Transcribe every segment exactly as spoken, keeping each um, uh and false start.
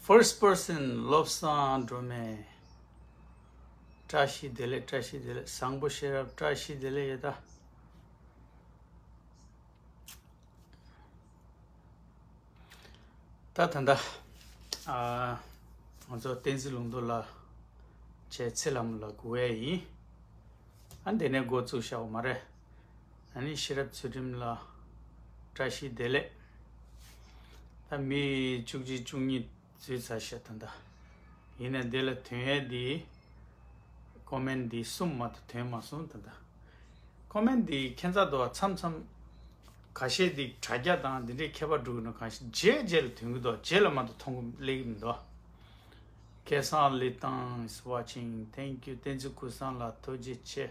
First person བློ་བཟང་སྒྲོལ་མ། བཀྲ་ཤིས་བདེ་ལེགས། བཀྲ་ཤིས་བདེ་ལེགས། བཟང་པོ་ཤེས་རབ། བཀྲ་ཤིས་བདེ་ལེགས་ཡོད་ད། ད་ད་ལྟ། ཨ། ང་ཚོ་བསྟན་འཛིན་ལུང་རྟོགས་ལགས་བྱས་ཚེ་ལྷ་མོ་ལགས་སྒུག་ཡས་ཡིན། ཨ། འདི་ནས་འགོ་བཙུགས་བཞག་པ་མ་རེད། ཨ་ནི་ཤེས་རབ་ཚུལ་ཁྲིམས་ལགས་བཀྲ་ཤིས་བདེ་ལེགས། ད་མི་བཅུ་གཅིག་བཅུ་གཉིས་འཛུལ་ཚར་ཤག་ད་ལྟ། ཡིན་ནའི་འདི་ལ་ཐོན་ཡས་འདི། ཀོ་མེན་འདི་གསུམ་མ་གཏོགས་ཐོན་མ་སོང་ད་ལྟ། ཀོ་མེན་འདི་ཁྱད་མཚར་འདུག་བ། མཚམས་མཚམས་ཁ་ཤས་འདི་དྲ་རྒྱ་དང་འདི་འདྲའི་ཁྱད་པར་འགྲོ་གི་འདུག་གང་ཞིག་རྗེས་རྗེས་ལ་ཐོན་གི་འདུག་རྗེས་ལ་མ་གཏོགས་མཐོང་གི་སླེབས་ཀྱི་མི་འདུག་སྐལ་བཟང་ལི་ཐང་is watching. Thank you. བསྟན་འཛིན་ཀུན་བཟང་ལགས་ཐུགས་རྗེ་ཆེ།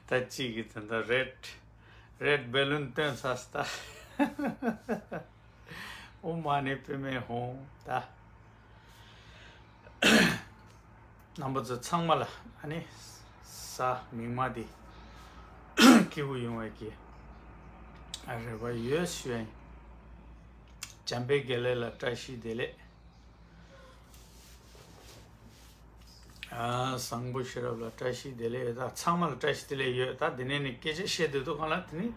ད་གཅིག་གིས་ད་ལྟ་རེད། རེད་བེ་ལུན་སྟོན་ཚར་སོང་ད། ཨོཾ་མ་ཎི་པདྨེ་ཧཱུྃ་ད། རྣམ་པ་ཚོ་ཚང་མ་ལ་ཨ་ནི་གཟའ་མིག་དམར་འདི་སྐྱིད་པོ་ཡོང་བའི་གི་རེ་བ་ཡོད་ཞུ་ཡིན། འཇམ་དཔལ་དགེ་ལེགས་ལགས་བཀྲ་ཤིས་བདེ་ལེགས། ཨ། བཟང་པོ་ཤེས་རབ་ལགས་བཀྲ་ཤིས་བདེ་ལེགས་ཡོད་ད། ཚང་མ་ལ་བཀྲ་ཤིས་བདེ་ལེགས་ཡོད་ད། འདི་ནས་ནི་སྐད་ཆ་བཤད་སྡོད་དུས་གང་ལ་དེ་ནི་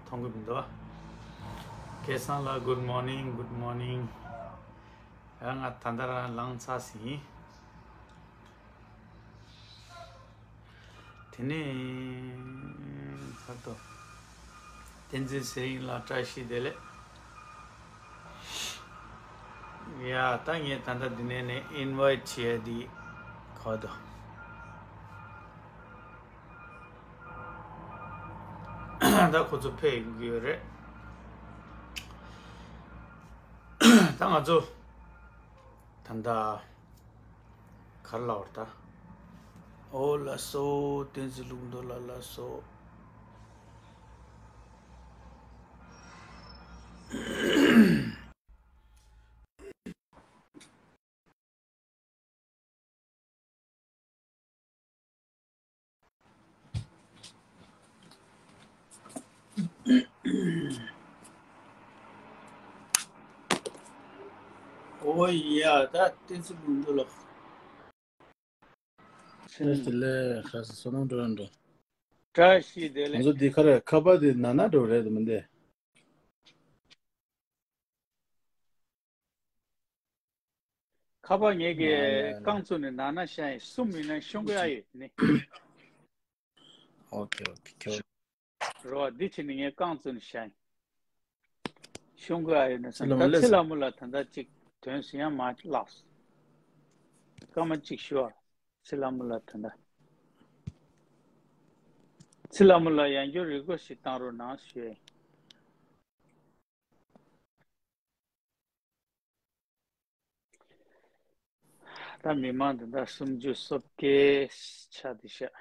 མཐོང་གི་མི་འདུག་བ། སྐལ་བཟང་ལགས། Good morning, good morning. ཨ། ང་ད་ལྟ་རང་ལངས་ཚར་ཟིན། དེ་ནས་ཁ་ཏོ། བསྟན་འཛིན་ཚེ་རིང་ལགས་བཀྲ་ཤིས་བདེ་ལེགས། ཡ། ད་ངས་ད་ལྟ་འདི་ནས་ནས་ཨིན་ཝའི་ཊི་བྱས་འདི་ཁ་ཏོ། ད་ཁོ་ཚོ་ཕེབས་ཡོང་གི་ཡོད་རེད། ད་ང་ཚོ་ད་ལྟ་ག་རེ་ལབ་དགོས་རེད་ད། ཨོ་ལགས་སོ། བསྟན་འཛིན་ལུང་རྟོགས་ལགས་ལགས་སོ། ཨོ་ཡ། ད་བསྟན་འཛིན་ལུང་རྟོགས་ལགས། བཀྲ་ཤིས་བདེ་ལེགས། ཁ་སང་བསོད་ནམས་སྒྲོལ་ལགས་འགྲོ། བཀྲ་ཤིས་བདེ་ལེགས། ང་ཚོ་འདི་ག་རེ་ཁ་པར་འདི་ནང་ན་འགྲོ་རེད་མི་འདི། ཁ་པར་ངེད་ཀྱི་ཡ་ཡ་ཡ། རྐང་བཙུགས་ནས་ནང་ན་བཞག་ཡིན། གསུམ་ཡིན་ན་ཤོང་གི་ཨ་ཡོད་ནི། ཨོ་ཁེ་ཨོ་ཁེ་ཁེ། རོ་འདི་ཕྱིན་ནས་ངས་རྐང་བཙུགས་ནས་བཞག་ཡིན། ཤོང་གི་ཨ་ཡོད་ན་བསམ། ཚེ་ལྷ་མོ་ད་ཚེ་ལྷ་མོ་ལ་ད་ལྟ་གཅིག་དོན་ཟེར་ཡང་མ་ལགས། སྐར་མ་གཅིག་ཞུ་ཨ། ཚེ་ལྷ་མོ་ལ་ད་ལྟ། ཚེ་ལྷ་མོ་ལ་ཡང་བསྐྱར་རི་ཀོ་ཞིག་བཏང་རོགས་གནང་ཞུ་ཡིན། ད་མི་མང་འདི་འདྲ་སུམ་ཅུ་སོ་བརྒྱད་ཆགས་བསྡད་ཤག་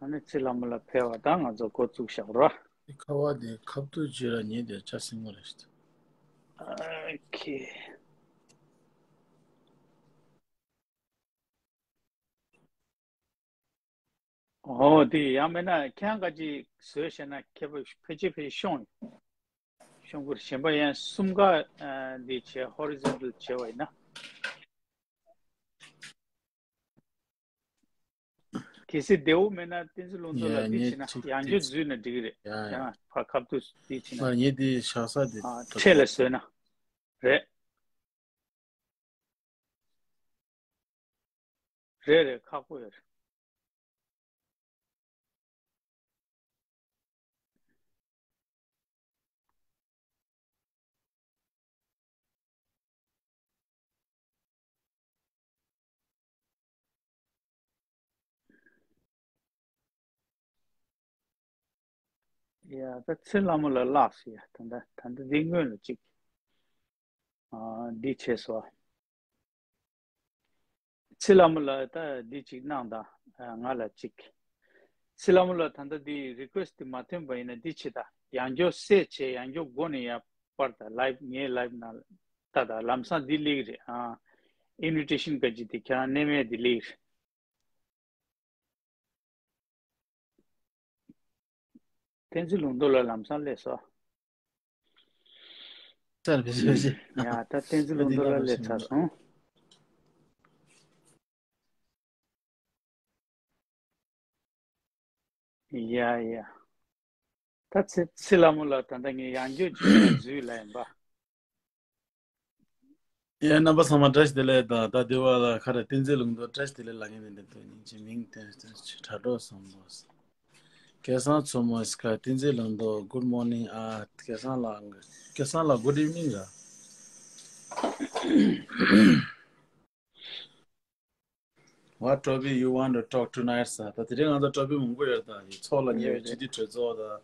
ཨ་ནི་ཚེ་ལྷ་མོ་ལ་ཕེབས་པ་དང་ང་ཚོ་འགོ་བཙུགས་བཞག་རོགས། ཁ་བ་དེ་ཁ་བཏུད་བྱས་ལ་ཉེ་དེ་ཆ་སྲིང་མོ་རེད་ཤག་ཨ་ཁེ། ཨོ་དེ་ཡང་མིན་ན་ཁྱེད་རང་ག་ཅིག་བཟོས་བྱས་ན་ཁྱེད་ཕལ་ཆེར་ཕལ་ཆེར་ཤོང་ཡོད། ཤོང་གི་རེད། གཞན་པ་ཡང་གསུམ་ཀ་འདི་བྱས་ཧོ་རི་ཛོན་ཊལ་བྱས་པ་ཡིན་ན། གལ་སྲིད་བདེ་བོ་མེད་ན་བསྟན་འཛིན་ལུང་རྟོགས་ལ་ཡ་འདི་ངས་བྱས་ན་ཅིག་ཡང་བསྐྱར་འཛུལ་ན་འགྲིག་གི་རེད། ཡ་ཡ། ཡང་ཕར་ཁ་ཐུག་འདི་བྱས་ན། མ་ངས་འདི་བཞག་ས་འདི་ཨ་ད་འཕྲེད་ལ་བཟོས་ན། རེད། རེད་རེད། ཁག་པོ་ཡོད་རེད། ཡ་ད་ཚེ་ལྷ་མོ་ལ་བཀླགས་སོང་ཡ། ད་ད་ད་ད་འདི་སྔོན་ལ་གཅིག་ཨ་འདི་བྱས་སོང་། ཚེ་ལྷ་མོ་ལ་ད་འདི་གཅིག་གནང་དང་། ང་ལ་གཅིག་ཚེ་ལྷ་མོ་ལ་ད་ལྟ་འདི་རི་ཀོ་སི་ཊི་འདི་མ་ཐོན་པ་ཡིན་ན་འདི་བྱེད་དང་། ཡང་བསྐྱར་སེ་བྱས་ཡང་བསྐྱར་མགོ་ནས་ཡར་སྤར་དང་། ལའེབ་ངའི་ལའེབ་ནང་ལྟ་དང་། ལམ་སང་འདི་སླེབས་ཀྱི་རེད། ཨ་ཨིན་ཝི་ཊེ་ཤན་ག་ཅིག་དེ་ཁྱེད་རང་མནན་མེད་འདི་སླེབས་ཀྱི་རེད། བསྟན་འཛིན་ལུང་རྟོགས་ལགས་ལམ་སང་སླེབས་སོང་། ལྟར་བེད་སྤྱོད་བྱེད། ཡ་ད་བསྟན་འཛིན་ལུང་རྟོགས་ལགས་སླེབས་ཚར་སོང་། ཡ་ཡ། ད་ཚེ་ཚེ་ལྷ་མོ་ལགས་ད་ལྟ་ངས་ཡང་བསྐྱར་ཅིག་འཛུལ་ལ་ཡིན་པ། ཡ་རྣམ་པ་ཚང་མ་བཀྲ་ཤིས་བདེ་ལེགས་དང་ད་དེ་བ་ལ་ཁ་ར་བསྟན་འཛིན་ལུང་རྟོགས་བཀྲ་ཤིས་བདེ་ལེགས་ལ་ངས་ནས་འདི་ཐོན་ཉིན་གྱི་མིང་བསྟན་བསྟན་དྲ་གྲོགས་སོང་བ། སྐལ་བཟང་མཚོ་མོ་སྐལ་བསྟན་འཛིན་ལུང་རྟོགས། Good morning ཨ། སྐལ་བཟང་ལགས། སྐལ་བཟང་ལགས། Good evening ར། What topic you want to talk tonight ཟེར། ད་དེ་རིང་ང་ཚོ་ཊོ་པིག་མང་པོ་ཡོད་ད། ཡིག་ཚོགས་ལ་ཉེ་བའི་སྤྱི་འཐུས་གྲོས་ཚོགས་དང་།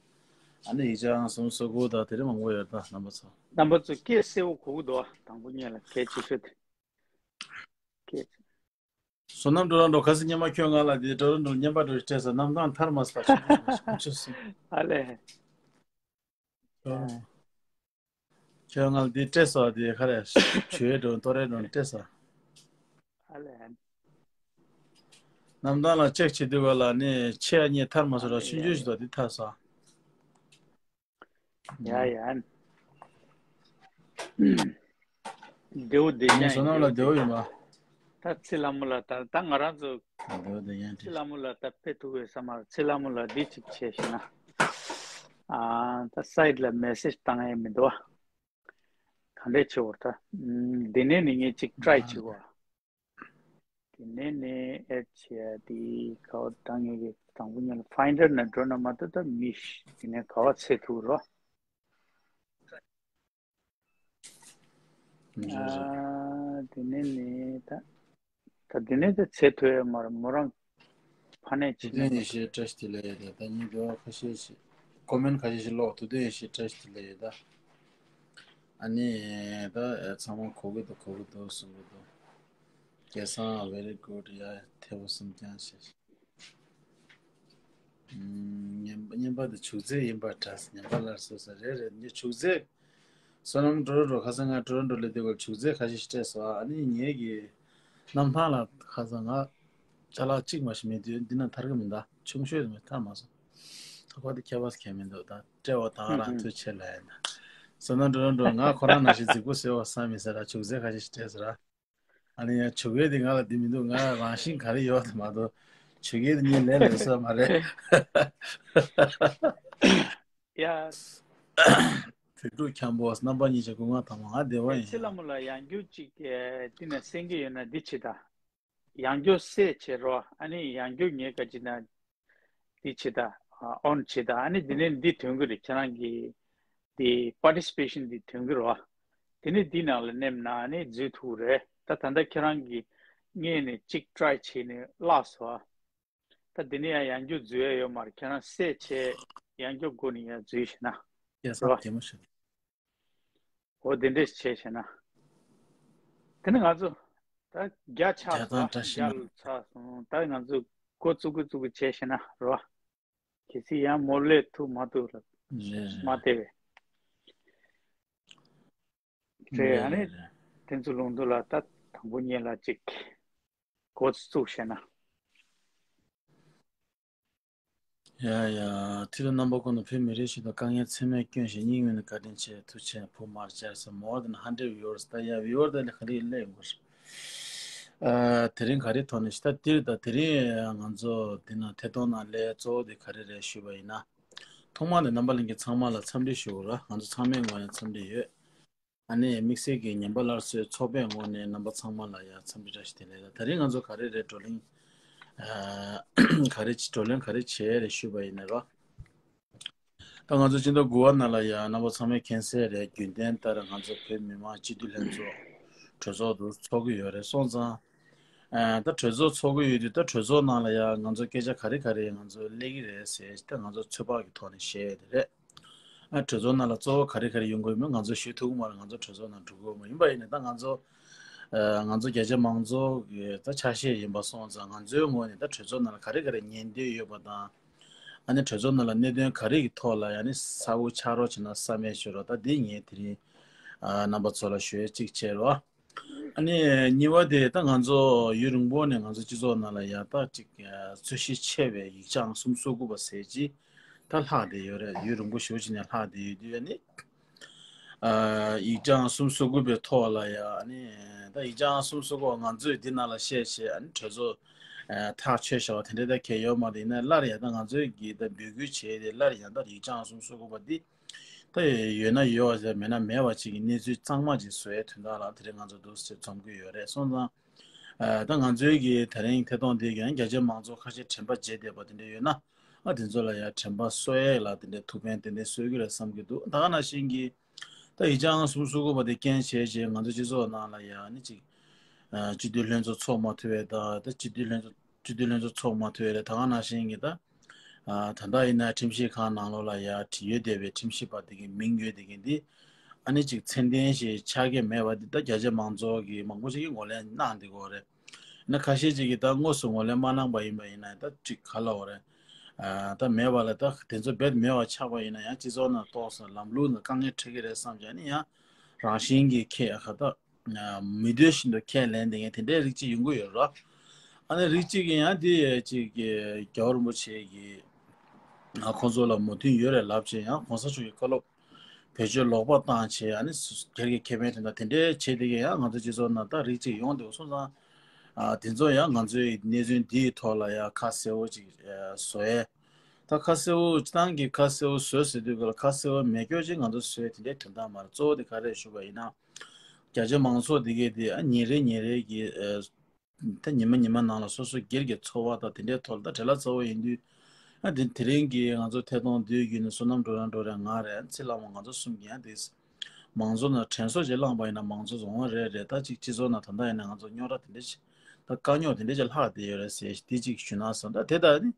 ཨ་ནི་ཡིག་ཆ་ཨང་གསུམ་སོ་དགུ་དང་དེ་རིང་མང་པོ་ཡོད་ད་རྣམ་པ་ཚོ། རྣམ་པ་ཚོ་སྐད་གསལ་པོ་གོ་གི་འདུག་ཨ། དང་པོ་ཉིད་ལ་གལ་ཆེ་ཤོས་དེ། སྐད། བསོད་ནམས་ཊོ་རོན་ཊོ། ཁ་སང་སྔོན་མ་ཁྱོད་ང་ལ་དེ་ཊོ་རོན་ཊོ་བརྙན་པར་འགྲོ་སྤྲད་ས་གནམ་ཐང་ཐར་མ་སོང་ད་ཁྱོད་ཁྱོད་སོང་། ཨ་ལས། ཁྱོད་ང་ལ་དེ་སྤྲད་སོང་དེ་ག་རེ་ཞུ་ཡས་འགྲོ་ཏོ་རེ་འགྲོ་སྤྲད་སོང་། ཨ་ལས། གནམ་ཐང་ལ་ཅེག་བྱེད་དུས་ག་ལ་ནི་ཆེ་ཡ་གཉིས་ཐར་མ་སོང་ར་ཆུང་ཆུང་ཞིག་དང་དེ་ཐར་སོང་། ཡ་ཡ། བདེའུ་བདེ་ངའི་ཡང་བསོད་ནམས་ལ་བདེའུ་ཡིན་པ། ད་ཚེ་ལྷ་མོ་ལ་ད་ད་ང་རང་ཚོ། བདེའུ་བདེ་ཡང་ཚེ་ལྷ་མོ་ལ་ད་ཕེབས་ཐུབ་ཡོད་ས་མ་རེད། ཚེ་ལྷ་མོ་ལ་འདི་གཅིག་བྱས་ཤེ་ན། ཨ་ད་སའིཌ་ལ་མེ་སེཇ་བཏང་ཡས་མི་འདུག་ཨ། ག་འདྲས་བྱེད་འོར་ད། འདི་ནས་ནི་ངས་གཅིག་ཊྲའི་བྱེད་དགོས། དེ་ནས་ནས་ཨེཌ་བྱས་ཏེ་ག་བ་བཏང་ངེས་ཀྱི་དང་པོ་ཉིད་ལ་ཕའིན་ཌར་ནང་འགྲོ་ན་མ་གཏོགས་ད་མི་ཤེས། དེ་ནས་ག་བ་འཚོལ་ཐུབ་རོགས། ཨ་དེ་ནས་ནས་ད་ད་དེ་ནས་ད་འཚོལ་ཐུབ་ཡ་མ་རེད། མོ་རང་ཕ་ནས་ཕྱིན་ན་ཡེ་ཤེས་བཀྲ་ཤིས་བདེ་ལེགས་ཡོད་ད། ད་ཉིན་དུ་ཁ་ཤས་ཤིག་ཀོ་མེན་ཁ་ཤས་ཤིག་ཀློག་ཐུབ་དུས་ཡེ་ཤེས་བཀྲ་ཤིས་བདེ་ལེགས་ཡོད་ད། ཨ་ནི་ད་ཚང་མ་གོ་གི་འདུག་གོ་གི་འདུག་གསུང་གི་འདུག་སྐལ་བཟང་། Very good ཡ་ཐེ་བོ་གསུམ་རྐྱང་ཞེས། ཉན་པ་ཉན་པ་དེ་བྱུག་རྫས་ཡིན་པ་འདྲ། ཉན་པ་ལར་སོ་སོ་རེད་རེད། ངས་བྱུག་རྫས་བསོད་ནམས་ཊོ་རོན་ཊོ། ཁ་སང་ང་ཊོ་རོན་ཊོ་ལ་དེ་བར་བྱུག་རྫས་ཁ་ཤས་ཤིག་སྤྲད་སོང་། ཨ་ནི་ངེད་ཀྱི་གནམ་ཐང་ལ་ཁ་སང་ང་ཅ་ལག་གཅིག་མ་ཞིག་མེད་དུས་འདི་ན་ཐར་གི་མི་འདའ་ཆུང་ཤོས་དེ་མེད་ཐར་མ་སོང་། ཐོག་པ་དེ་ཁྱད་པར་གལ་མི་འདུག་ད་སྤྲད་པ་དང་རང་ཐུགས་ཆེ་ལ་ཡིན་ད། བསོད་ནམས་ཊོ་རོན་ཊོ། ང་ཁོ་རང་ནང་བཞིན་རྫིག་པོ་བཟོས་པ་བསམ་མི་ཟེར་ར་བྱུག་རྫས་ཁ་ཤས་ཤིག་སྤྲད་ཟེར་ར། ཨ་ནི་ཡང་བྱུག་ཡས་དེ་ང་ལ་འདི་མི་འདུག་ང་རང་བཞིན་ག་རེ་ཡོད་དེ་མ་གཏོགས་བྱུག་ཡས་དེ་ངས་ལས་ལས་ས་མ་རེད། ཡ། བོད་ཕྲུག་འཁྱམ་པོ་རྣམ་པ་གཉིས་ཆ་སྐུ་ངག་དང་མ་ང་བདེ་བ་ཡིན། ཚེ་ལྷ་མོ་ལ་ཡང་བསྐྱར་གཅིག་དེ་ནས་གསན་གྱི་ཡོད་ན་འདི་བྱེད་ད། ཡང་བསྐྱར་གསན་བྱེད་རོགས། ཨ་ནི་ཡང་བསྐྱར་ངས་ག་ཅི་ན། འདི་བྱེད་ད། ཨོན་བྱེད་ད། ཨ་ནི་འདི་ནས་འདི་ཐོན་གི་རེད། ཁྱེད་རང་གི་འདི་པར་ཊི་སི་པེ་ཤན་འདི་ཐོན་གི་རེད་བ། དེ་ནས་འདི་ནང་ལ་མནན་ན་ཨ་ནི་འཛུལ་ཐུབ་རེད། ད་ད་ལྟ་ཁྱེད་རང་གི་ངས་ནས་གཅིག་ཊྲའི་བྱས་ནས་བརླགས་སོང་བ། ད་འདི་ནས་ཡང་ཡང་བསྐྱར་འཛུལ་ཡ་ཡོད་མ་རེད། ཁྱེད་རང་གསན་བྱས་ཡང་བསྐྱར་སྒོ་ནས་ཡང་འཛུལ་ཤེ་ན། ཡ་ས་རེད་བ། དེ་མོ་ཤོད། འོ་དེ་འདྲས་བྱས་ཤེ་ན། དེ་ནི་ང་ཚོ་ད་བརྒྱ་ཆགས་སོང་། བརྒྱ་ལ་ཆགས་སོང་། ད་ང་ཚོ་འགོ་བཙུགས་གི་བཙུགས་གི་བྱས་ཤེ་ན་རོ། གལ་སྲིད་ཡང་མོ་སླེབས་ཐུབ་མ་ཐུབ་ལ་རེད་རེད། མ་བལྟས་པས། རེད། རེད་ཨ་ནི་རེད་རེད། དེ་ཚོ་ལུང་དུ་ལ་ད་དང་པོ་ཉིད་ལ་ཅིག་འགོ་བཙུགས་ཤེ་ན། ཡ་ཡ། ཐུགས་རྗེ་རྣམ་པ་ཀུན་ལ། བོད་མི་རིགས་ཤིག་ཏུ་དཀའ་ངལ་ཚད་མེད་བསྐྱོན་བཞིན་སྙིང་དབུས་ནས་བཀའ་དྲིན་ཆེ། ཐུགས་རྗེ་ཆེ། བུ་མར་བཅར་སོང་། More than hundred viewers ད་ཡ་viewer ད་ལས་ག་རེ་སླེབས་ཡོང་གི་རེད། ཨ་དེ་རིང་ག་རེ་ཐོག་ནས་ཤི་ད་འདིར་ད་དེ་རིང་ང་ཚོ་འདི་ན་ཐད་གཏོང་ནང་ལས་གཙོ་བོ་དེ་ག་རེ་རེད་ཞུས་པ་ཡིན་ན། ཐོག་མར་ནས་རྣམ་པ་ལྷན་རྒྱས་ཚང་མ་ལ་འཚམས་འདྲི་ཞུ་དགོས་ར། ང་ཚོ་ཚང་མའི་ངོས་ནས་འཚམས་འདྲི་ཡོད། ཨ་ནི་དམིགས་བསལ་གྱི་ཉན་པ་སླར་གསོའི་ཚོགས་པའི་ངོས་ནས་རྣམ་པ་ཚང་མ་ལ་ཡང་འཚམས་འདྲི་བཀྲ་ཤིས་བདེ་ལེགས་ལ། ད་རིང་ང་ཚོ་ག་རེ་རེད་བགྲོ་གླེང་། ཨ་ག་རེ་བགྲོ་གླེང་ག་རེ་བྱས་རེད་ཞུས་པ་ཡིན་ན་རོ། ད་ང་ཚོ་སྤྱི་ཟླ་དགུ་པ་ནང་ལ་ཡང་རྣམ་པ་ཚང་མས་མཁྱེན་གསལ་རེད། རྒྱུན་ལྡན་ལྟར་ང་ཚོ་བོད་མི་མང་སྤྱི་འཐུས་ལྷན་ཚོགས་གྲོས་ཚོགས་དུ་ཚོགས་ཀྱི་ཡོད་རེད་སོང་ཙང་། ཨ་ད་གྲོས་ཚོགས་ཚོགས་ཀྱི་ཡོད་དུས་ད་གྲོས་ཚོགས་ནང་ལ་ཡང་ང་ཚོ་སྐད་ཆ་ག་རེ་ག་རེ་ང་ཚོ་སླེབས་ཀྱི་རེད་ཟེར་ད་ང་ཚོ་ཚོད་དཔག་གི་ཐོག་ནས་བཤད་ཡ་དེ་རེད། ཨ་གྲོས་ཚོགས་ནང་ལ་གཙོ་བོ་ག་རེ་ག་རེ་ཡོང་དགོས་མིན་ང་ཚོ་ཞུ་ཐུབ་ཀྱི་མ་རེད། ང་ཚོ་གྲོས་ཚོགས་ནང་འགྲོ་དགོས་མ་ཡིན་པ་ཡིན་ན་ད་ང་ཚོ་ཨ་ང་ཚོ་རྒྱ་ཆེ་མང་ཚོགས་ཀྱི་ད་ཆ་ཤས་ཡིན་པ་སོང་ཙང་ང་ཚོའི་ངོས་ནས་ད་གྲོས་ཚོགས་ནང་ལ་ག་རེ་ག་རེ་ཉན་འདོད་ཡོད་པ་དང་། ཨ་ནི་གྲོས་ཚོགས་ནང་ལ་གནད་དོན་ག་རེ་གི་ཐོག་ལ་ཡང་ནི་གསལ་པོ་ཆགས་རོགས་བྱས་ན་བསམ་ཡས་ཞུ་རོགས། ད་འདི་ངས་དེ་རིང་ཨ་རྣམ་པ་ཚོ་ལ་ཞུ་ཡས་གཅིག་བྱས་རོགས། ཨ་ནི་གཉིས་པ་དེ་ད་ང་ཚོ་ཡུན་རིང་པོ་ནས་ང་ཚོ་སྤྱི་ཚོགས་ནང་ལ་ཡ་ད་ཅིག་ཚོས་གཞི་ཆེ་བའི་ཡིག་ཆ་ཨང་གསུམ་སོ་དགུ་པ་ཟེར་ཅིག་ ད་ལྷག་བསྡད་ཡོད་རེད། ཡུན་རིང་པོ་ཞེ་པོ་ཅིག་ནས་ལྷག་བསྡད་ཡོད་དུས་ཨ་ནི། ཨ་ཡིག་ཆ་གསུམ་སོ་དགུ་པའི་ཐོག་ལ་ཡ་ཨ་ནི། ད་ཡིག་ཆ་གསུམ་སོ་དགུ་ང་ཚོས་འདི་ནང་ལ་བཤད་བྱས་ཨ་ནི་གྲོས་ཚོགས་ཨ་ཐག་ཆོད་བཞག་པ་དེ་འདྲ་ད་གལ་ཡོད་མ་རེད། ཡིན་ན་སླར་ཡང་ད་ང་ཚོས་ཀྱིས་ད་འབོད་སྐུལ་བྱས་ཏེ་སླར་ཡང་ད་ཡིག་ཆ་གསུམ་སོ་དགུ་པ་འདི་ད་ཡོད་ན་ཡོད་པ་ཟེར་མེད་ན་མེད་པ་ཅིག་གི་གནས་ཚུལ་གཙང་མ་ཅིག་བཟོ་ཡའི་དོན་དག་ལ་དེ་རིང་ང་ཚོ་འདུག་སེ་འཛོམས་ཀྱི་ཡོད་རེད། སོང་ཙང་ཨ་ད་ང་ཚོའི་གི་དེ་རིང་ཐད་གཏོང་འདི་གི་རྒྱ་ཆེ་མང་ཚོགས་ཁ་ཤས་དྲན་པ་བརྗེད་བསྡད་པ་དེ་འདྲ་ཡོད་ན་ཨ་དེ་ཚོ་ལ་ཡང་དྲན་པ་གསོ་ཡས་ལ་དེ་འདྲའི་ཐུགས་ཕན་ཏན་ཏན་གསོས་ཀྱི་རེད་བསམ་གྱི་འདུག་ད་ག་ནང་བཞིན་གྱི་ད་ཡིག་ཆ་གསུམ་སོ་དགུ་པ་དེ་རྐྱེན་བྱས་རྗེས་ང་ཚོ་སྤྱི་ཚོགས་ནང་ལ་ཡང་ནི་ཅིག་ཨ་སྤྱི་འཐུས་ལྷན་ཚོགས་ཚོགས་མ་ཐུབ་པའི་ད་ད་སྤྱི་འཐུས་ལྷན་ཚོགས་སྤྱི་འཐུས་ལྷན་ཚོགས་ཚོགས་མ་ཐུབ་པའི་ད་ག་ནང་བཞིན་གྱི་ད་ཨ་ད་ལྟ་ཡིན་ན་ཁྲིམས་ཞིབ་ཁང་ནང་ལོགས་ལ་ཡ་བྲིས་ཡོད་བསྡད་པའི་ཁྲིམས་ཞིབ་པ་དེ་གི་མིང་ཡོད་བསྡད་མཁན་འདི་ཨ་ནི་ཅིག་མཚན་ལྡན་ཞིག་ཆགས་ཀྱི་མེད་པ་འདི་ད་རྒྱ་ཆེ་མང་ཚོགས་ཀྱི་མང་པོ་ཞིག་གིས་ངོས་ལེན་གནང་བསྡད་ཀྱི་ཡོད་རེད། ན་ཁ་ཤས་ཅིག་གིས་ད་དངོས་སུ་ངོས་ལེན་མ་གནང་པ་ཡིན་པ་ཡིན་ན་ད་ཅིག་ག་ལ་འོ་རེད། ཨ་ད་མེད་པ་ལ་ད་དེ་ཚོ་རྦད་མེད་པ་ཆགས་པ་ཡིན་ན་ཡང་སྤྱི་ཚོགས་ནང་ཏོག་ཙམ་ལམ་ལུགས་ནང་དཀའ་ངལ་འཕྲད་ཀྱི་རེད་བསམ་བྱས་ནི་ཡང་རང་བཞིན་གྱིས་ཁས་ཁ་ད་མི་འདོད་བཞིན་དུ་ཁས་ལེན་བསྡད་མཁན་དེ་འདྲའི་རིགས་ཅིག་ཡོང་གི་ཡོད་རེད། ཨ་ནི་རིགས་ཅིག་གིས་ཡང་དེ་ཅིག་གི་རྒྱལ་བ་རིན་པོ་ཆེ་གི་ཨ་ཁོང་ཚོ་ལ་མོས་མཐུན་ཡོད་རེད་ལབ་བྱས་ཡང་གོང་ས་མཆོག་གི་བཀའ་སློབ་བེད་སྤྱོད་ལོག་པ་བཏང་བྱས་ཨ་ནི་སྒེར་གྱི་ཁེ་ཕན་དོན་དག་དེ་འདྲའི་བྱས་བསྡད་མཁན་ཡང་ང་ཚོ་སྤྱི་ཚོགས་ནང་ད་རིགས་ཅིག་ཡོང་འདུག་སོང་ཙང་ཨ་དེ་ཚོ་ཡང་ང་ཚོའི་གནས་ཚུལ་འདིའི་ཐོག་ལ་ཡང་ཁ་གསལ་བོ་ཅིག་ཨ་བཟོ་ཡས། ད་ཁ་གསལ་བོ་སྤྱི་བཏང་གི་ཁ་གསལ་བོ་བཟོས་ཟེར་དུས་ག་ལ་ཁ་གསལ་བོ་མེད་སྐྱོ་ཅིག་ང་ཚོ་བཟོས་དེ་འདྲའི་དོན་དག་མ་རེད། གཙོ་བོ་དེ་ག་རེ་ཞུ་བ་ཡིན་ན། རྒྱ་ཆེ་མང་ཚོགས་འདི་གས་དེ་ཨ་ཉིན་རེ་ཉིན་རེ་གི་ཨ་ད་ཉི་མ་ཉི་མ་ནང་ལ་སོ་སོ་སྒེར་གྱི་འཚོ་བ་དང་དེ་འདྲའི་ཐོག་ལ་ད་བྲེལ་བ་ཚ་བོ་ཡིན་དུས། ཨ་དེ་དེ་རིང་གི་ང་ཚོ་ཐད་གཏོང་བསྡུས་བརྒྱུད་ནས་བསོད་ནམས་འགྲོ་རན་འགྲོ་རན་ང་རེད། ཚེ་ལྷ་མོ་ང་ཚོ་གསུམ་གྱིས་ཡང་དེ་མང་ཚོགས་ནང་དྲན་གསོ་ཅིག་བསླངས་པ་ཡིན་ན་མང་ཚོགས་འོང་བ་རེད་རེད། ད་ཅིག་སྤྱི་ཚོགས་ནང་ད་ལྟ་ཡིན་ན་ང་ཚོ་རྙོག་དྲ་དེ་འདྲ་ཅིག་ད་དཀའ་རྙོག་དེ་འདྲ་ཅིག་ལྷག་བསྡད་ཡོད་རེད་ཟེར་དེ་ཅིག་ཞུ་ན་བསམ། ད་དེ་ད་ནི་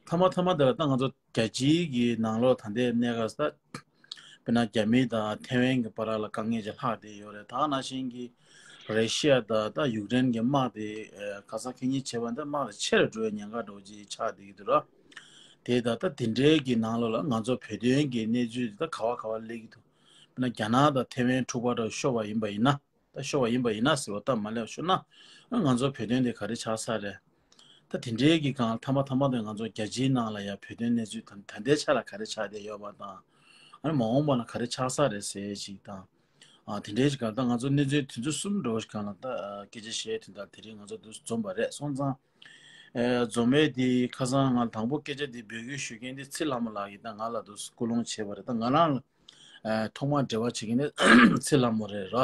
མཐའ་མ་མཐའ་མ་དེ་ལ་ད་ང་ཚོ་རྒྱལ་སྤྱིའི་གི་ནང་ལོགས་ད་ལྟའི་གནས་སྐབས་ད། དཔེར་ན་རྒྱ་མི་དང་ཐེ་ཝན་གྱི་བར་ལ་དཀའ་ངལ་ཅིག་ལྷག་བསྡད་ཡོད་རེད། ད་ག་ནང་བཞིན་གྱི་རེ་ཤི་ཡ་དང་ད་ཡུཀ་རེན་གྱི་དམག་དེ་ཁ་སང་ཁེ་ཉིན་བྱས་པ་འདི་དམག་དེ་ཆེ་རུ་འགྲོ་བའི་ཉེན་ཁ་འདྲ་བོ་ཅིག་ཆགས་བསྡད་ཀྱི་འདུག་ར། དེ་ད་ད་དེ་འདྲའི་གི་ནང་ལོགས་ལ་ང་ཚོ་བོད་དོན་གྱི་གནས་ཚུལ་དེ་ད་ག་བ་ག་བ་སླེབས་ཀྱི་འདུག་དཔེར་ན་རྒྱ་ནག་དང་ཐེ་ཝན་འཁྲུག་པ་འདྲ་ཤོར་བ་ཡིན་པ་ཡིན་ན། ད་ཤོར་བ་ཡིན་པ་ཡིན་ན་ཟེར་བ་སྟབས་མ་ལེགས་ཤོར་ན་ང་ཚོ་བོད་དོན་དེ་ག་རེ་ཆགས་ས་རེད། ད་དེ་འདྲའི་གི་སྒང་མཐའ་མ་མཐའ་མ་དེ་ང་ཚོ་རྒྱལ་སྤྱིའི་ནང་ལ་ཡང་བོད་དོན་གནས་ཚུལ་ད་ད་ལྟའི་ཆ་ལ་ག་རེ་ཆགས་བསྡད་ཡོད་པ་དང་། ཨ་ནི་མ་འོངས་པ་ན་ག་རེ་ཆགས་ས་རེད་ཟེར་ཞིག་དང་། ཨ་དེ་འདྲའི་ཞིག་སྒང་ད་ང་ཚོ་གནས་ཚུལ་དེ་ཚོ་གསུམ་འདྲ་བོ་ཞིག་སྒང་ལ་ད་སྐད་ཆ་བཤད་དོན་དག་དེ་རིང་ང་ཚོ་འདུག་འཛོམས་པ་རེད། སོང་ཙང་། ཨེ་འཛོམས་པའི་དེ་ཁ་སང་ང་དང་པོ་སྐད་ཆ་དེ་འབོད་སྐུལ་ཞུ་མཁན་དེ་ཚེ་ལྷ་མོ་ལགས་ཀྱིས་ད་ང་ལ་འདུག་སྐུལ་སློང་བྱས་པ་རེད། ད་ང་རང་ལ་ཨ་ཐོག་མར་འབྲེལ་བ་བྱེད་མཁན་དེ་ཚེ་ལྷ་མོ་རེད་ར།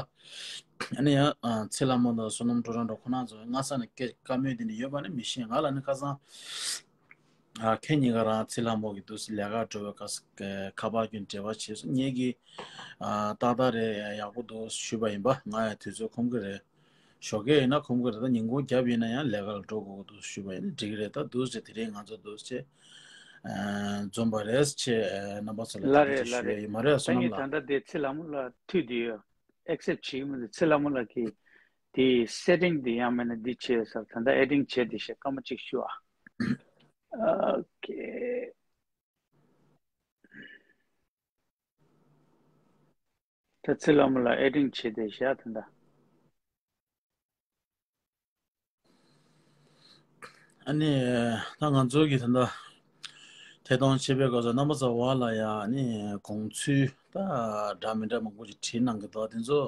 ཨ་ནི་ཡང་ཨ་ཚེ་ལྷ་མོ་དང་བསོད་ནམས་སྤྲོ་ར་འགྲོ་ཁོ་རང་ཚོ་སྔ་ས་ནས་སྐད་བཀའ་མོལ་དེ་འདྲ་ཡོད་པ་ནི་མི་ཤེས། ང་ལ་ནི་ཁ་སང་ཨ་ཁེ་ཉིན་ཀ་རང་ཚེ་ལྷ་མོ་གི་འདུག་སེ་ལས་ཀ་འགྲོ་བའི་སྐབས་སུ་ཁ་པར་ཀྱང་འབྲེལ་བ་བྱས་སོང་། ངེད་ཀྱིས་ཨ་ཏག་ཏག་རེད་ཡག་པོ་འདུག་ཞུས་པ་ཡིན་པ། ང་ཡང་དུས་ཚོད་ཁོམ་གི་རེད། ཞོགས་ཀས་ཡིན་ན་ཁོམ་གི་རེད། ད་ཉིན་གུང་རྒྱབ་ཡིན་ན་ཡང་ལས་ཀ་ལ་འགྲོ་དགོས་ཀྱི་འདུག་ཞུས་པ་ཡིན་ན་འགྲིག་གི་རེད། ད་འདུག་སེ་དེ་རིང་ང་ཚོ་འདུག་སེ་ཨ་འཛོམས་པ་རེད་ཅེས་ཨ་རྣམ་པ་ཚོ་ལ་ལ་ཐུགས་རྗེ་རེད་ཆེ་ལ་ཞུ་ཡ་རེད། ཡིན་མ་རེད། ད་བསོད་ནམས་ངས་ད་ལགས། ལྟ་དེ་ཚེ་ལྷ་མོ་ལ་མཐུད་དེ་ཡོད། ཨེག་སེབ་བྱེད་ཀྱི་མི་འདུག་ཚེ་ལྷ་མོ་ལགས་ཀྱིས་དེ་སེ་ཊིང་དེ་ཡང་མིན་ན་འདི་བྱས་ཟེར། ད་ལྟ་ཨེ་ཌིང་བྱས་དེ་ཞེས་སྐར་མ་གཅིག་ཞུ་ཨ། ཨོ་ཁེ། ད་ཚེ་ལྷ་མོ་ལ་ཨེ་ཌིང་བྱེད་དེ་བཞག་དེ་འདྲ། ཨ་ནི་ད་ང་ཚོ་གི་ད་ལྟ་ཐད་གཏོང་བྱེད་པའི་སྐབས་སུ་རྣམ་པ་ཚོ་བར་ལ་ཡ་ཨ་ནི་དགོངས་ཚུལ་ད་འདྲ་མི་འདྲ་མང་པོ་ཅིག་བྲིས་གནང་གི་འདུག་དེ་ཚོ་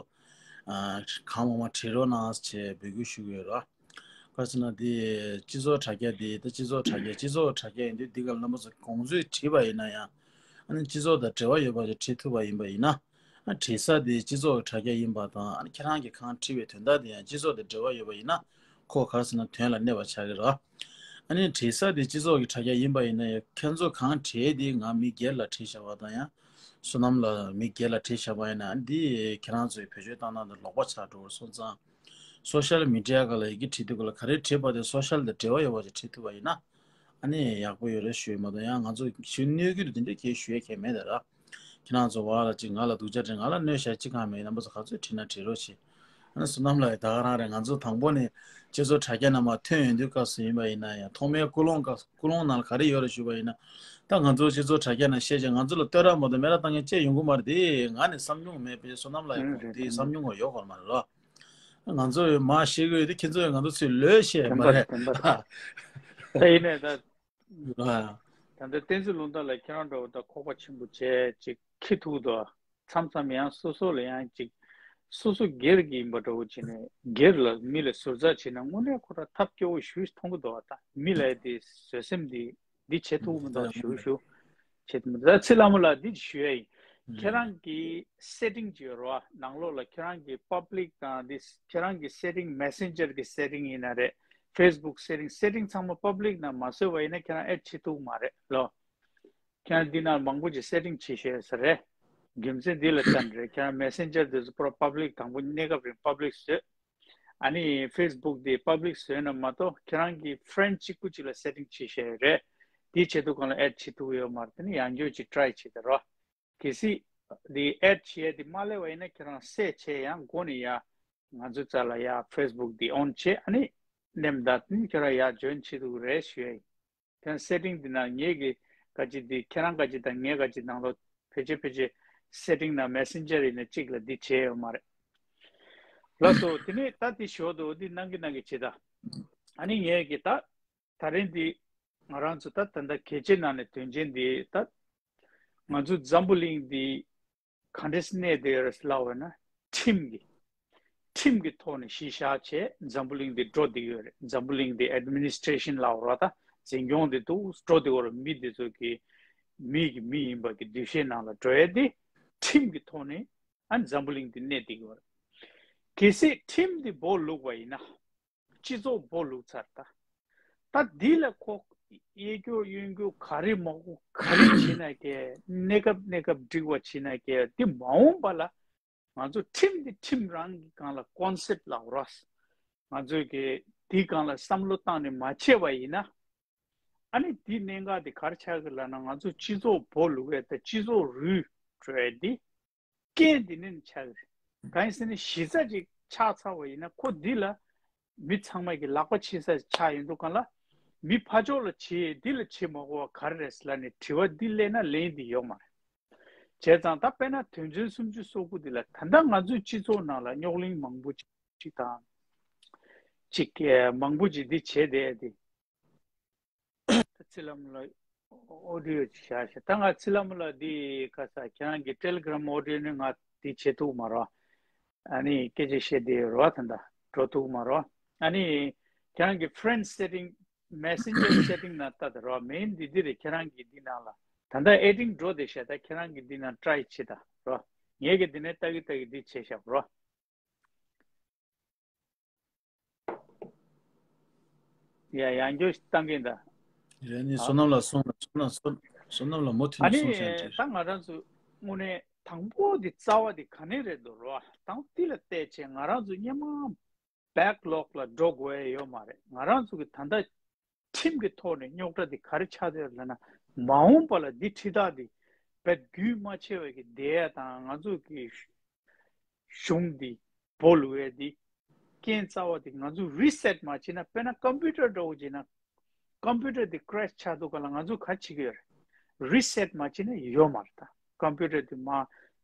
ཨ་གང་མང་མང་བྲིས་རོགས་གནང་ཞེས་འབོད་སྐུལ་ཞུ་གི་ཡོད་ར། ག་ཟེར་ན་དེ་སྤྱི་ཚོགས་དྲ་རྒྱ་དེ་ད་སྤྱི་ཚོགས་དྲ་རྒྱ་སྤྱི་ཚོགས་དྲ་རྒྱ་ཡིན་དུས་འདི་ག་ལ་རྣམ་པ་ཚོ་དགོངས་ཚུལ་བྲིས་པ་ཡིན་ན་ཡང་ཨ་ནི་སྤྱི་ཚོགས་དང་འབྲེལ་བ་ཡོད་པ་ཞིག་བྲིས་ཐུབ་པ་ཡིན་པ་ཡིན་ན། ཨ་བྲིས་ས་དེ་སྤྱི་ཚོགས་ཀྱི་དྲ་རྒྱ་ཡིན་པ་དང་ཨ་ནི་ཁྱེད་རང་གིས་གང་བྲིས་པའི་དོན་དག་དེ་ཡང་སྤྱི་ཚོགས་དང་འབྲེལ་བ་ཡོད་པ་ཡིན་ན་ཁོ་ག་རེ་ཟེར་ན་དོན་ལ་གནས་པ་ཆགས་ཀྱི་རེད། ཨ་ནི་བྲིས་ས་དེ་སྤྱི་ཚོགས་ཀྱི་དྲ་རྒྱ་ཡིན་པ་ཡིན་ན་ཡང་ཁྱེད་ཚོ་གང་བྲིས་དེ་ང་མི་སྒེར་ལ་བྲིས་བཞག་པ་དང་ཡང་བསོད་ནམས་ལ་མི་སྒེར་ལ་བྲིས་བཞག་པ་ཡིན་ན་ཨ་ནི་འདི་ཁྱེད་རང་ཚོའི་བེད་སྤྱོད་བཏང་སྟངས་དེ་ལོག་པ་ཆགས་འགྲོ་བར་སོང་ཙང་། སོ་ཤལ་མི་ཌི་ཡ་སྒང་ལ་ཡི་གེ་བྲིས་དུས་སྒང་ལ་ག་རེ་བྲིས་པ་དེ་སོ་ཤལ་དང་འབྲེལ་བ་ཡོད་པ་ཅིག་བྲིས་ཐུབ་པ་ཡིན་ན། ཨ་ནི་ཡག་པོ་ཡོད་རེད་ཞུས་མ་གཏོགས་ཡང་ང་ཚོ་ཞུ་གནོད་ཀྱི་འདུག་དེ་འདྲ་ཁྱེད་ཞུ་ཡ་ཁྱད་མེད་ད་ར། ཁྱེད་རང་ཚོ་བར་ལ་ཅིག་ང་ལ་སྡུག་ཅག་དྲན་ང་ལ་གནོད་ཤག་ཅི་གང་མེད། རྣམ་པ་ཚོ་ག་ཚོད་བྲིས་ན་བྲིས་རོགས་བྱེད། ཨ་ནི་བསོད་ནམས་ལགས་ད་ག་རང་རེད། ང་ཚོ་དང་པོ་ནས་སྤྱི་ཚོགས་དྲ་རྒྱ་ནང་མར་ཐོན་ཡོང་དུས་སྐབས་སུ་ཡིན་པ་ཡིན་ན་ཡང་ཐོག་མའི་ཀུན་སློང་སྐབས་ཀུན་སློང་ནང་ལ་ག་རེ་ཡོད་རེད་ཞུས་པ་ཡིན་ན། ད་ང་ཚོ་སྤྱི་ཚོགས་དྲ་རྒྱ་ནང་བཤད་བྱས་ང་ཚོ་ལ་བསྟོད་ར་མ་གཏོགས་སྨད་ར་བཏང་མཁན་ཅི་ཡོང་གི་མ་རེད་དེ་ང་ནས་བསམ་མྱོང་མེད་པས་བསོད་ནམས་ལགས་ཡིན་དགོངས་དེ་བསམ་མྱོང་ག་ཡོད་གོ་མ་རེད་རོ། ང་ཚོ་ཡོད་མ་ཤེས་གི་ཡོད་དེ་ཁྱེད་ཚོ་ཡོད་ང་ཚོ་ཚོས་ལོས་བཤད་མ་རེད། ད་ཡིན་ནས་ད། ཨ། ད་ལྟ་བསྟན་འཛིན་ལུང་རྟ་ལགས་ཁྱེད་རང་འདྲ་བོ་ད་ཁོག་པ་ཆེན་པོ་བྱས་ཅིག་ཁྱི་ཐུག་དོ། མཚམས་མཚམས་ཡང་སོ་སོ་ལ་ཡང་ཅིག་སོ་སོ་སྒེར་གྱི་ཡིན་པ་འདྲ་བོ་བྱས་ནས་སྒེར་ལ་མི་ལ་ཟུར་ཟ་བྱས་ན་དངོས་གནས་ཁོ་རང་ཐབས་སྐྱོ་བོ་ཞུ་མཐོང་གི་འདུག་བ། ད་མི་ལ་དེ་བཟོད་སེམས་དེ་འདི་བྱེད་ཐུབ་མི་འདུག་ཞུ་ཞུ་བྱེད་མི་འདུག་ད་ཚེ་ལྷ་མོ་ལགས་འདི་ཞུ་ཡ་ཡིན། ཁྱེད་རང་གི་སེ་ཊིང་ཅིག་ཡོད་རེད་བ། ནང་ལོགས་ལ་ཁྱེད་རང་གི་པབ་ལིག་དང་འདི་ཁྱེད་རང་གི་སེ་ཊིང་མེ་སེན་ཇར་གི་སེ་ཊིང་ཡིན་ན་རེད། ཕེ་སི་བུག་སེ་ཊིང་སེ་ཊིང་ཚང་མ་པབ་ལིག་ནང་མ་བཟོས་པ་ཡིན་ན་ཁྱེད་རང་ཨེཌ་བྱེད་ཐུབ་མ་རེད་ལོ། ཁྱེད་རང་འདི་ནང་མང་པོ་ཅིག་སེ་ཊིང་བྱེད་ཤེས་ས་རེད། རྒྱུ་མཚན་འདི་ལ་བརྟེན་རེད། ཁྱེད་རང་མེ་སེན་ཇར་དེ་ཚོ་པུ་ར་པབ་ལིག་དང་པོ་གནས་སྐབས་རིང་པབ་ལིག་བཟོས། ཨ་ནི་ཕེ་སི་བུག་དེ་པབ་ལིག་བཟོས་ན་མ་གཏོགས་ཁྱེད་རང་གི་ཕི་རེན་ཌི་གཅིག་པུ་གཅིག་ལ་སེ་ཊིང་བྱེད་ཤེས་རེད། དེ་བྱེད་དུས་སྒང་ལ་ཨེཌ་བྱེད་ཐུབ་ཡོད་མ་རེད། དེ་ནི་ཡང་བསྐྱར་ཅིག་ཊི་རའི་བྱེད་དེ་རོ། གལ་སྲིད་དེ་ཨེཌ་བྱེད་ཡ་དེ་མ་སླེབས་པ་ཡིན་ན་ཁྱེད་རང་སེ་བྱས་ཡང་སྒོ་ནས་ཡ་ང་ཚོའི་རྩ་ལ་ཡ་ཕེ་སི་བུག་དེ་ཨོན་བྱས། ཨ་ནི་ནེམ་ད་དེ་ནི་ཁྱེད་རང་ཡ་ཇོ་ཡིན་བྱེད་ཐུབ་རེད་ཞུ་ཡ་ཡིན། དེ་སེ་ཊིང་འདི་ནང་ངེད་ཀྱི་ག་ཅི་འདི་ཁྱེད་རང་ག་ཅི་དང་ངེད་ག་ཅི་ནང་ལོ་ཕལ་ཆེར་ཕལ་ཆེར་སེ་ཊིང་ནང་མེ་སེན་ཇར་ཡིན་ན་གཅིག་ལ་འདི་བྱས་ཡོད་མ་རེད། ལགས་སོ། དེ་ནས་ད་འདི་ཞོར་དུ་འདི་གནང་གི་གནང་གི་བྱེད་ད། ཨ་ནི་ངེད་ཀྱི་ད་ད་རིང་འདི་ང་རང་ཚོ་ད་ད་ལྟ་གལ་ཆེ་ནང་ནས་དོན་ཆེན་འདི་ད་ང་ཚོ་འཛམ་བུ་གླིང་འདི་ག་འདྲས་གནས་བསྡད་ཡོད་རེད་ལབ་པ་ན་ཁྲིམས་ཀྱི་ཁྲིམས་ཀྱི་ཐོག་ནས་གཞི་བཞག་བྱས་འཛམ་བུ་གླིང་འདི་འགྲོ་བསྡད་ཡོད་རེད། འཛམ་བུ་གླིང་འདི་ཨེཌ་མི་ནི་སི་ཊི་རེ་ཤན་ལབ་རོགས། ད་འཛིན་སྐྱོང་འདི་འདུག་འགྲོ་བསྡད་ཡོད་རེད། མི་འདི་ཚོ་གི་མི་གི་མི་ཡིན་པ་གི་འདུ་ཤེས་ནང་ལ་འགྲོ་ཡ་འདི་ཁྲིམས་ཀྱི་ཐོག་ནས་ཨ་འཛམ་བུ་གླིང་འདི་གནས་བསྡད་ཡོད་རེད། གལ་སྲིད་ཁྲིམས་འདི་སྦོ་ལུག་པ་ཡིན་ན། སྤྱི་ཚོགས་སྦོ་ལུག་ཚར་ད། ད་འདི་ལ་ཁོ་གཡས་སྐྱོར་གཡོན་སྐྱོར་ག་རེ་མ་གོ་ག་རེ་བྱེད་ན་ཀྱེ། གནས་སྐབས་གནས་སྐབས་འགྲིག་པ་བྱེད་ན་ཀྱེ། འདི་མ་འོངས་པ་ལ་ང་ཚོ་ཁྲིམས་འདི་ཁྲིམས་རང་གི་སྒང་ལ་ཀོན་སེབ་ལབ་རོགས། ང་ཚོས་ཀྱི་འདི་སྒང་ལ་བསམ་བློ་བཏང་ནས་མ་བྱས་པ་ཡིན་ན། ཨ་ནི་འདི་གནད་འགག་འདི་ག་རེ་ཆགས་ཀྱི་ལབ་ན། ང་ཚོ་སྤྱི་ཚོགས་སྦོ་ལུག་པས་ད་སྤྱི་ཚོགས་རུལ་འགྲོ་ཡ་འདི། རྐྱེན་འདི་ནི་ཆགས་ཀྱི་རེད། གང་ཡིན་ཟེར་ན་གཞི་རྩ་ཅིག་ཆགས་ཚར་བ་ཡིན་ན་ཁོ་འདི་ལ་མི་ཚང་མ་གི་ལག་པ་ཕྱིས་ས་ཆགས་ཡོང་དུས་སྒང་ལ་མི་ཕར་ཕྱོགས་ལ་བྱེད་འདི་ལ་བྱེད་མ་དགོས་པ་ག་རེ་རེད་ལབ་ནས་དྲི་བ་འདི་སླེབས་ན་ལན་འདི་ཡོད་མ་རེད། བྱས་ཙང་ད་དཔེར་ན་དོན་ཚན་སུམ་ཅུ་སོ་དགུ་འདི་ལ་ད་ལྟ་ང་ཚོའི་སྤྱི་ཚོགས་ནང་ལ་རྙོག་གླེང་མང་པོ་ཅིག་དང་ཅིག་མང་པོ་ཅིག་འདི་བྱས་བསྡད་དེ། ད་ཚེ་ལྷ་མོ་ལགས་ཨོ་ཌི་ཡོ་ཅིག་བཞག་ཤག་ད་ང་ཚེ་ལྷ་མོ་ལགས་འདི་ག་ས་ཁྱེད་རང་གི་ཊེ་ལི་གྷི་རམ་ཨོ་ཌི་ཡོ་ནི་ང་འདི་བྱེད་ཐུབ་མ་རེད། ཨ་ནི་སྐད་ཆ་བཤད་བསྡད་ཡོད་རེད་བ། ད་ལྟ་འགྲོ་ཐུབ་མ་རེད། ཨ་ནི་ཁྱེད་རང་གི་ཕི་རེན་ཌི་སེ་ཊིང་མེ་སེན་ཇར་སེ་ཊིང་ནང་ལྟ་ད་རེད་བ། མེན་འདི་འདི་རེད། ཁྱེད་རང་གི་འདི་ནང་ལ་ད་ལྟ་ཨེ་ཌིང་འགྲོ་བསྡད་ཤག་ད་ཁྱེད་རང་གི་འདི་ནང་ཊི་རའི་བྱེད་ད་རེད་བ། ངས་གི་འདི་ནས་ལྟ་གི་ལྟ་གི་འདི་བྱས་ཤག་རེད་བ། ཡ་ཡང་བསྐྱར་བཏང་གིན་ད། ཡ་ནི་ཨ། བསོད་ནམས་ལགས་གསུངས་ལ། བསོད་ནམས་བསོད་བསོད་ནམས་ལགས་མུ་མཐུད་ཨ་ནས་ནི་གསུངས་ཤག་ཅེས། ད་ང་རང་ཚོ་དངོས་གནས་དང་པོ་འདི་རྩ་བ་འདི་ག་ནས་རེད་འདུག་རོ། དང་འདི་ལ་བལྟས་བྱས་ང་རང་ཚོ་སྔོན་མ་བེག་ལོག་ལ་འགྲོ་དགོས་ཡ་ཡོད་མ་རེད། ང་རང་ཚོ་གི་ད་ལྟ་ཁྲིམས་ཀྱི་ཐོག་ནས་རྙོག་དྲ་འདི་ག་རེ་ཆགས་བསྡད་ཡོད་ལབ་ན། མ་འོངས་པ་ལ་འདི་ཁྲིམས་ཐག་འདི་རྦད་རྒྱུན་མ་ཆད་པ་གི་བསྡད་ཡ་དང་། ང་ཚོ་གི་གཞུང་འདི་སྦོ་ལུག་ཡ་འདི་རྐྱེན་རྩ་བ་འདི་ང་ཚོ་རི་སེ་ཊི་མ་བྱས་ན། དཔེར་ན་ཀམ་པུ་ཊར་འདྲ་བོ་བྱས་ན། ཀམ་པུ་ཊར་འདི་ཀི་རེཤ་ཆགས་དུས་སྒང་ལ་ང་ཚོ་ག་རེ་བྱེད་ཀྱི་ཡོད་རེད། རི་སེ་ཊི་མ་བྱས་ན་ཡོད་མ་རེད། ད་ཀམ་པུ་ཊར་འདི་མ་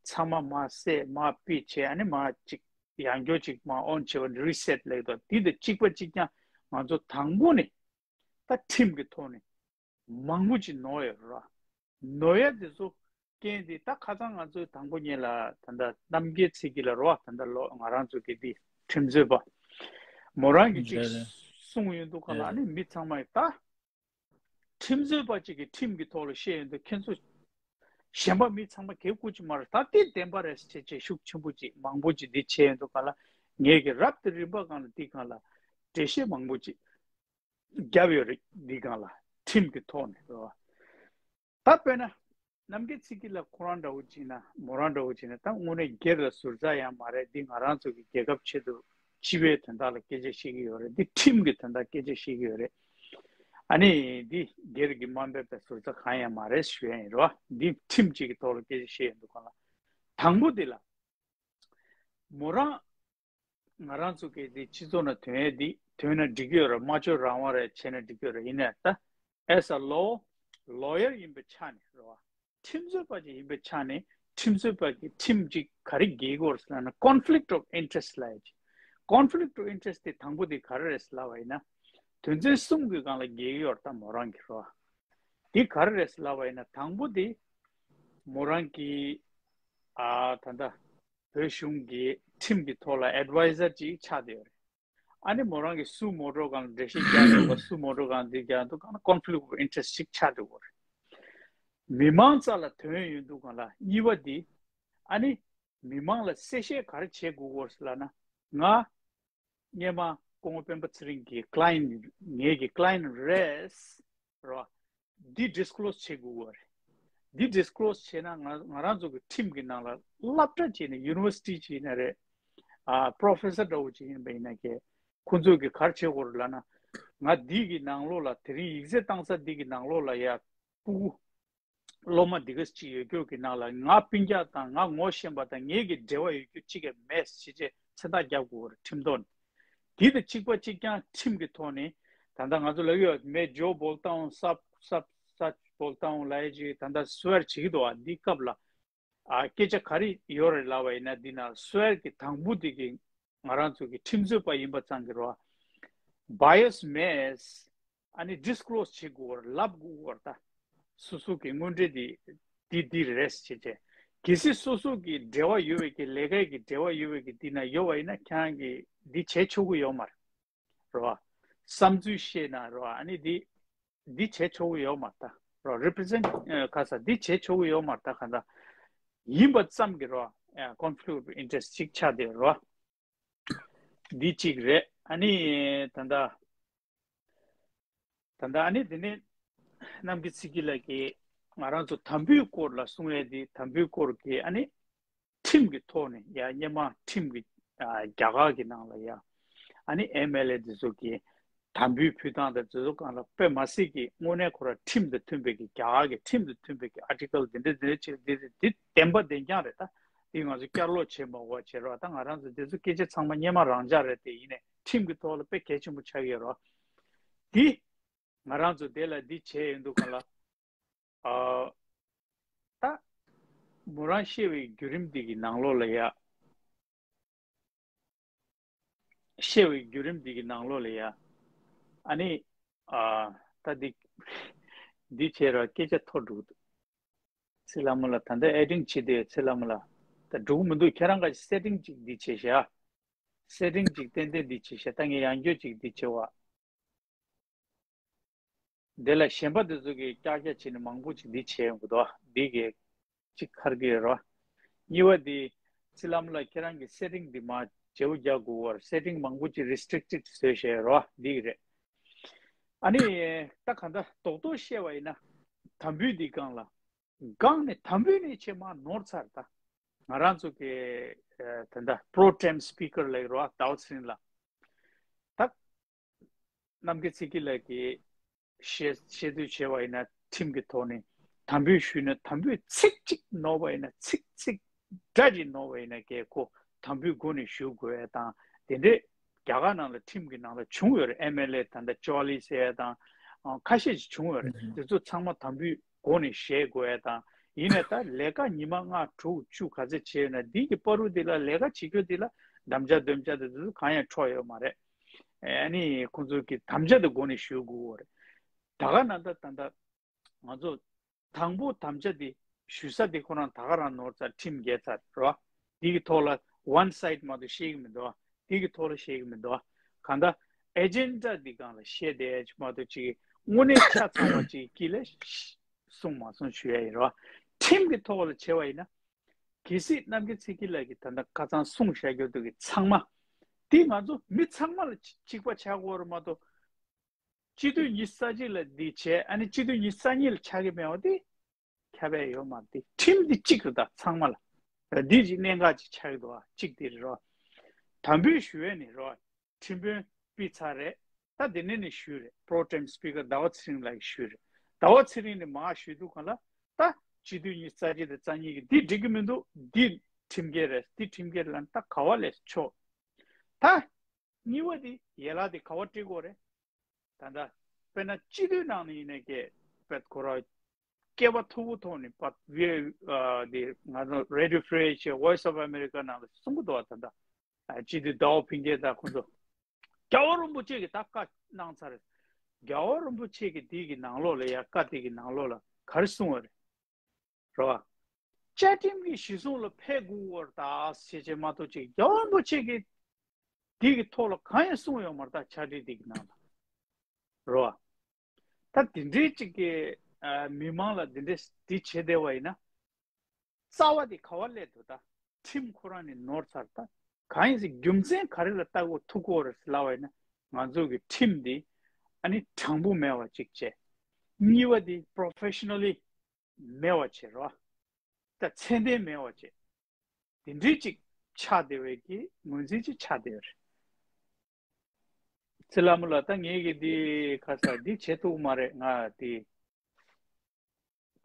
ཚང་མ་མ་སེ་མ་པི་བྱས། ཨ་ནི་མ་ཅིག་ཡང་བསྐྱར་ཅིག་མ་ཨོན་བྱས་པ་རི་སེ་ཊི་ལབ་དུས་འདི་དང་གཅིག་པ་གཅིག་རྐྱང་ང་ཚོ་དང་པོ་ནས་ད་ཁྲིམས་ཀྱི་ཐོག་ནས་མང་པོ་ཅིག་ནོར་ཡོད་རེད། ནོར་ཡ་དེ་ཚོ་རྐྱེན་དེ་ད་ཁ་སང་ང་ཚོས་དང་པོ་ཉིད་ལ་ད་ལྟ་རྣམ་རྒྱལ་ཚེ་སྐྱིད་ལགས་རེད་བ། ད་ལྟ་ལོ་ང་རང་ཚོ་གི་འདི་ཁྲིམས་རྩོད་པ་མོ་རང་གིས་ཅིག་རེད་རེད། གསུངས་ཡོང་དུས་སྒང་ལ། རེད་ཨ་རེད། ནི་མི་ཚང་མས་ད་ཁྲིམས་རྩོད་པ་ཅིག་གིས་ཁྲིམས་ཀྱི་ཐོག་ལ་བཤད་ཡོང་དུས་ཁྱེད་ཚོ་གཞན་པ་མི་ཚང་མ་གེ་བཀུར་གྱི་མ་རེད། ད་དེ་བདེན་པ་རེད་ཟེར་བྱས་ཤུགས་ཆེན་པོ་ཅིག་མང་པོ་ཅིག་འདི་བྱས་ཡོང་དུས་སྒང་ལ། ངས་ཀྱི་རབ་དང་རིམ་པ་སྒང་ལ་འདི་སྒང་ལ་འགྲེལ་བཤད་མང་པོ་ཅིག་བརྒྱབ་ཡོད་རེད། འདི་སྒང་ལ་ཁྲིམས་ཀྱི་ཐོག་ནས་རེད་བ། ད་དཔེར་ན་རྣམ་རྒྱལ་ཚེ་སྐྱིད་ལགས་ཁོ་རང་འདྲ་བོ་བྱས་ན་མོ་རང་འདྲ་བོ་བྱས་ན། ད་དངོས་གནས་སྒེར་ལ་ཟུར་ཟ་ཡང་མ་རེད། འདི་ང་རང་ཚོ་གི་རྒྱལ་ཁབ་ཆེད་དུ་སྤྱི་པའི་དོན་དག་ལ་སྐད་ཆ་བཤད་ཀྱི་ཡོད་རེད། འདི་ཁྲིམས་ཀྱི་དོན་དག་སྐད་ཆ་བཤད་ཀྱི་ཡོད་རེད། ཨ་ནི་འདི་སྒེར་གྱི་དམའ་འབེབས་དང་ཟུར་ཟ་གང་ཡང་མ་རེད་ཞུ་ཡ་ཡིན་རེད་བ། འདི་ཁྲིམས་གཅིག་གི་ཐོག་ལ་སྐད་ཆ་བཤད་ཡོང་དུས་སྒང་ལ། དང་པོ་འདི་ལ་མོ་རང་ང་རང་ཚོ་གི་འདི་སྤྱི་ཚོགས་ནང་ཐོན་ཡས་འདི་ཐོན་ན་འགྲིག་གི་ཡོད་རེད། སྨྲ་བརྗོད་རང་དབང་རེད། བྱས་ན་འགྲིག་གི་ཡོད་རེད། ཡིན་ནའི་ད་as a law lawyer ཡིན་པའི་ཆ་ནས་རེད་བ། ཁྲིམས་རྩོད་པ་ཅིག་ཡིན་པའི་ཆ་ནས་ཁྲིམས་རྩོད་པ་གི་ཁྲིམས་ཅིག་ག་རེ་འགལ་གྱི་ཡོད་རེད་ཟེར་ན། conflict of interest ལབ་ཡ་ཅིག། conflict of interest དེ་དང་པོ་དེ་ག་རེ་རེད་ཟེར་ལབ་པ་ཡིན་ན། དོན་ཚན་གསུམ་གྱི་སྒང་ལ་འགལ་གྱི་ཡོད་རེད། ད་མོ་རང་གི་རེད་བ། འདི་ག་རེ་རེད་ལབ་པ་ཡིན་ན། དང་པོ་དེ་མོ་རང་གི་ཨ་ད་ལྟ་བོད་གཞུང་གི་ཁྲིམས་ཀྱི་ཐོག་ལ་ཨེཌ་ཝའི་ཟར་ཅིག་ཆགས་བསྡད་ཡོད་རེད། ཨ་ནི་མོ་རང་གིས་སུ་མོ་ཊོ་གང་ལ་འགྲེལ་བཤད་རྒྱག་འདུག་ག་སུ་མོ་ཊོ་གང་འདི་རྒྱག་འདུག་ག་ན་ཀོན་ཕི་ལིག་ཨོཕ་ཨིན་ཊི་རེ་སི་ཅིག་ཆགས་འདུག་ག་རེད། མི་མང་རྩ་ལ་དོན་ཡོད་འདུག་ག་ལ། གཉིས་པ་འདི་ཨ་ནི་མི་མང་ལ་གསལ་བཤད་ག་རེ་བྱེད་དགོས་ཀྱི་ཡོད་ཟེར་ལབ་ན། ང་སྔོན་མ་སྐུ་ངོ་སྤེན་པ་ཚེ་རིང་གི་ཀ་ལ་ཡན་ངེད་ཀྱི་ཀ་ལ་ཡན་རེད་རོ། འདི་ཌིས་ཀི་ལོ་སི་བྱེད་དགོས་ཀྱི་ཡོད་རེད། འདི་ཌིས་ཀི་ལོ་སི་བྱས་ན་ང་ང་རང་ཚོ་གི་ཁྲིམས་ཀྱི་ནང་ལ་སློབ་གྲྭ་བྱས་ནས་ཡུ་ནི་ཝར་སི་ཊི་བྱས་ན་རེད། ཨ་པོ་རོ་ཕེ་སར་འདྲ་བོ་ཅིག་ཡིན་པ་ཡིན་ན་ཀྱེ། ཁོང་ཚོས་ཀྱི་ག་རེ་བྱེད་དགོས་རེད་ལབ་ན། ང་འདི་གི་ནང་ལོགས་ལ་དེ་རིང་ཡིག་ཚད་བཏང་ས་འདི་གི་ནང་ལོགས་ལ་ཡ་ཕྲུ་གུ་སློབ་མ་འདི་ག་ཅིག་ཡོད་རྒྱུ་གི་ནང་ལ་ང་སྤུན་ཀྱག་དང་ང་ངོ་ཤེས་པ་དང་ངེད་ཀྱི་འབྲེལ་བ་ཡོད་རྒྱུ་གཅིག་གི་མེད་ཅེས་བྱས་མཚན་རྟགས་རྒྱག་དགོས་རེད་ཁྲིམས་ཐོག་ནས། འདི་དང་གཅིག་པ་གཅིག་རྐྱང་ཁྲིམས་ཀྱི་ཐོག་ནས་ད་ལྟ་ང་ཚོ་ལབ་ཀྱི་ཡོད། མེ་ཇོ་བོལ་ཏའུན་སབ་སབ་སབ་བོལ་ཏའུན་ལབ་ཡ་ཅིག་ད་ལྟ་སུ་ཝེར་བྱེད་ཀྱི་འདུག་ཨ། འདི་སྐབས་ལ་ཨ་སྐད་ཆ་ག་རེ་ཡོད་རེད་ལབ་པ་ཡིན་ན། འདི་ན་སུ་ཝེར་གྱི་དང་པོ་འདི་གི་ང་རང་ཚོ་གི་ཁྲིམས་རྩོད་པ་ཡིན་པ་ཙང་གི་རོ། བྷ་ཡ་སི་མེད། ཨ་ནི་ཌིས་ཀི་ལོ་སི་བྱེད་དགོས་པར་ལབ་དགོས་པར་ད། སོ་སོ་གི་དངོས་འབྲེལ་འདི་འདི་འདི་རེད་ཟེར་བྱས། གལ་སྲིད་སོ་སོ་གི་འབྲེལ་བ་ཡོད་པའི་གི་ལས་ཀའི་གི་འབྲེལ་བ་ཡོད་པའི་གི་འདི་ན་ཡོད་པ་ཡིན་ན་ཁྱེད་རང་གིས་འདི་བྱེད་ཆོག་གི་ཡོད་མ་རེད་རོ། བསམ་ཚུལ་བཤད་ན་རོ། ཨ་ནི་འདི་འདི་བྱེད་ཆོག་གི་ཡོད་མ་རེད་ད་རོ། རེ་པི་རི་ཟེན་ཊི་ཁ་ས་འདི་བྱེད་ཆོག་གི་ཡོད་མ་རེད་ད། ག་ད་ཡིན་པ་ཙམ་གི་རོ། ཀོན་ཕི་ལིག་ཨོཕ་ཨིན་ཊི་རེ་སི་ཅིག་ཆགས་བསྡད་རོ། འདི་གཅིག་རེད། ཨ་ནི་ད་ལྟ་ད་ལྟ་ཨ་ནི་དེ་ནས་རྣམ་རྒྱལ་ཚེ་སྐྱིད་ལགས་ཀྱིས་ང་རང་ཚོ་དམ་འབུལ་སྐོར་ལ་གསུང་ཡས་དེ། དམ་འབུལ་སྐོར་གྱི་ཨ་ནི་ཁྲིམས་ཀྱི་ཐོག་ནས་ཡ་སྔོན་མ་ཁྲིམས་ཀྱི་ཨ་རྒྱ་གར་གྱི་ནང་ལ་ཡ་ཨ་ནི་ཨེམ་ཨེལ་ཨེ་དེ་ཚོ་གི་དམ་འབུལ་ཕུལ་སྟངས་དང་དེ་ཚོ་སྒང་ལ་དཔེ་མ་སྲིད་ཀྱི་དངོས་གནས་ཁོ་རང་ཁྲིམས་དང་མཐུན་པའི་གི་རྒྱ་གར་གྱི་ཁྲིམས་དང་མཐུན་པའི་གི་ཨར་ཊི་ཀལ་དེ་འདྲ་དེ་འདྲ་བྱས་འདི་འདི་བདེན་པ་བདེན་རྐྱང་རེད་ད། འདི་ང་ཚོ་བསྐྱར་ཀློག་བྱེད་མ་དགོས་པ་བྱེད་རོགས། ད་ང་རང་ཚོ་འདི་ཚོ་སྐད་ཆ་ཚང་མ་སྔོན་མ་རང་འཇགས་རེད་དེ། ཡིན་ནའི་ཁྲིམས་ཀྱི་ཐོག་ལ་དཔེ་གལ་ཆེན་པོ་ཆགས་ཡོད་རོགས། འདི་ང་རང་ཚོ་དེ་ལ་འདི་བྱས་ཡོད་འདུག་ག་ལ། ཨ་ད་མོ་རང་བཤད་པའི་བརྒྱུད་རིམ་འདི་གི་ནང་ལོགས་ལ་ཡ། བཤད་པའི་བརྒྱུད་རིམ་འདི་གི་ནང་ལོགས་ལ་ཡ། ཨ་ནི་ཨ་ད་འདི་འདི་བྱས་ར་སྐད་ཆ་འཐོར་འགྲོ་གི་འདུག་ཚེ་ལྷ་མོ་ལགས། ད་ལྟ་ཨེ་ཌིང་བྱེད་དེ་ཚེ་ལྷ་མོ་ལགས། ད་འགྲོ་གི་མི་འདུག་ཁྱེད་རང་ག་སེ་ཊིང་ཅིག་འདི་བྱས་ཤག་སེ་ཊིང་ཅིག་ཏན་ཏན་འདི་བྱས་ཤག་ད་ངས་ཡང་བསྐྱར་ཅིག་འདི་བྱས་པ། དེ་ལ་གཞན་པ་དེ་ཚོ་གིས་ཀྱག་ཀྱག་བྱས་ནས་མང་པོ་ཅིག་འདི་བྱས་ཡོང་གི་འདུག་འདི་གི་གཅིག་ཁར་གི་རོ། གཉིས་པ་འདི་ཚེ་ལྷ་མོ་ལགས་ཁྱེད་རང་གི་སེ་ཊིང་འདི་མ་བརྗེ་པོ་རྒྱག་དགོས་པར་སེ་ཊིང་མང་པོ་ཅིག་རི་སི་ཊིག་ཊེཌ་བཟོས་བཞག་རོ། འདི་གི་རེད། ཨ་ནི་ད་ག་འདྲ་རྡོག་རྡོག་བཤད་པ་ཡིན་ན། དམ་འབུལ་འདི་སྒང་ལ། སྒང་ནས་དམ་འབུལ་ནས་ཆེ་མ་ནོར་ཚར་ད། ང་རང་ཚོ་གི་ཨ་ད་ལྟ་པོ་རོ་ཊེམ་སི་པི་ཀར་ལབ་ཀྱི་རོ། ཟླ་བ་ཚེ་རིང་ལགས། ད་རྣམ་རྒྱལ་ཚེ་སྐྱིད་ལགས་ཀྱིས་བཤད་བཤད་དུས་བྱས་པ་ཡིན་ན། ཁྲིམས་ཀྱི་ཐོག་ནས་དམ་འབུལ་ཞུས་ན་དམ་འབུལ་ཚིག་གཅིག་ནོར་བ་ཡིན་ན་ཚིག་ཚིག་འདྲ་ཅིག་ནོར་བ་ཡིན་ན་ཀྱེ་ཁོ་དམ་འབུལ་སྒོ་ནས་ཞུ་དགོས་ཡ་དང་དེ་འདྲས་རྒྱ་གར་ནང་ལ་ཁྲིམས་ཀྱི་ནང་ལ་བྱུང་ཡོད་རེད། ཨེམ་ཨེལ་ཨེ་ད་ལྟ་ཅོ་ལི་ཟེར་ཡ་དང་ཨ་ཁ་ཤས་ཤིག་བྱུང་ཡོད་རེད། དེ་ཚོ་ཚང་མ་དམ་འབུལ་སྒོ་ནས་བཞེས་དགོས་ཡ་དང་། ཡིན་ནའི་ད་ལས་ཀ་ཉི་མ་ལྔ་དྲུག་བཅུ་ག་ཚད་བྱས་ཡོད་ན་འདི་གི་བར་དུ་འདི་ལ་ལས་ཀ་བྱེད་རྒྱུ་འདི་ལ་དམ་བཅའ་འདོན་བཅའ་དེ་ཚོ་གང་ཡང་འཕྲོག་ཡོད་མ་རེད། ཨ་ནི་ཁོང་ཚོ་གི་དམ་བཅའ་དེ་སྒོ་ནས་ཞུ་དགོས་པ་རེད། ད་ག་ནང་ད་ད་ད་ང་ཚོ་དང་པོ་དམ་བཅའ་དེ་ཞུ་ས་དེ་ཁོ་རང་ད་ག་རང་ནོར་ཚར། ཁྲིམས་འགལ་ཚར་རོ། དེ་གི་ཐོག་ལ་ཝན་སའིཌ་མ་གཏོགས་བཤད་གི་མི་འདུག་དེ་གི་ཐོག་ལ་བཤད་གི་མི་འདུག་གང་ལྟར་ཨེ་ཇེན་ཌ་འདི་སྒང་ལ་བཤད་བསྡད་ཡ་ཅིག་མ་གཏོགས་ཅིག་དངོས་གནས་ཆ་ཚང་བ་ཅིག་དཀྱིལ་ལ་གསུངས་མ་སོང་ཞུ་ཡ་ཡིན་རོ། ཁྲིམས་ཀྱི་ཐོག་ལ་བྱས་པ་ཡིན་ན། གལ་སྲིད་རྣམ་རྒྱལ་ཚེ་སྐྱིད་ལགས་ཀྱིས་ད་ལྟ་ཁ་སང་གསུངས་བཞག་རྒྱུ་དེ་གི་ཚང་མ། དེ་ང་ཚོ་མི་ཚང་མ་ལ་གཅིག་པ་ཆགས་དགོས་རེད་མ་གཏོགས། སྤྱི་འཐུས་ཉི་ཤུ་རྩ་གཅིག་ལ་འདི་བྱས། ཨ་ནི་སྤྱི་འཐུས་ཉི་ཤུ་རྩ་གཉིས་ལ་ཆགས་ཀྱི་མེད་པ་དེ་ཁྱབ་པ་ཡོད་མ་རེད། དེ་ཁྲིམས་འདི་གཅིག་རེད་ད་ཚང་མ་ལ། འདི་ཅིག་གནད་འགག་ཅིག་ཆགས་ཀྱི་འདུག་ཨ། གཅིག་དེ་རེད་རོ། དམ་འབུལ་ཞུ་ཡས་ནི་རོ། ཁྲིམས་དཔོན་ཕུད་ཚར་རེད། ད་དེ་ནས་ནི་ཞུས་རེད། པོ་རོ་ཊེམ་སི་པི་ཀར་ཟླ་བ་ཚེ་རིང་ལགས་ཀྱིས་ཞུས་རེད། ཟླ་བ་ཚེ་རིང་ནི་མར་ཞུས་དུས་གང་ལ་ད་སྤྱི་འཐུས་ཉི་ཤུ་རྩ་གཅིག་དང་རྩ་གཉིས་ཀྱིས་འདི་འགྲིག་གི་མི་འདུག་འདི་ཁྲིམས་འགལ་རེད། འདི་ཁྲིམས་འགལ་ལབ་ན་ད་ག་བ་ལས་ཆོག་ད་གཉིས་པ་འདི་ཡན་ལག་འདི་ག་བ་འགྲིག་གོ་རེད། ད་ལྟ་དཔེར་ན་སྤྱི་འཐུས་ནང་ནས་ཡིན་ནའི་ཀྱེ་དཔེ་ཁོ་ར་སྐད་པ་མཐོ་པོ་ཐོག་ནས་པ་བི་ཨ་འདི་ང་ཚོ་རེ་ཌི་ཡོ་ཕི་རི་ཤི་ཝོ་ཡི་སི་ཨོཕ་ཨ་མེ་རི་ཀ་ནང་ལ་གསུང་གི་འདུག་བ། ད་ལྟ་ཨ་སྤྱི་འཐུས་ཟླ་བ་ཕུན་སྐྱིད་དང་ཁོང་ཚོ་རྒྱལ་བ་རིན་པོ་ཆེ་གིས་ད་བཀའ་གནང་ཚར་རེད། རྒྱལ་བ་རིན་པོ་ཆེ་གི་དེ་གི་ནང་ལོགས་ལ་ཡ་བཀའ་དེ་གི་ནང་ལོགས་ལ་ག་རེ་གསུངས་པ་རེད། རེད་བ། བཅའ་ཁྲིམས་ཀྱི་གཞི་བཟུང་ལ་ཕེབས་དགོས་པར་གདའ་ཞེས་བྱས་མ་གཏོགས་ཅིག་རྒྱལ་བ་རིན་པོ་ཆེ་གི་དེ་གི་ཐོག་ལ་གང་ཡང་གསུངས་ཡོད་མ་རེད་ད། ཕྱག་བྲིས་དེ་གི་ནང་ལ། རེད་བ། ད་དེ་འདྲའི་ཅིག་གི་ཨ་མི་མང་ལ་དེ་འདྲའི་དེ་བྱེད་བསྡད་པ་ཡིན་ན། རྩ་བ་དེ་ག་བ་སླེབས་འདུག་ད། ཁྲིམས་ཁོ་རང་ནས་ནོར་ཚར་ད། གང་ཡིན་ཟེར་རྒྱུ་མཚན་ག་རེ་ལ་ལྟ་དགོས་ཐུག་དགོས་རེད་ཟེར་ལབ་པ་ཡིན་ན། ང་ཚོ་གི་ཁྲིམས་འདི་ཨ་ནི་དྲང་པོ་མེད་པ་ཅིག་བྱས། གཉིས་པ་འདི་པྲོ་ཕེ་ཤ་ནལ་ལི་མེད་པ་བྱས་རོ། ད་ཚད་ལྡན་མེད་པ་བྱས། དེ་འདྲའི་ཅིག་ཆགས་བསྡད་པའི་གི་ངོས་འཛིན་ཅིག་ཆགས་བསྡད་པ་རེད། ཚེ་ལྷ་མོ་ལགས། ད་ངས་ཀྱི་འདི་ཁ་ས་འདི་བྱེད་ཐུབ་མ་རེད། ང་འདི་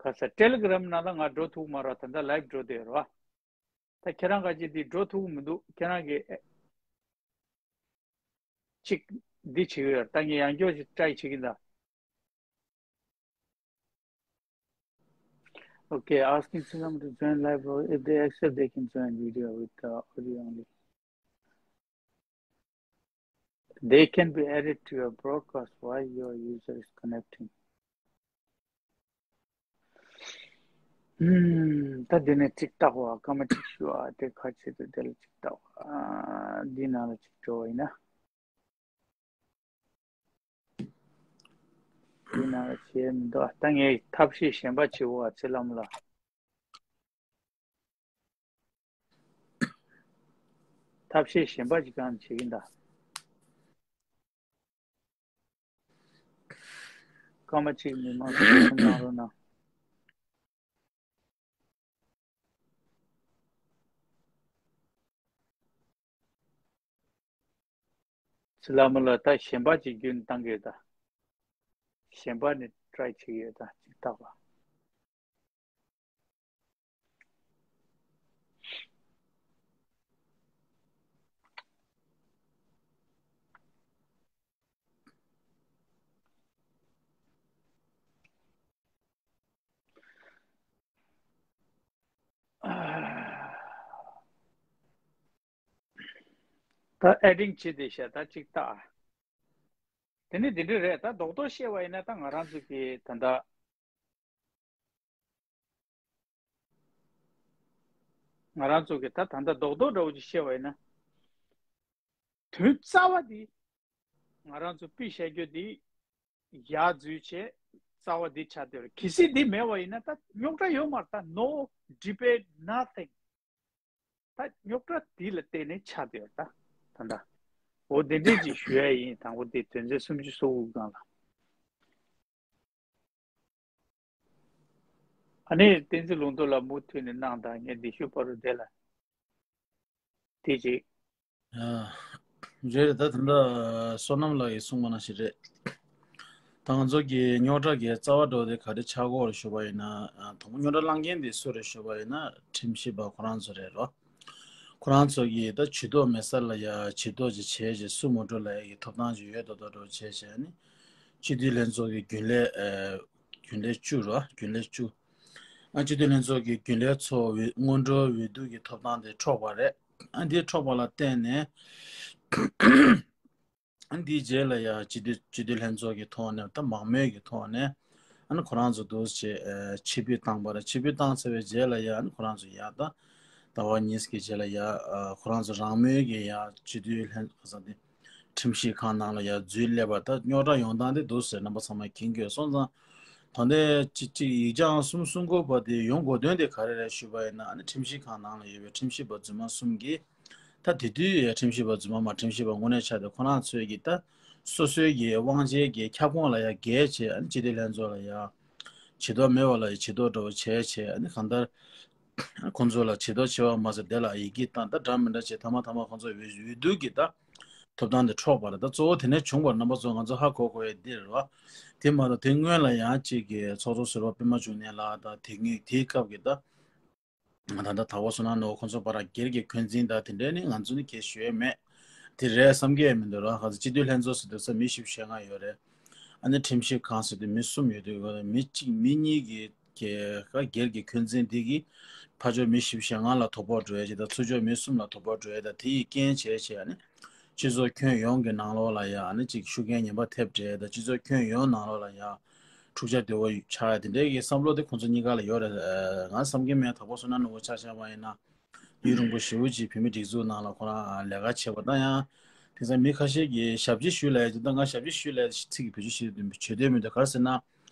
ཁ་ས་ཏེ་ལེ་གྷི་རམ་ནང་ལ་ང་འགྲོ་ཐུབ་མ་རེད། ད་ལྟ་ལའེབ་འགྲོ་བསྡད་ཡོད་རེད་བ། ད་ཁྱེད་རང་ག་ཅིག་འདི་འགྲོ་ཐུབ་མི་འདུག་ཁྱེད་རང་གི་ཨེ་ཅིག་འདི་བྱེད་ཀྱི་ཡོད་རེད། ད་ངས་ཡང་བསྐྱར་ཅིག་ཊ་རའི་བྱེད་ཀྱི་ཡིན་ད། Okay, asking someone to join live, or if they accept, they can join video with the audio only. They can be added to your broadcast while your user is connecting. ཨུམ། ད་འདི་ནས་ཅིག་བལྟ་བ། སྐར་མ་གཅིག་ཞུ་ཨ། དེ་ཁ་ཕྱེ་དུས་དེ་ལ་ཅིག་བལྟ་བ། ཨ། འདི་ནང་ལ་ཅིག་འགྲོ་བ་ཡིན་ན། འདི་ནང་ལ་བྱས་མི་འདུག་ཨ། ད་ངས་ཐབས་ཤེས་གཞན་པ་བྱེད་འོ་ཨ། ཚེ་ལྷ་མོ་ལགས། ཐབས་ཤེས་གཞན་པ་ཅིག་གང་བྱེད་ཀྱིན་གདའ། སྐར་མ་གཅིག་མི་མང་ཚོ་གསུང་གནང་རོགས་གནང་། ཚེ་ལྷ་མོ་ལགས། ད་གཞན་པ་ཅིག་རྒྱུན་བཏང་གི་ཡོད་ད། གཞན་པ་ནས་ཊ་རའི་བྱེད་ཀྱི་ཡོད་ད། ཅིག་བལྟ་བ། ད་ཨེ་ཌིང་བྱེད་དེ་ཤ་ད་ཅིག་ལྟ། དེ་ནི་འདི་འདྲ་རེད། ད་རྡོག་རྡོག་བཤད་པ་ཡིན་ན། ད་ང་རང་ཚོ་གི་ད་ལྟ་ང་རང་ཚོ་གི་ད་ད་ལྟ་རྡོག་རྡོག་འདྲ་བོ་ཅིག་བཤད་པ་ཡིན་ན། དོན་རྩ་བ་འདི་ང་རང་ཚོ་པི་བཤད་རྒྱུ་འདི་ཡག་འཛུལ་བྱས་རྩ་བ་འདི་ཆགས་བསྡད་རེད། གལ་སྲིད་འདི་མེད་པ་ཡིན་ན་ད་རྙོག་དྲ་ཡོད་མ་རེད་ད། No debate, nothing. ད་རྙོག་དྲ་འདི་ལ་བརྟེན་ནས་ཆགས་བསྡད་རེད་ད། ད་ད་འོ་དེ་འདྲས་ཅིག་ཞུ་ཡ་ཡིན། དང་པོ་འདི་དོན་ཚན་སུམ་ཅུ་སོ་དགུ་སྒང་ལ། ཨ་ནི་བསྟན་འཛིན་ལུང་རྟོགས་ལགས་མུ་མཐུད་ནས་གནང་དང་། ངས་འདི་ཤུ་པ་རུ་དེ་ལ་དེ་ཅིག་ཨ། རེད། ད་དེ་འདྲ་བསོད་ནམས་ལགས་ཀྱིས་གསུངས་པ་ནང་བཞིན་རེད། ད་ང་ཚོ་གི་རྙོག་དྲ་གི་རྩ་བ་འགྲོ་དེ་ག་རེ་ཆགས་ཀྱི་ཡོད་རེད་ཞུ་བ་ཡིན་ན། ཨ། དང་པོ་རྙོག་དྲ་བསླང་མཁན་དེ་སུ་རེད་ཞུ་བ་ཡིན་ན། ཁྲིམས་ཞིབ་པ་ཁོ་རང་ཚོ་རེད་རོ། ཁོ་རང་ཚོ་གིས་ད་ཇུས་གཏོགས་མེད་ས་ལ་ཡ་ཇུས་གཏོགས་ཅིག་བྱས་བྱས་སུ་མ་འགྲོ་ལབ་ཡ་གི་ཐོབ་ཐང་ཅིག་ཡོད་མདོག་མདོག་འདྲ་བོ་བྱས་བྱས་ནི། སྤྱི་འཐུས་ལྷན་ཚོགས་ཀྱི་རྒྱུན་ལས། ཨ། རྒྱུན་ལས་བཅུ་རོ། རྒྱུན་ལས་བཅུ། ཨ། སྤྱི་འཐུས་ལྷན་ཚོགས་ཀྱི་རྒྱུན་ལས་ཚོ་འོས་སྔོན་འགྲོའི་འོས་བསྡུ་གི་ཐོབ་ཐང་དེ་འཕྲོག་པ་རེད། ཨ། འདི་འཕྲོག་པ་ལ་བརྟེན་ནས། ཨ། འདིའི་རྗེས་ལ་ཡ་སྤྱི་འཐུས་སྤྱི་འཐུས་ལྷན་ཚོགས་ཀྱི་ཐོག་ནས་ད་མང་མོས་ཀྱི་ཐོག་ནས། ཨ་ནི་ཁོ་རང་ཚོ་འདུག་སེ་བྱས། ཨ། ཕྱིར་འབུད་བཏང་པ་རེད། ཕྱིར་འབུད་བཏང་ཚར་བའི་རྗེས་ལ་ཡ། ཨ་ནི་ཁོ་རང་ཚོ་ཡ་ད་ཟླ་བ་གཉིས་ཀྱི་རྗེས་ལ་ཡ། ཨ། ཁོ་རང་ཚོ་རང་མོས་ཀྱིས་ཡ་སྤྱི་འཐུས་ལྷན་ཁ་ས་དེ་ཁྲིམས་ཞིབ་ཁང་ནང་ལ་ཡ་འཛུལ་སླེབས་པ། ད་རྙོག་དྲ་ཡོང་སྟངས་དེ་འདུག་སེ་རྣམ་པ་ཚང་མས་མཁྱེན་གྱི་ཡོད། སོང་ཙང་ད་ལྟའི་གཅིག་གཅིག་ཡིག་བྱང་གསུམ་གསུང་དགོས་པ་དེ་ཡོང་དགོས་དོན་དེ་ག་རེ་རེད་ཞུས་པ་ཡིན་ན། ཨ་ནི་ཁྲིམས་ཞིབ་ཁང་ནང་ལ་ཡོད་པའི་ཁྲིམས་ཞིབ་པ་རྫུན་མ་གསུམ་གྱིས། ད་དེ་དུས་ཡ་ཁྲིམས་ཞིབ་པ་རྫུན་མ་མ་ཁྲིམས་ཞིབ་པ་དངོས་གནས་ཆགས་ཏེ། ཁོ་རང་ཚོས་ཀྱིས་ད་སོ་སོའི་གི་དབང་ཆའི་གི་ཁྱབ་ཁོངས་ལ་ཡ་འགལ་བྱས། ཨ་ནི་སྤྱི་འཐུས་ལྷན་ཚོགས་ལ་ཡ་ཇུས་གཏོགས་མེད་པ་ལ་ཡ་ཇུས་གཏོགས་འདྲ་བོ་བྱས་བྱས། ཨ་ནི་གང་ལྟར་ཁོང་ཚོ་ལ་ཇུས་གཏོགས་བྱས་པ་མ་ཟད་དེ་ལ་ཡི་གེ་བཏང་། ད་འདྲ་མི་འདྲ་བྱས། ཐ་མ་ཐ་མ་ཁོང་ཚོ་འོས་འོས་བསྡུ་གི་ད་ཐོབ་ཐང་དེ་འཕྲོག་པ་རེད། ད་གཙོ་བོ་དེ་ནས་བྱུང་བར་རྣམ་པ་ཚོ་ང་ཚོ་ཧ་གོ་དགོས་ཡ་འདི་རེད་བ། དེ་མ་གཏོགས་དེ་སྔོན་ལ་ཡང་གཅིག་གི་ཚོགས་གཙོ་ཟུར་པ་པད་མ་འབྱུང་གནས་ལགས་དང་། དེ་སྔོན་དེའི་སྐབས་ཀྱི་ད་ད་ལྟ་དྭགས་པོ་བསོད་ནམས་ནོར་བུ་ཁོང་ཚོ་བར་སྒེར་གྱི་འཁོན་འཛིན་དང་དེ་འདྲའི་ནི་ང་ཚོ་ནི་གལ་ཞུ་ཡས་མེད། དེ་རེད་བསམ་གྱི་ཡས་མི་འདུག་ར། ག་ཚོད་སྤྱི་འཐུས་ལྷན་ཚོགས་ཟེར་དུས་ས་མི་བཞི་བཅུ་ཞེ་ལྔ་ཡོད་རེད། ཨ་ནི་ཁྲིམས་ཞིབ་ཁང་ཟེར་དུས་མི་གསུམ་ཡོད་དུས། མི་གཅིག་མི་གཉིས་ཀྱི་ག་སྒེར་གྱི་འཁོན་འཛིན་འདི་གིས་ཕར་ཕྱོགས་མི་བཞི་བཅུ་ཞེ་ལྔ་ལ་དོ་ཕོག་འགྲོ་ཡས་ཅིག་དང་། ཚུར་ཕྱོགས་མི་གསུམ་ལ་དོ་ཕོག་འགྲོ་ཡས་དང་། དེ་ཡི་རྐྱེན་བྱས་བྱས། ཨ་ནི་ སྤྱི་ཚོགས་ཁྱོན་ཡོངས་ཀྱི་ནང་ལོགས་ལ་ཡ་ཨ་ནི་ཅིག་ཤུགས་རྐྱེན་ངན་པ་ཐེབས་བསྡད་དང་སྤྱི་ཚོགས་ཁྱོན་ཡོངས་ནང་ལོགས་ལ་ཡ་འཁྲུག་ཆ་དོད་པོ་ཆགས་ཡ་དེ་འདྲའི་གི་བསམ་བློ་དེ་ཁོང་ཚོ་གཉིས་ཀ་ལ་ཡོད་རེད། ཨ་ང་བསམ་གྱི་མེད། དང་པོ་བསོད་ནམས་ནོར་བུ་ཆ་བཞག་པ་ཡིན་ན་ཡུན་རིང་པོ་ཞེ་པོ་ཅིག་བོད་མིའི་སྒྲིག་འཛུགས་ནང་ལ་ཁོ་རང་ལས་ཀ་བྱས་པ་དང་ཡང་དེང་སང་མི་ཁ་ཤས་ཀྱིས་ཞབས་ཕྱི་ཞུ་ལབ་ཡ་ཅིག་ད་ང་ཞབས་ཕྱི་ཞུ་ལབ་ཡ་ཚིག་གི་བེད་སྤྱོད་བྱེད་བྱེད་འདོད་མི་འདུག་ག་རེ་ཟེར་ན།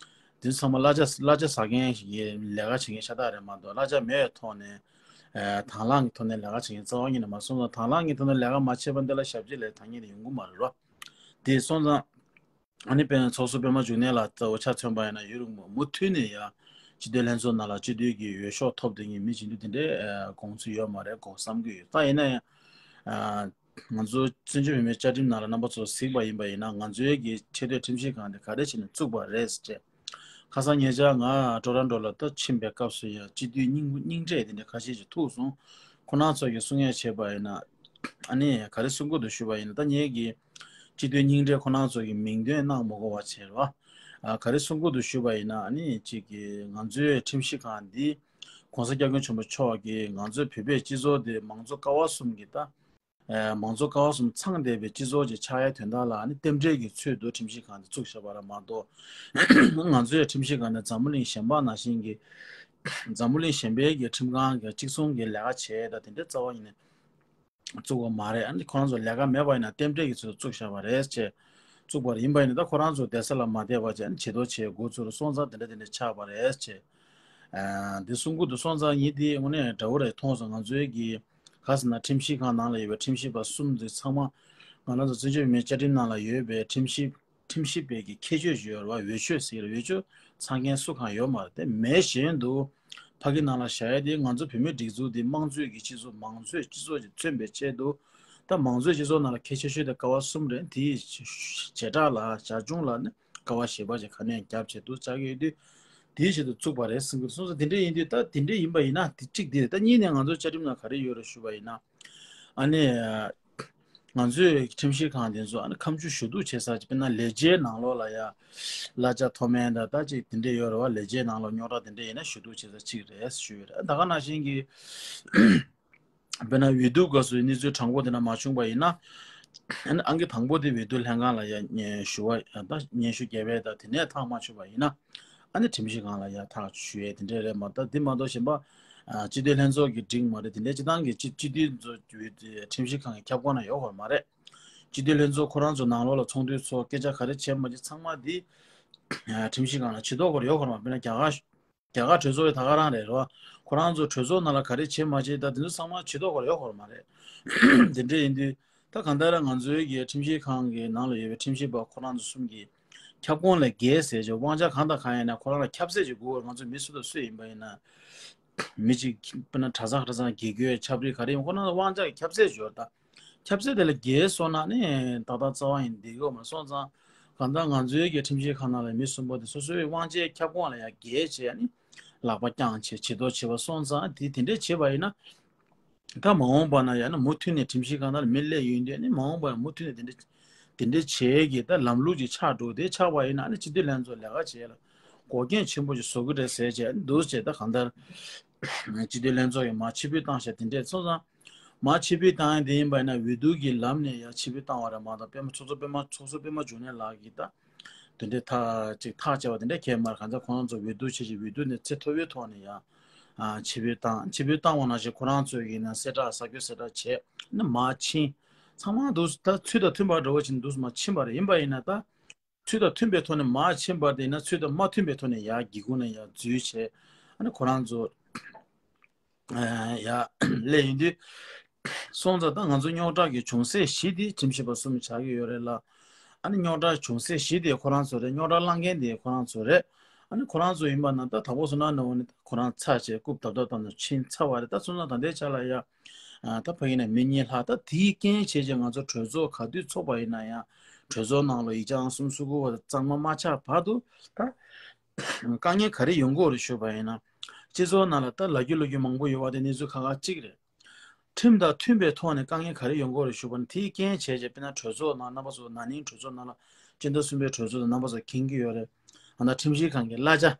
དེ་ཚང་མ་གླ་ཆ་གླ་ཆ་ཟ་མཁན་ཞིག་གི་ལས་ཀ་བྱེད་མཁན་ཤ་སྟག་རེད་མ་གཏོགས་གླ་ཆ་མེད་པའི་ཐོག་ནས་ཨ་དང་བླངས་ཀྱི་ཐོག་ནས་ལས་ཀ་བྱེད་མཁན་རྩ་བ་ཉིད་ནས་མ་སོང་ཙང་། དང་བླངས་ཀྱི་ཐོག་ནས་ལས་ཀ་མ་བྱས་པ་འདི་ལ་ཞབས་ཕྱི་ལས་ཐ་སྙད་དེ་ཡོང་གི་མ་རེད་རོ། དེ་སོང་ཙང་ཨ་ནི་དཔེར་ན་ཚོགས་ཟུར་པད་མ་འབྱུང་གནས་ལགས་ལྟ་བུ་ཆ་མཚོན་པ་ཡིན་ན་ཡུན་རིང་མུ་མཐུད་ནས་ཡ་སྤྱི་འཐུས་ལྷན་ཚོགས་ནང་ལ་སྤྱི་འཐུས་ཀྱི་འོས་ཤོག་ཐོབ་བསྡད་མཁན་མི་བྱེད་དུས་དེ་འདྲའི་ཨ་དགོངས་ཚུལ་ཡོད་མ་རེད་དགོངས་བསམ་གྱི་ཡོད། ད་ཡིན་ན་ཡང་ཨ། ང་ཚོ་བཙན་བྱོལ་བོད་མིའི་བཅའ་ཁྲིམས་ནང་ལ་རྣམ་པ་ཚོ་གཟིགས་པ་ཡིན་པ་ཡིན་ན་ང་ཚོའི་གི་ཆེས་མཐོའི་ཁྲིམས་ཞིབ་ཁང་དེ་ག་རེ་བྱས་ནས་བཙུགས་པ་རེད་ཟེར་བྱས། ཁ་སང་ཉེ་ཆར་ང་ཊོ་རོན་ཊོ་ལ་ད་ཕྱིན་པའི་སྐབས་སུ་ཡང་སྤྱི་འཐུས་རྙིང་རྙིང་གྲས་དེ་འདྲ་ཁ་ཤས་ཤིག་ཐུག་སོང་། ཁོ་རང་ཚོ་གི་གསུང་ཡས་བྱས་པ་ཡིན་ན་ཨ་ནི་ག་རེ་གསུང་གི་འདུག་ཞུས་པ་ཡིན་ན། ད་ངེད་ཀྱི་སྤྱི་འཐུས་རྙིང་གྲས་ཁོ་རང་ཚོ་གི་མིང་འདོན་གནང་མ་དགོས་པ་བྱས་རོགས། ཨ་ག་རེ་གསུང་གི་འདུག་ཞུས་པ་ཡིན་ན་ཨ་ནི་གཅིག་གི་ང་ཚོའི་ཁྲིམས་ཞིབ་ཁང་འདི་༸གོང་ས་༸སྐྱབས་མགོན་ཆེན་པོ་མཆོག་གིས་ང་ཚོའི་བོད་པའི་སྤྱི་ཚོགས་འདི་མང་གཙོ་ཀ་བ་གསུམ་གྱི་ད། ཨ་མང་གཙོ་ཀ་བ་གསུམ་ཚང་བསྡད་པའི་སྤྱི་ཚོགས་ཅིག་ཆགས་ཡའི་དོན་དག་ལ་ཨ་ནི་རྟེན་འབྲེལ་གྱི་ཚུལ་དུ་ཁྲིམས་ཞིབ་ཁང་འདི་བཙུགས་བཞག་པ་རེད་མ་གཏོགས། ང་ཚོའི་ཁྲིམས་ཞིབ་ཁང་ནི་འཛམ་བུ་གླིང་གཞན་པ་ནང་བཞིན་གྱི་འཛམ་བུ་གླིང་གཞན་པའི་གི་ཁྲིམས་ཁང་གི་གཅིག་མཚུངས་ཀྱི་ལས་ཀ་བྱས་ད་དེ་འདྲའི་རྩ་བ་ཉིད་ནས་བཙུགས་པ་མ་རེད། ཨ་ནི་ཁོ་རང་ཚོ་ལས་ཀ་མེད་པ་ཡིན་ན་རྟེན་འབྲེལ་གྱི་ཚུལ་དུ་བཙུགས་བཞག་པ་རེད་ཅེས་བཙུགས་པ་རེད། ཡིན་པ་ཡིན་ན་ད་ཁོ་རང་ཚོ་བསྡད་ས་ལ་མ་བསྡད་པ་བྱས་ཨ་ནི་བྱེད་དོ་བྱེད་འགོ་ཚུགས་སོང་ཙང་དེ་འདྲ་དེ་འདྲ་ཆགས་པ་རེད་ཅེས། ཨ་འདི་གསུང་གི་འདུག་སོང་ཙང་ངས་འདི་དངོས་གནས་འདྲ་བོ་རེད་མཐོང་སོང་། ང་ཚོའི་གི་ག་ཟེར་ན་ཁྲིམས་ཞིབ་ཁང་ནང་ལ་ཡོད་པའི་ཁྲིམས་ཞིབ་པ་གསུམ་འདི་ཚང་མ་ང་རང་ཚོ་བཙན་བྱོལ་བོད་མིའི་བཅའ་ཁྲིམས་ནང་ལ་ཡོད་པའི་ཁྲིམས་ཞིབ་ཁྲིམས་ཞིབ་པའི་གི་ཁྱད་ཆོས་ཤིག་ཡོད་རེད་བ། འོས་ཆོས་ཟེར་འོས་ཆོས་ཚང་མཁན་སུ་གང་ཡོད་མ་རེད། དེ་མེད་བཞིན་དུ་ཕ་གི་ནང་ལ་བཞག་ཡ་དེ་ང་ཚོ་བོད་མིའི་སྒྲིག་འཛུགས་འདི་དམངས་གཙོའི་གི་སྤྱི་ཚོགས་མང་གཙོའི་སྤྱི་ཚོགས་ཅིག་མཚོན་པའི་ཆེད་དུ་ད་མང་གཙོའི་སྤྱི་ཚོགས་ནང་ལ་གལ་ཆེ་ཤོས་དེ་ཀ་བ་གསུམ་རེད། དེའི་བྱེ་བྲག་ལ་བྱ་ཁྱུང་ལ་ནི་ཀ་བ་བཞི་པ་ཅིག་ག་ནས་རྒྱབ་བྱེད་དུ་བཅག་གི་ཡོད་དུས་དེའི་ཆེད་དུ་བཙུགས་པ་རེད་གསུང་གི་སོང་ཙང་དེ་འདྲ་ཡིན་དུས་ད་དེ་འདྲ་ཡིན་པ་ཡིན་ན་དེ་གཅིག་དེ་རེད། ད་གཉིས་ནས་ང་ཚོ་བཅའ་ཁྲིམས་ནང་ག་རེ་ཡོད་རེད་ཞུ་བ་ཡིན་ན་ཨ་ནི། ང་ཚོའི་ཁྲིམས་ཞིབ་ཁང་དེ་ཚོ་ཨ་ནི་ཁ་མཆུ་ཞུ་གཏུག་བྱེད་ས་ཅིག་དཔེར་ན་ལས་བྱའི་ནང་ལོགས་ལ་ཡ་གླ་ཆ་མཐོ་དམན་དང་ད་ཅིག་དེ་འདྲས་ཡོད་རེད་བ། ལས་བྱའི་ནང་ལོགས་རྙོག་དྲ་དེ་འདྲས་ཡིན་ན་ཞུ་གཏུག་བྱེད་ས་གཅིག་རེད་ཞུ་ཡོད་རེད། ད་ག་ནང་བཞིན་གྱི་དཔེར་ན་འོས་བསྡུ་སྐབས་སུ་གནས་ཚུལ་དྲང་པོ་དེ་འདྲ་མ་བྱུང་པ་ཡིན་ན་ཨ་ནི་ཨང་ཀི་དང་པོ་དེ་འོས་བསྡུ་ལྷན་ཁང་ལ་ཡ་སྙན་ཞུ་བ་ད་སྙན་ཞུ་རྒྱབ་པ་དང་དེ་ནས་ཐག་མ་ཆོད་པ་ཡིན་ན་ཨ་ནི་ཁྲིམས་ཞིབ་ཁང་ལ་ཡ་ཐག་ཞུ་ཡས་དེ་འདྲས་རེད་མ། ད་དེ་མ་གཏོགས་གཞན་པ་སྤྱི་འཐུས་ལྷན་ཚོགས་ཀྱི་འགྲིག་མ་རེད། དེ་འདྲས་སྤྱི་བཏང་གི་སྤྱི་སྤྱི་འཐུས་ཚོ་ཁྲིམས་ཞིབ་ཁང་གི་ཁྱབ་ཁོངས་ན་ཡོད་དགོས་མ་རེད། སྤྱི་འཐུས་ལྷན་ཚོགས་ཁོ་རང་ཚོ་ནང་ལོགས་ལ་ཚོགས་འདུ་ཚོགས་སྐད་ཆ་ག་རེ་བྱས་མ་བྱས་ཚང་མ་འདི་ཁྲིམས་ཞིབ་ཁང་ལ་ཇུས་གཏོགས་སྐོར་ཡོད་དགོས་མ་རེད། དཔེར་ན་རྒྱ་གར་རྒྱ་གར་གྲོས་ཚོགས་ཡོད་ད་ག་རང་རེད་རོ། ཁོ་རང་ཚོ་གྲོས་ཚོགས་ནང་ལ་ག་རེ་བྱས་མ་བྱས་ད་དེ་ཚོ་ཚང་མ་ཇུས་གཏོགས་སྐོར་ཡོད་དགོས་མ་རེད། དེ་འདྲས་ཡིན་དུས་ད་གང་ལྟར་ང་ཚོའི་གི་ཁྲིམས་ཞིབ་ཁང་གི་ནང་ལ་ཡོད་པའི་ཁྲིམས་ཞིབ་པ་ཁོ་རང་ཚོ་གསུམ་གྱི་ཁྱབ་ཁོངས་ལས་བརྒལ་ཟེར་ཅིག་དབང་ཆ་གང་དང་གང་ཡིན་ན་ཁོ་རང་ལ་ཁྱབ་ཚད་ཅིག་དགོས་པར་ང་ཚོ་མི་སུ་དང་སུ་ཡིན་པ་ཡིན་ན། མི་གཅིག་དཔེར་ན་གྲྭ་ཚང་གྲྭ་ཚང་དགེ་སྐོས་ཆབ་རིགས་ག་རེ་ཡིན་ཁོ་ན་དབང་ཆ་གི་ཁྱབ་ཚད་འབྱོར་ད། ཁྱབ་ཚད་དེ་ལས་བརྒལ་སོང་ན་ནི་ཏག་ཏག་རྩ་བ་ཡིན་བསྡད་ཡོད་མ་སོང་ཙང་། གང་ལྟར་ང་ཚོའི་གི་ཁྲིམས་ཞིབ་ཁང་ནང་ལ་མི་གསུམ་པོ་དེ་སོ་སོའི་དབང་ཆའི་ཁྱབ་ཁོངས་ལ་ཡང་བརྒལ་བྱས་ནི་ལག་པ་བརྐྱངས་བྱས་ཇུས་གཏོགས་བྱས་པ་སོང་ཙང་དེ་དེ་འདྲས་བྱས་པ་ཡིན་ན། ད་མ་འོངས་པ་ན་ཡང་ན་མུ་མཐུད་ནས་ཁྲིམས་ཞིབ་ཁང་ནང་ལ་མི་སླེབས་ཡོང་དུས་ནི་མ་འོངས་པ་ཡང་མུ་མཐུད་ནས་དེ་འདྲས་དེ་འདྲས་བྱས་གི་ད་ལམ་ལུགས་ཅིག་ཆགས་འགྲོ་དེ་ཆགས་པ་ཡིན་ན་ནི་སྤྱི་འཐུས་ལྷན་ཚོགས་ལས་ཀ་བྱས་ལ་འགོག་རྐྱེན་ཆེན་པོ་ཅིག་བཟོ་གི་རེད་ཟེར་བྱས་འདུག་བྱས་ད་གང་ལྟར་སྤྱི་འཐུས་ལྷན་ཚོགས་ཀྱིས་མར་ཕྱིར་འབུད་བཏང་བཞག་དེ་འདྲས་སོང་ཙང་། མར་ཕྱིར་འབུད་བཏང་ཡ་དེ་ཡིན་པ་ཡིན་ན་འོས་བསྡུ་གི་ལམ་ནས་ཡར་ཕྱིར་འབུད་བཏང་བ་རེད་མ་གཏོགས་པད་མ་ཚོགས་གཙོ་པད་མ་ཚོགས་གཙོ་པད་མ་འབྱུང་གནས་ལགས་ཀྱིས་ད་དེ་འདྲས་ཐག་ཅིག་ཐག་བཅད་པ་དེ་འདྲས་གས་མ་རེད། གང་ལྟར་ཁོ་རང་ཚོ་འོས་བསྡུ་བྱས་ཤིང་འོས་བསྡུ་ནས་ཚད་མཐོ་པོའི་ཐོག་ནས་ཡང་ཕྱིར་འབུད་བཏང་ཕྱིར་འབུད་བཏང་བ་ནང་བཞིན་ཁོ་རང་ཚོས་ཡིན་ན་གསལ་བསྒྲགས་གསར་འགོད་གསལ་བསྒྲགས་བྱས་ནས་མར་ཕྱིན་ཚང་མ་འདུག་ད་ཚུལ་དང་མཐུན་པ་འདྲ་བོ་ཅིག་འདུག་མར་ཕྱིན་པ་རེད། ཡིན་པ་ཡིན་ན་ད། ཚུལ་དང་མཐུན་པའི་ཐོག་ནས་མར་ཕྱིན་པ་དེ་ཡིན་ན་ཚུལ་དང་མ་མཐུན་པའི་ཐོག་ནས་ཡར་སྒེའུ་ཁུང་ནས་ཡར་འཛུལ་བྱས་ཨ་ནི་ཁོ་རང་ཚོ་ཡར་སླེབས་ཡོང་དུས་སོང་ཙང་ད་ང་ཚོ་རྙོག་དྲ་གི་འབྱུང་སའི་གཞི་དེ་ཁྲིམས་ཞིབ་པ་གསུམ་ཆགས་ཀྱི་ཡོད་རེད་ལ། ཨ་ནི་རྙོག་དྲ་འབྱུང་སའི་གཞི་དེ་ཁོ་རང་ཚོ་རེད། རྙོག་དྲ་བསླང་མཁན་དེ་ཁོ་རང་ཚོ་རེད། ཨ་ནི་ཁོ་རང་ཚོ་ཡིན་པ་ན་ད་དང་པོ་སོང་ན་ནང་ནས་ཁོ་རང་ཚར་བྱས་རྐུབ་བརྡབ་བརྡབ་བཏང་ནས་ཕྱིན་ཚར་བ་རེད། ད་སོང་ཙང་ད་ལྟའི་ཆ་ལ་ཡ། ཨ་ད་ཕ་གི་ནས་མི་གཉིས་ལྷག་ད་དེའི་རྐྱེན་བྱས་རྗེས་ང་ཚོ་གྲོས་ཚོགས་ག་དུས་ཚོགས་པ་ཡིན་ན་ཡང་གྲོས་ཚོགས་ནང་ལ་ཡིག་ཆ་ཨང་གསུམ་སོ་དགུ་བ་གཙང་མ་མ་ཆགས་བར་དུ་ད་དཀའ་ངལ་ག་རེ་ཡོང་གི་ཡོད་རེད་ཞུས་པ་ཡིན་ན། སྤྱི་ཚོགས་ནང་ལ་ད་ལབ་རྒྱུ་ལབ་རྒྱུ་མང་པོ་ཡོད་པ་དེ་གནས་ཚུལ་ཁག་ཁག་གཅིག་རེད། ཁྲིམས་དང་མཐུན་པའི་ཐོག་ནས་དཀའ་ངལ་ག་རེ་ཡོང་གི་ཡོད་རེད་ཞུས་པ་ན་དེའི་རྐྱེན་བྱས་རྗེས་དཔེར་ན་གྲོས་ཚོགས་ནང་རྣམ་པ་ཚོ་ན་ནིང་གྲོས་ཚོགས་ནང་ལ་སྤྱི་ཟླ་གསུམ་པའི་གྲོས་ཚོགས་དང་རྣམ་པ་ཚོ་མཁྱེན་གྱི་ཡོད་རེད། ཨ་ན་ཁྲིམས་ཞིབ་ཁང་གི་གླ་ཆ།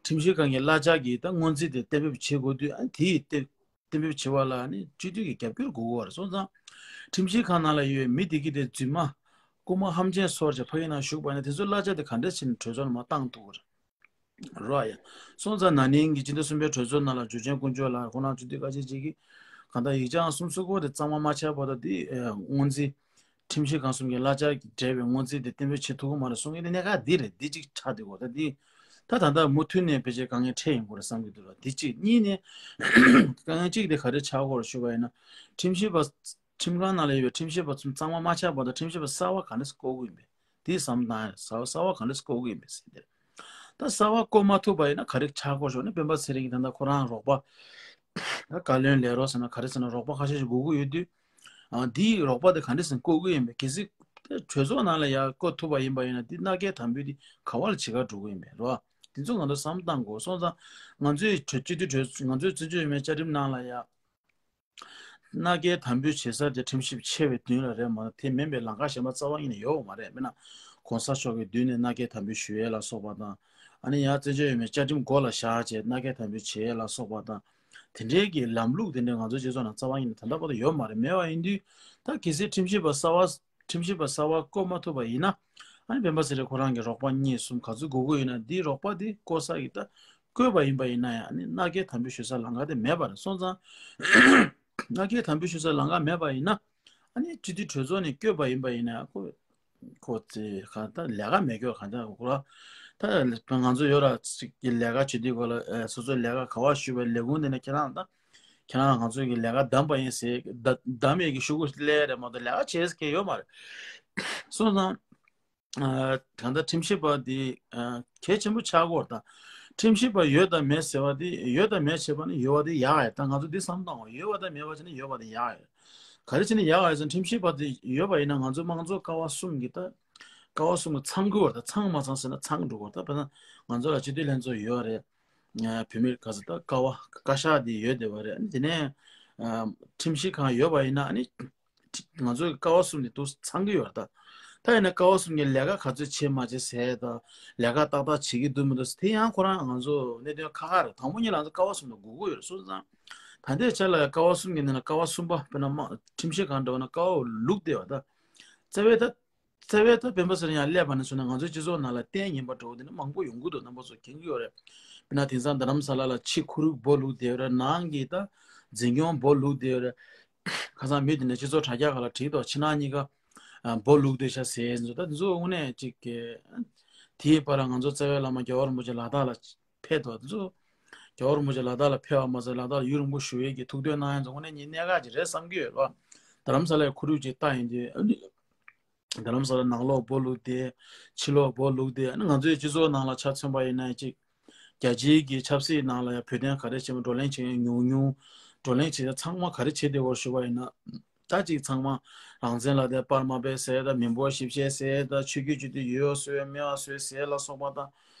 ཁྲིམས་ཞིབ་ཁང་གི་གླ་ཆ་གི་ད་སྔོན་རྩིས་དེ་གཏན་འབེབས་བྱེད་དགོས་དུས་ཨ་དེའི་གཏན་གཏན་འབེབས་བྱེད་པ་ལ་ནི་སྤྱི་འཐུས་ཀྱི་རྒྱབ་སྐྱོར་དགོས་ཀྱི་ཡོད་རེད། སོང་ཙང་ ཁྲིམས་ཞིབ་ཁང་ནང་ལ་ཡོད་མི་དེ་གི་དེ་རྫུན་མ་རྐུན་མ་ཧམ་ཆེན་སོར་བྱས་ཕ་གི་ནང་ཞུགས་པ་ཡིན་ན། དེ་ཚོའི་གླ་ཆ་དེ་ག་འདྲ་བྱས་ནས་གྲོས་ཚོགས་ནང་མར་བཏང་ཐུབ་ཀྱི་རེད། རོ་ཡ། སོང་ཙང་ན་ནིང་གི་སྤྱི་ཟླ་གསུམ་པའི་གྲོས་ཚོགས་ནང་ལ་འཇུ་ཆེན་དཀོན་མཆོག་ལགས་ཁོང་རང་སྤྱི་འཐུས་ཁ་ཤས་ཅིག་གིས་གང་ལྟར་ཡིག་ཆ་གསུམ་སོ་སྐོར་དེ་གཙང་མ་མ་ཆགས་བར་དུ་དེ་སྔོན་རྩིས། ཁྲིམས་ཞིབ་ཁང་གསུམ་གྱི་གླ་ཆ་གི་འབྲེལ་བའི་སྔོན་རྩིས་དེ་གཏན་འབེབས་བྱེད་ཐུབ་ཀྱི་མ་རེད་གསུང་གི་འདི་གནད་འགག་འདི་རེད། འདི་གཅིག་ཆགས་བསྡད་ཡོད་རེད། ད་འདི་ད་ད་ལྟ་མུ་མཐུད་ནས་ཕལ་ཆེར་དཀའ་ངལ་འཕྲད་ཡོང་གི་རེད་བསམ་གྱི་འདུག་ལ། འདི་གཅིག་གཉིས་ནས་དཀའ་ངལ་གཅིག་དེ་ག་རེ་ཆགས་ཀྱི་ཡོད་རེད་ཞུས་པ་ཡིན་ན། ཁྲིམས་ཞིབ་པ་ཁྲིམས་ཁང་ནང་ལ་ཡོད་པའི་ཁྲིམས་ཞིབ་པ་ཚོ་གཙང་མ་མ་ཆགས་བར་དུ་ཁྲིམས་ཞིབ་པ་གསར་པ་ག་འདྲ་བསྐོ་གི་ཡིན་པས། དེ་བསམ་བཏང་ཡ་རེད། གསར་པ་གསར་པ་ག་འདྲ་བསྐོ་གི་ཡིན་པས་ཟེར་ཏེ། ད་གསར་པ་བསྐོ་མ་ཐུབ་པ་ཡིན་ན་ག་རེ་ཆགས་ཀྱི་ཡོད་རེད་ཞུ་ན། སྤེན་པ་ཚེ་རིང་གིས་ད་ལྟ་ཁོ་རང་རོགས་པ་ད་བཀའ་བློན་ལས་རོགས་ཟེར་ན་ག་རེ་ཟེར་ན་རོགས་པ་ཁ་ཤས་ཤིག་དགོས་ཀྱི་ཡོད་དུས། ཨ། འདིའི་རོགས་པ་དེ་ག་འདྲ་ཟེར་བསྐོ་གི་ཡིན་པས། གལ་སྲིད་གྲོས་ཚོགས་ནང་ལ་ཡར་བསྐོ་ཐུབ་པ་ཡིན་པ་ཡིན་ན། འདི་མནའ་སྐྱེལ་དམ་འབུལ་འདི་ག་བ་ལ་བྱེད་ག་འགྲོ་གི་ཡིན་པས་རོ། འདི་ཚོ་ང་ཚོ་བསམ་བཏང་དགོས། སོང་ཙང་ང་ཚོའི་གྲོས་སྤྱི་འཐུས་གྲོས་ང་ཚོའི་བཙན་བྱོལ་བོད་མིའི་བཅའ་ཁྲིམས་ནང་ལ་ཡ། མནའ་སྐྱེལ་དམ་འབུལ་བྱེད་ས་དེ་ཁྲིམས་ཞིབ་ཆེ་བའི་མདུན་ལ་རེད་མ་གཏོགས། དེ་མིན་པའི་ལམ་ཁ་གཞན་པ་རྩ་བ་ཉིད་ནས་ཡོད་མ་རེད། དཔེར་ན་གོང་ས་མཆོག་གི་མདུན་ནས་མནའ་སྐྱེལ་དམ་འབུལ་ཞུ་ཡས་ལ་སོགས་པ་དང་། ཨ་ནི་ཡང་བཙན་བྱོལ་བོད་མིའི་བཅའ་ཁྲིམས་མགོ་ལ་བཞག་བྱས་མནའ་སྐྱེལ་དམ་འབུལ་བྱེད་ཡས་ལ་སོགས་པ་དང་། དེ་འདྲའི་གི་ལམ་ལུགས་དེ་འདྲ་ང་ཚོའི་སྤྱི་ཚོགས་ནང་རྩ་བ་ཉིད་ནས་ད་ལྟ་བར་དུ་ཡོད་མ་རེད། མེད་པ་ཡིན་དུས་ད་གལ་སྲིད་ཁྲིམས་ཞིབ་པ་གསར་པ་ཁྲིམས་ཞིབ་པ་གསར་པ་བསྐོ་མ་ཐུབ་པ་ཡིན་ན། ཨ་ནི་སྤེན་པ་ཚེ་རིང་ཁོ་རང་གི་རོགས་པ་གཉིས་གསུམ་ག་ཚོད་དགོས་ཀྱི་ཡོད་ན། འདིའི་རོགས་པ་དེ་བསྐོ་ས་གི་ད་བསྐོས་པ་ཡིན་པ་ཡིན་ན་ཡང་། ཨ་ནི་མནའ་སྐྱེལ་དམ་འབུལ་ཞུ་ས་ལམ་ཁ་དེ་མེད་པ་རེད། སོང་ཙང་མནའ་སྐྱེལ་དམ་འབུལ་ཞུ་ས་ལམ་ཁ་མེད་པ་ཡིན་ན། ཨ་ནི་སྤྱི་འཐུས་གྲོས་ཚོགས་ནས་བསྐོས་པ་ཡིན་པ་ཡིན་ན་ཁོ་ཁོ་ཚོས་གང་ལྟར་ལས་ཀ་མེད་སྐྱོ་གང་ལྟར་གོ་ལ། ད་ང་ཚོ་ཡོད་ར་ཅིག་གི་ལས་ཀ་བྱེད་དུས་གོ་ལ། ཨ། སོ་སོའི་ལས་ཀ་ག་བ་ཞུས་པའི་ལས་ཁུངས་དེ་ནས་ཁྱེད་རང་ད་ཁྱེད་རང་ང་ཚོ་གི་ལས་ཀ་བདམས་པ་ཡིན་ཟེར། ད་བདམས་ཡས་ཀྱི་ཤོག་གུ་སླེབས་རེད་མ་གཏོགས་ལས་ཀ་བྱེད་ས་གང་ཡོད་མ་རེད། སོང་ཙང་། ཨ། གང་ལྟར་ཁྲིམས་ཞིབ་པ་འདི། ཨ། གལ་ཆེན་པོ་ཆགས་ཀྱི་ཡོད་རེད། ད་ཁྲིམས་ཞིབ་པ་ཡོད་དང་མེད་ཟེར་བ་འདི། ཡོད་དང་མེད་བྱས་པ་ནི་ཡོད་པ་དེ་ཡག་ཡོད། ད་ང་ཚོ་འདི་བསམ་བཏང་བ། ཡོད་པ་དང་མེད་པ་བྱས་ན་ཡོད་པ་དེ་ཡག་ཡོད། ག་རེ་བྱས་ནས་ཡག་ཡོད་ཟེར་ན། ཁྲིམས་ཞིབ་པ་དེ་ཡོད་པ་ཡིན་ན་ང་ཚོ་དམངས་གཙོ་ཀ་བ་གསུམ་གྱི་ད་ཀ་བ་གསུམ་གྱི་ཚང་དགོས་པ་དང་། ཚང་མ་ཚང་ཟེར་ན་ཚང་འགྲོ་དགོས་པ། ད་དཔེར་ན་ང་ཚོ་ལ་སྤྱི་འཐུས་ལྷན་ཚོགས་ཡོད་རེད། ཨ། བོད་མིར་ག་ཚོད་ད་ཀ་བ་བཀའ་ཤག་དེ་ཡོད་བསྡད་པ་རེད། དེ་ནས། ཨ། ཁྲིམས་ཞིབ་ཁང་ཡོད་པ་ཡིན་ན་ཨ་ནི་ང་ཚོའི་ཀ་བ་གསུམ་དེ་ཏོག་ཙམ་ཚང་གི་ཡོད་རེད་ད། ད་ཡིན་ན་ཀ་བ་གསུམ་གྱི་ལས་ཀ་ག་ཚོད་བྱེད་མ་བྱེད་ཟེར་ད། ལས་ཀ་ཏག་ཏག་བྱེད་ཀྱི་འདུག་མི་འདུག་དེ་ཡང་ཁོ་རང་ང་ཚོ་གནད་དོན་ཁག་ཁག་རེད། དང་པོ་ཉིད་ལ་ང་ཚོ་ཀ་བ་གསུམ་དེ་དགོས་ཀྱི་ཡོད་རེད། སོང་ཙང་ད་ལྟའི་ཆ་ལ་ཀ་བ་གསུམ་གྱི་ནང་ནས་ཀ་བ་གསུམ་པ། དཔེར་ན་མ་ཁྲིམས་ཞིབ་ཁང་འདྲ་བོ་ན་ཀ་བ་ལུག་བསྡད་པ་ད། རྩ་བའི་ད། རྩ་བའི་ད་སྤེན་པ་ཚེ་རིང་ཡང་སླེབས་པ་ནས་བཟུང་ནས་ང་ཚོའི་སྤྱི་ཚོགས་ནང་ལ་ལྟས་ངན་པ་འདྲ་བོ་དེ་འདྲ་མང་པོ་ཡོང་གི་འདུག་རྣམ་པ་ཚོ་མཁྱེན་གྱི་ཡོད་རེད། དཔེར་ན་དེང་སང་རྡ་རམ་ས་ལ་ལ་ཕྱི་ཁོར་ཡུག་སྦོ་ལུག་བསྡད་ཡོད་རེད། ནང་གི་ད་འཛིན་སྐྱོང་སྦོ་ལུག་བསྡད་ཡོད་རེད། ཁ་སང་མི་དེ་འདྲ་སྤྱི་ཚོགས་དྲ་རྒྱ་སྒང་ལ་བྲིས་འདུག་ཕྱི་ནང་གཉིས་ཀ་ཨ་སྦོ་ལུག་བསྡད་ཤག་ཟེར་ཚོ། ད་དེ་ཚོ་དངོས་གནས་ཅིག་གི་དེའི་བར་ལ་ང་ཚོ་རྩ་བའི་བླ་མ་རྒྱལ་བ་རིན་པོ་ཆེ་ལ་དྭགས་ལ་ཕེབས་འདུག་དེ་ཚོ་རྒྱལ་བ་རིན་པོ་ཆེ་ལ་དྭགས་ལ་ཕེབས་པ་མ་ཟད་ལ་དྭགས་ལ་ཡུན་རིང་པོ་བཞུགས་ཡས་ཀྱི་ཐུགས་འདོད་གནང་ཡས་ཚོ་དངོས་གནས་ཉིད་གནད་འགག་ཅིག་རེད་བསམ་གྱི་ཡོད་ལ། རྡ་རམ་ས་ལའི་ཁོར་ཡུག་ཅིག་ལྟ་ཡིན་དུས། རྡ་རམ་ས་ལ་ནང་ལོགས་སྦོ་ལུག་བསྡད། ཕྱི་ལོགས་སྦོ་ལུག་བསྡད། ཨ་ནི་ང་ཚོའི་སྤྱི་ཚོགས་ནང་ལ་ཆ་མཚོན་པ་ཡིན་ན་ཅིག་རྒྱལ་སྤྱིའི་གི་ཆབ་སྲིད་ནང་ལ་ཡང་བོད་དོན་ག་རེ་བྱེད་མིན་བགྲོ་གླེང་བྱེད་མཁན་ཉུང་ཉུང་། བགྲོ་གླེང་བྱེད་མཁན་ཚང་མ་ག་རེ་བྱེད་བསྡད་ཡོད་ཞུ་བ་ཡིན་ན། ད་ཅིག་ཚང་མ་རང་བཙན་ལ་དེ་པར་མ་སྤེལ་ཟེར་ད། མི་འབོར་ཞིབ་བཤེར་ཟེར་ད། ཆོས་བརྒྱུད་སྤྱི་འཐུས་ཡོད་བཟོས་མེད་བཟོས་ཟེར་ལ་སོགས་པ་ད།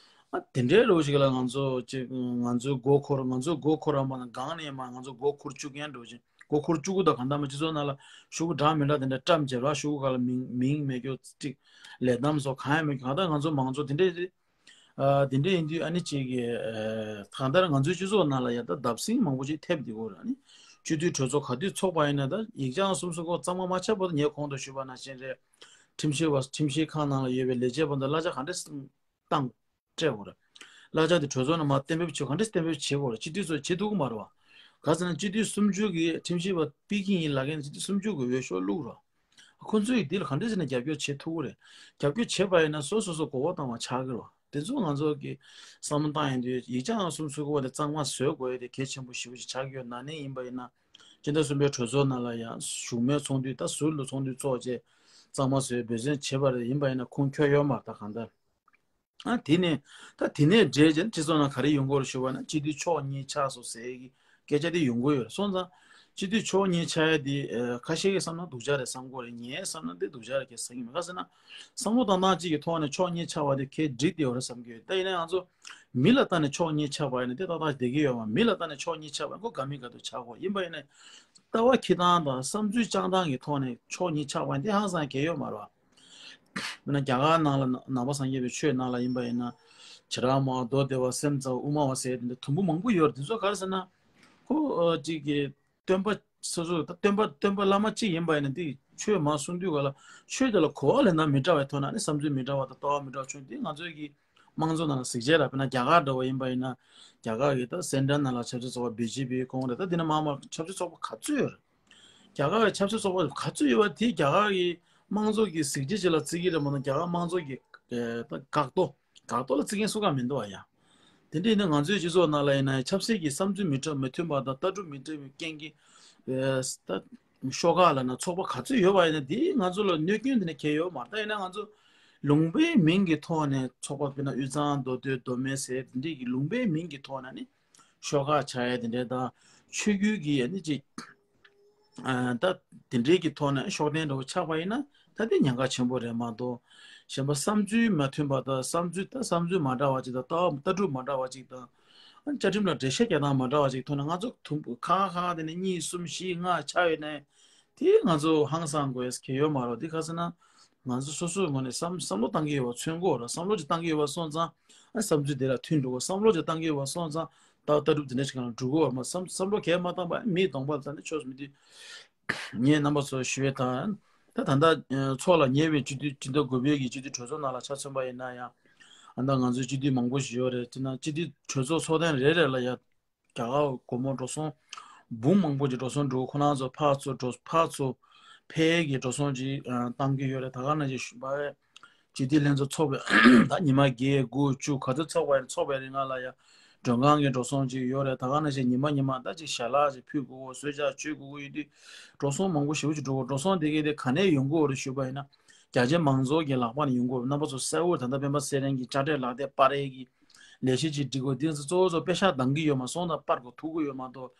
ཨ་དེ་འདྲའི་རོ་ཞིག་ལ་ང་ཚོ་ཅིག་ང་ཚོའི་མགོ་འཁོར། ང་ཚོའི་མགོ་འཁོར་ར་མ་ན་སྒང་ནས་མ་ང་ཚོ་མགོ་འཁོར་བཅུག་མཁན་འགྲོ་ཅིག་མགོ་འཁོར་བཅུག་གི་འདུག་གང་ལྟར་མ་སྤྱི་ཚོགས་ནང་ལ་ཤོག་གུ་འདྲ་མི་འདྲ་དེ་འདྲ་བཀྲམ་བྱས་ར། ཤོག་གུ་སྒང་ལ་མིང་མིང་མེད་རྒྱུ་ཅིག་ལས་གཏམ་སོགས་གང་ཡང་མེད་རྒྱུ། གང་ལྟར་ང་ཚོ་མང་ཚོགས་དེ་འདྲས་རེད། ཨ་དེ་འདྲས་ཡིན་དུས་ཨ་ནི་ཅིག་གི་ཨ་གང་ལྟར་ང་ཚོའི་སྤྱི་ཚོགས་ནང་ལ་ཡང་ད་བརྡབ་གསིག་མང་པོ་ཅིག་ཐེབས་བསྡད་ཀྱི་ཡོད་རེད། ཨ་ནི་སྤྱི་འཐུས་གྲོས་ཚོགས་ག་དུས་ཚོགས་པ་ཡིན་ན་ད་ཡིག་ཆ་གསུམ་སོ་སྐོར་གཙང་མ་མ་ཆགས་བར་དུ་ངས་གོང་དུ་ཞུས་པ་ནང་བཞིན་རེད། ཁྲིམས་ཞིབ་པ་ཁྲིམས་ཞིབ་ཁང་ནང་ལ་ཡོད་པའི་ལས་བྱེད་པ་ཚོ་གླ་ཆ་ག་འདྲས་བཏང་། སྤྲད་དགོས་རེད། གླ་ཆ་དེ་གྲོས་ཚོགས་ནང་མར་གཏན་འབེབས་བྱེད། ག་འདྲས་གཏན་འབེབས་བྱེད་དགོས་རེད། སྤྱི་འཐུས་ཚོས་བྱེད་ཐུབ་ཀྱི་མ་རེད་བ། ག་ཟེར་ན་སྤྱི་འཐུས་སུམ་ཅུ་གིས་ཁྲིམས་ཞིབ་པ་པེ་ཀིན་ཡིན་ལབ་མཁན་སྤྱི་འཐུས་སུམ་ཅུ་གིས་འོས་ཤོག་བླུགས་རོགས། ཁོ་ཚོས་འདི་ལ་ག་འདྲས་ཟེར་ན་རྒྱབ་སྐྱོར་བྱེད་ཐུབ་ཀྱི་རེད། རྒྱབ་སྐྱོར་བྱེད་པ་ཡིན་ན་སོ་སོ་སོ་མགོ་སྐོར་བཏང་བ་ཆགས་ཀྱི་རེད་བ། དེ་ཚོ་ང་ཚོ་གི་བསམ་བློ་བཏང་ཡོང་དུས་ཡིག་ཆ་ནང་སུམ་ཚུགས་པ་དེ་གཙང་མ་བཟོ་དགོས་ཡ་དེ་གལ་ཆེན་པོ་ཞེ་པོ་ཅིག་ཆགས་ཀྱི་ཡོད། ན་ནིང་ཡིན་པ་ཡིན་ན་སྤྱི་ཟླ་གསུམ་པའི་གྲོས་ཚོགས་ནང་ལ་ཡང་བཞུགས་མོལ་ཚོགས་འདུ། ད་ཟུར་ལ་ཚོགས་འདུ་ཚོགས་བྱས་གཙང་མ་བཟོས་འབད་བརྩོན་བྱས་པ་རེད། ཡིན་པ་ཡིན་ན་ཁུངས་འཁྱོལ་ཡོད་མ་རེད། ད་གང་ལྟར། ཨ་དེ་ནས་ད་དེ་ནས་འདྲེས་བྱས་སྤྱི་ཚོགས་ནང་ག་རེ་ཡོང་གི་ཡོད་རེད་ཞུ་བ་ན། སྤྱི་འཐུས་ཕྱོགས་གཉིས་ཆགས་སོང་ཟེར་གྱི་སྐད་ཆ་དེ་ཡོང་གི་ཡོད་རེད། སོང་ཙང་སྤྱི་འཐུས་ཕྱོགས་གཉིས་ཆགས་ཡ་དེ་ཨ་ཁ་ཤས་ཀྱིས་བསམ་ན་སྡུག་ཅག་རེད་བསམ་གྱི་ཡོད་རེད། ངས་བསམ་ན་དེ་སྡུག་ཅག་རེད་ཟེར་གྱི་མེད། ག་ཟེར་ན་བསམ་བློ་བཏང་སྟངས་གཅིག་གི་ཐོག་ནས་ཕྱོགས་གཉིས་ཆགས་པ་དེ་གལ་འགྲིག་བསྡད་ཡོད་རེད་བསམ་གྱི་ཡོད། ད་ཡིན་ན་ང་ཚོ་མི་ལ་ལྟ་ནས་ཕྱོགས་གཉིས་ཆགས་པ་ཡིན་ན་དེ་ཏག་ཏག་བསྡད་ཀྱི་ཡོད་མ། མི་ལ་ལྟ་ནས་ཕྱོགས་གཉིས་ཆགས་པ་ཡིན་ན་ཁོ་དགའ་མི་དགའ་འདུག་ཆགས་དགོས། ཡིན་པ་ཡིན་ན་ལྟ་བ་འཁྱེར་སྟངས་དང་བསམ་ཚུལ་བཅངས་སྟངས་ཀྱི་ཐོག་ནས་ཕྱོགས་གཉིས་ཆགས་པ་ཡིན་ན་དེ་ཧང་སང་གལ་ཡོད་མ་རེད་བ། དཔེར་ན་རྒྱ་གར་ནང་ལ་ནང་པ་སངས་རྒྱས་པའི་ཆོས་ནང་ལ་ཡིན་པ་ཡིན་ན། བྱེ་བྲག་སྨྲ་བ། མདོ་སྡེ་པ། སེམས་ཙམ་པ། དབུ་མ་པ་ཟེར་དེ་འདྲ་དུམ་བུ་མང་པོ་ཡོད་རེད། དེ་ཚོ་ག་རེ་ཟེར་ན། ཁོ་ཨ་ཅིག་གི་སྟོན་པ་ སོ་སོ་ད་སྟོན་པ་སྟོན་པ་བླ་མ་གཅིག་ཡིན་པ་ཡིན་ན་དེ་ཆོས་མར་གསུང་དུས་ག་ལ་ཆོས་དེ་ལ་གོ་བ་ལེན་སྟངས་མི་འདྲ་བའི་ཐོག་ནས་ནི་བསམ་ཚུལ་མི་འདྲ་བ་དང་ལྟ་བ་མི་འདྲ་བ་བྱུང་དེ་ང་ཚོའི་གི་དམངས་གཙོ་ནང་ལ་གཟིགས་བྱས་ར། དཔེར་ན་རྒྱ་གར་འདྲ་བ་ཡིན་པ་ཡིན་ན་རྒྱ་གར་གི་ད་སེན་ཊར་ནང་ལ་ཆབ་སྲིད་ཚོགས་པ་བི་ཇེ་པི་ཁོང་རེད། ད་དེ་ནས་མར་མར་ཆབ་སྲིད་ཚོགས་པ་ག་ཚོད་ཡོད་རེད། རྒྱ་གར་གི་ཆབ་སྲིད་ཚོགས་པ་ག་ཚོད་ཡོད་པ་དེ་རྒྱ་གར་གི་དམངས་གཙོ་གི་གཟི་བརྗིད་ཅིག་ལ་བརྩི་གི་རེད་མ་གཏོགས་རྒྱ་གར་དམངས་གཙོ་གི་ཨེ་ད་འགག་ཐོག་འགག་ཐོག་ལ་བརྩི་མཁན་སུ་གང་མི་འདུག་བ་ཡ། དེ་འདྲ་ཡིན་ན་ང་ཚོའི་སྤྱི་ཚོགས་ནང་ལ་ཡིན་ན་ཆབ་སྲིད་ཀྱི་བསམ་ཚུལ་མི་འདྲ་མི་མཐུན་པ་དང་ལྟ་གྲུབ་མི་འདྲ་བའི་རྐྱེན་གྱིས་ཨེ་ད་ཤོག་ཁག་ལབ་ན་ཚོགས་པ་ག་ཚོད་ཡོད་པ་ཡིན་ན་དེ་ང་ཚོ་ལ་གནོད་སྐྱོན་དེ་འདྲ་གང་ཡང་ཡོད་མ་རེད། ད་ཡིན་ན་ང་ཚོ་ལུང་པའི་མིང་གི་ཐོག་ནས་ཚོགས་པ་དཔེར་ན་དབུས་གཙང་མདོ་སྟོད་མདོ་སྨད་ཟེར་དེ་འདྲའི་གི་ལུང་པའི་མིང་གི་ཐོག་ནས་ནི་ཤོག་ཁག་ཆགས་ཡ་དེ་འདྲའི་དང་ཆོས་བརྒྱུད་ཀྱི་ཡ་ནི་ཅིག་ཨ་ད་དེ་འདྲའི་གི་ཐོག་ནས་ཤོག་ལྡན་འདྲ་བོ་ཆགས་པ་ཡིན་ན་ད་དེ་ཉེན་ཁ་ཆེན་པོ་རེད་མ་གཏོགས། གཞན་པ་བསམ་ཚུལ་མ་མཐུན་པ་དང་བསམ་ཚུལ་ད་བསམ་ཚུལ་མ་འདྲ་བ་ཅིག་དང་ལྟ་བ་ལྟ་གྲུབ་མ་འདྲ་བ་ཅིག་དང་ཨ་བཅའ་ཁྲིམས་ལ་འགྲེལ་བཤད་རྒྱག་སྟངས་མ་འདྲ་བ་ཅིག་ཐོག་ནས་ང་ཚོ་དུམ་བུ་ཁ་ཁ་དེ་ནས་གཉིས་གསུམ་བཞི་ལྔ་ཆགས་ཡོད་ནའི་དེ་ང་ཚོ་ཧང་སང་དགོས་གལ་ཡོད་མ་རེད། དེ་ག་ཟེར་ན་ང་ཚོ་སོ་སོའི་ངོས་ནས་བསམ་བསམ་བློ་བཏང་གི་ཡོད་པ་མཚོན་དགོས་རེད། བསམ་བློ་ཅིག་བཏང་གི་ཡོད་པ་སོང་ཙང་ཨ་བསམ་ཚུལ་དེ་ལ་མཐུན་འགྲོ་དགོས། བསམ་བློ་ཅིག་བཏང་གི་ཡོད་པ་སོང་ཙང་ད་ལྟ་གྲུབ་དེ་འདྲ་ཞིག་ལ་འགྲོ་གི་ཡོད་མ་རེད། བསམ་བསམ་བློ་གས་མ་བཏང་པ་མིའི་གདོང་པ་ལ་ད་ནི་ཆོས་སུ་མི་འདུས། ངས་རྣམ་པ་ཚོར་ཞུ་ཡས་དང་། ད་ད་ལྟ་ཚོགས་ལ་ཉེ་བའི་སྤྱི་འཐུས་སྤྱི་ཟླ་དགུ་པའི་གི་སྤྱི་འཐུས་གྲོས་ཚོགས་ནང་ལ་ཆ་མཚོན་པ་ཡིན་ན་ཡང་། ཨ་ད་ང་ཚོའི་སྤྱི་འཐུས་མང་པོ་ཞིག་ཡོད་རེད། དེ་ན་སྤྱི་འཐུས་གྲོས་ཚོགས་ཚོགས་ཐེངས་རེ་རེ་ལ་ཡང་རྒྱ་གར་སྒོར་མོ་འགྲོ་སོང་འབུམ་མང་པོ་ཅིག་འགྲོ་སོང་འགྲོ། ཁོ་རང་ཚོ་ཕར་ཚུར་འགྲོ་ཕར་ཚུར་ཕེབས་ཀྱི་འགྲོ་སོང་ཅིག་བཏང་གི་ཡོད་རེད། ད་ག་ནང་བཞིན་ཞུ་བ་སྤྱི་འཐུས་ལྷན་ཚོགས་ཚོགས་པའི་ད་ཉི་མ་བརྒྱད་དགུ་བཅུ་ག་ཚོད་ཚོགས་པ་ཡིན་ཚོགས་པའི་རིང་ལ་ཡ་མགྲོན་ཁང་གི་འགྲོ་སོང་ཅིག་ཡོད་རེད། ད་ག་ནང་བཞིན་ཉི་མ་ཉི་མ་ད་ཅིག་ཞལ་ལག་ཅིག་ཕུལ་དགོས་གོ་གསོལ་ཇ་མཆོད་དགོས་གོ་ཡོད་དུས་འགྲོ་སོང་མང་པོ་ཞེ་པོ་ཅིག་འགྲོ་གོ། འགྲོ་སོང་དེ་གས་དེ་ག་ནས་ཡོང་གི་ཡོད་རེད་ཞུས་པ་ཡིན་ན་རྒྱ་ཆེ་མང་ཚོགས་ཀྱི་ལག་པ་ནས་ཡོང་གི་ཡོད་རེད། རྣམ་པ་ཚོ་གསལ་བོ་ད་ལྟ་སྤེན་པ་ཚེ་རིང་གི་དཔྱ་ཁྲལ་ལག་དེབ་པར་རེ་གི་ལས་གཞི་ཅིག་སྒྲིག་གོ། དེ་ཚོ་གཙོ་བོ་ཚོ་པེ་ཤག་འདང་གི་ཡོད་མ་སོང་ཙང་པར་གོ་ཐུག་གི་ཡོད་མ་གཏོགས།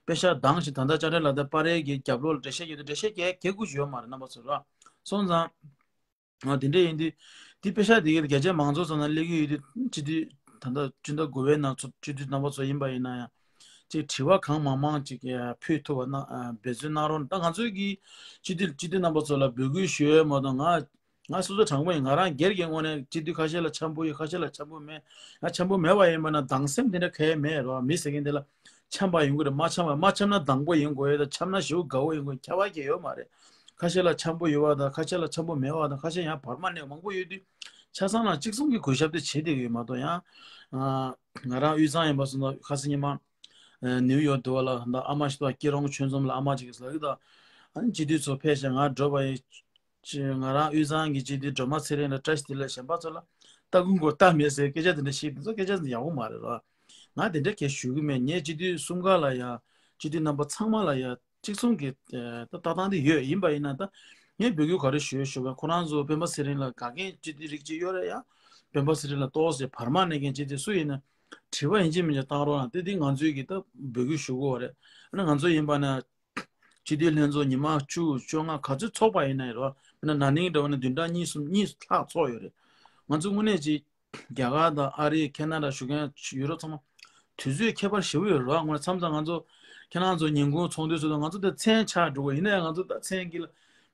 པེ་ཤག་འདང་ཞིང་ད་ལྟ་དཔྱ་ཁྲལ་ལག་དེབ་པར་རེ་གི་རྒྱབ་ལོགས་ལ་འགྲེལ་བཤད་རྒྱག་དུས་འགྲེལ་བཤད་རྒྱག་རྒྱག་དགོས་ཀྱི་ཡོད་མ་རེད། རྣམ་པ་ཚོ་ར་སོང་ཙང་། ང་དེ་འདྲ་ཡིན་དུས། དེ་པེ་ཤག་དེ་གའི་རྒྱ་ཆེ་མང་ཚོགས་ཚོ་ནང་སླེབས་ཀྱི་ཡོད་དུས་སྤྱི་འཐུས་ད་ལྟ་སྤྱི་ཟླ་དགུ་པའི་ནང་ཚོ་སྤྱི་འཐུས་རྣམ་པ་ཚོ་ཡིན་པ་ཡིན་ན་ཡང་། ཅིག་དྲི་བ་གང་མང་མང་ཅིག་ཕུལ་ཐུབ་པ་གནང་འབད་བརྩོན་གནང་རོགས། ད་ང་ཚོའི་གི་སྤྱི་འཐུས་སྤྱི་འཐུས་རྣམ་པ་ཚོ་ལ་འབོད་སྐུལ་ཞུ་ཡས་མ་གཏོགས་ང་ང་སོ་སོ་དྲང་པོ་ཡིན། ང་རང་སྒེར་གྱི་ངོས་ནས་སྤྱི་འཐུས་ཁ་ཤས་ལ་འཆམ་པོ་ཡོད། ཁ་ཤས་ལ་འཆམ་པོ་མེད། ང་འཆམ་པོ་མེད་པ་ཡིན་པ་ན་སྡང་སེམས་དེ་འདྲ་གང་ཡང་མེད་རོགས། མི་ཟེར་མཁན་དེ་ལ་འཆམ་པ་ཡོང་གི་རེད། མ་འཆམ་པ་མ་འཆམ་ན་སྡང་པོ་ཡིན་དགོས་ཡོད་དང་འཆམ་ན་ཞེ་པོ་དགའ་བོ་ཡིན་དགོས་ཁྱད་པར་གང་ཡང་ཡོད་མ་རེད། ཁ་ཤས་ལ་འཆམ་པོ་ཡོད་པ་དང་ཁ་ཤས་ལ་འཆམ་པོ་མེད་པ་དང་ཁ་ཤས་ཡང་བར་མ་ནས་མང་པོ་ཡོད་དུས་ཆ་ཚང་ལ་གཅིག་མཚུངས་ཀྱི་གུས་ཞབས་དེ་བྱེད་བསྡད་ཀྱི་ཡོད་མ་གཏོགས་ཡང་། ང་རང་དབུས་གཙང་ཡིན་པ་སོང་ཙང་ཁ་སང་ཉི་མ་ནིའུ་ཡོག་འདུག་བ་ལ་ད་ཨ་མ་ཞིག་དང་སྐྱིད་རོང་ཆོས་འཛོམས་ལ་ཨ་མ་ཅིག་གིས་ལབ་ཀྱི་འདུག་ཨ་ནི་སྤྱི་འཐུས་ཚོ་ཕེབས་ཤག་ང་འགྲོ་བ་ཡིན། ང་རང་དབུས་གཙང་གི་སྤྱི་འཐུས་སྒྲོལ་མ་ཚེ་རིང་ལ་བཀྲ་ཤིས་བདེ་ལེགས། གཞན་པ་ཚོ་ལ་ལྟ་སྐུལ་དགོས་ལྟ་མེད་ཟེར་སྐད་ཆ་དེ་འདྲ་བཤད་དེ་ཚོ་སྐད་ཆ་དེ་ཡག་པོ་མ་རེད་རོ། ང་དེ་འདྲ་གས་ཞུ་གི་མེད། ངས་སྤྱི་འཐུས་གསུམ་ཀ་ལ་ཡ་སྤྱི་འཐུས་རྣམ་པ་ཚང་མ་ལ་ཡ་གཅིག་མཚུངས་ཀྱི་ཨེ་ད་ལྟ་སྟངས་དེ་ཡོད། ཡིན་པ་ཡིན་ན་ད་ངས་འབོད་སྐུལ་ག་རེ་ཞུ་ཞུ་བ་ཁོ་རང་ཚོ་སྤེན་པ་ཚེ་རིང་ལ་དགའ་མཁན་སྤྱི་འཐུས་རིགས་གཅིག་ཡོད་རེད་ཡ། སྤེན་པ་ཚེ་རིང་ལ་ཏོག་ཙམ་བར་མ་གནས་མཁན་སྤྱི་འཐུས་སུ་ཡིན་ན་དྲི་བ་ཡིན་གཅིག་མིན་གཅིག་བཏང་རོགས་གནང་། དེ་དེ་ང་ཚོའི་གི་ད་འབོད་སྐུལ་ཞུ་དགོས་པ་རེད། ཨ་ནི་ང་ཚོ་ཡིན་པ་ན་སྤྱི་འཐུས་ལྷན་ཚོགས་ཉི་མ་བཅུ་བཅོ་ལྔ་ག་ཚོད་ཚོགས་པ་ཡིན་ན་ཡིན་རོགས། ཨ་ནི་ན་ནིང་འདྲ་བ་ན་བདུན་ཕྲག་གཉིས་གསུམ་གཉིས་ལྷག་ཚོགས་ཡོད་རེད། ང་ཚོ་དངོས་གནས་ཅིག་རྒྱ་གར་དང་ཨ་རི་ཁེ་ན་ཌ་བཞུགས་མཁན་ཡུ་རོབ་ཚང་མ་དུས་ཚོད་ཁྱད་པར་ཞེ་པོ་ཡོད་རེད་བ། དངོས་གནས་མཚམས་མཚམས་ང་ཚོ་ཁྱེད་རང་ཚོ་ཉིན་གུང་ཚོགས་འདུ་ཚོགས་དུས་ང་ཚོ་དེ་མཚན་ཆགས་འགྲོ་གི་ཡིན་ན་ཡང་ང་ཚོ་ད་མཚན་གྱི་ལ་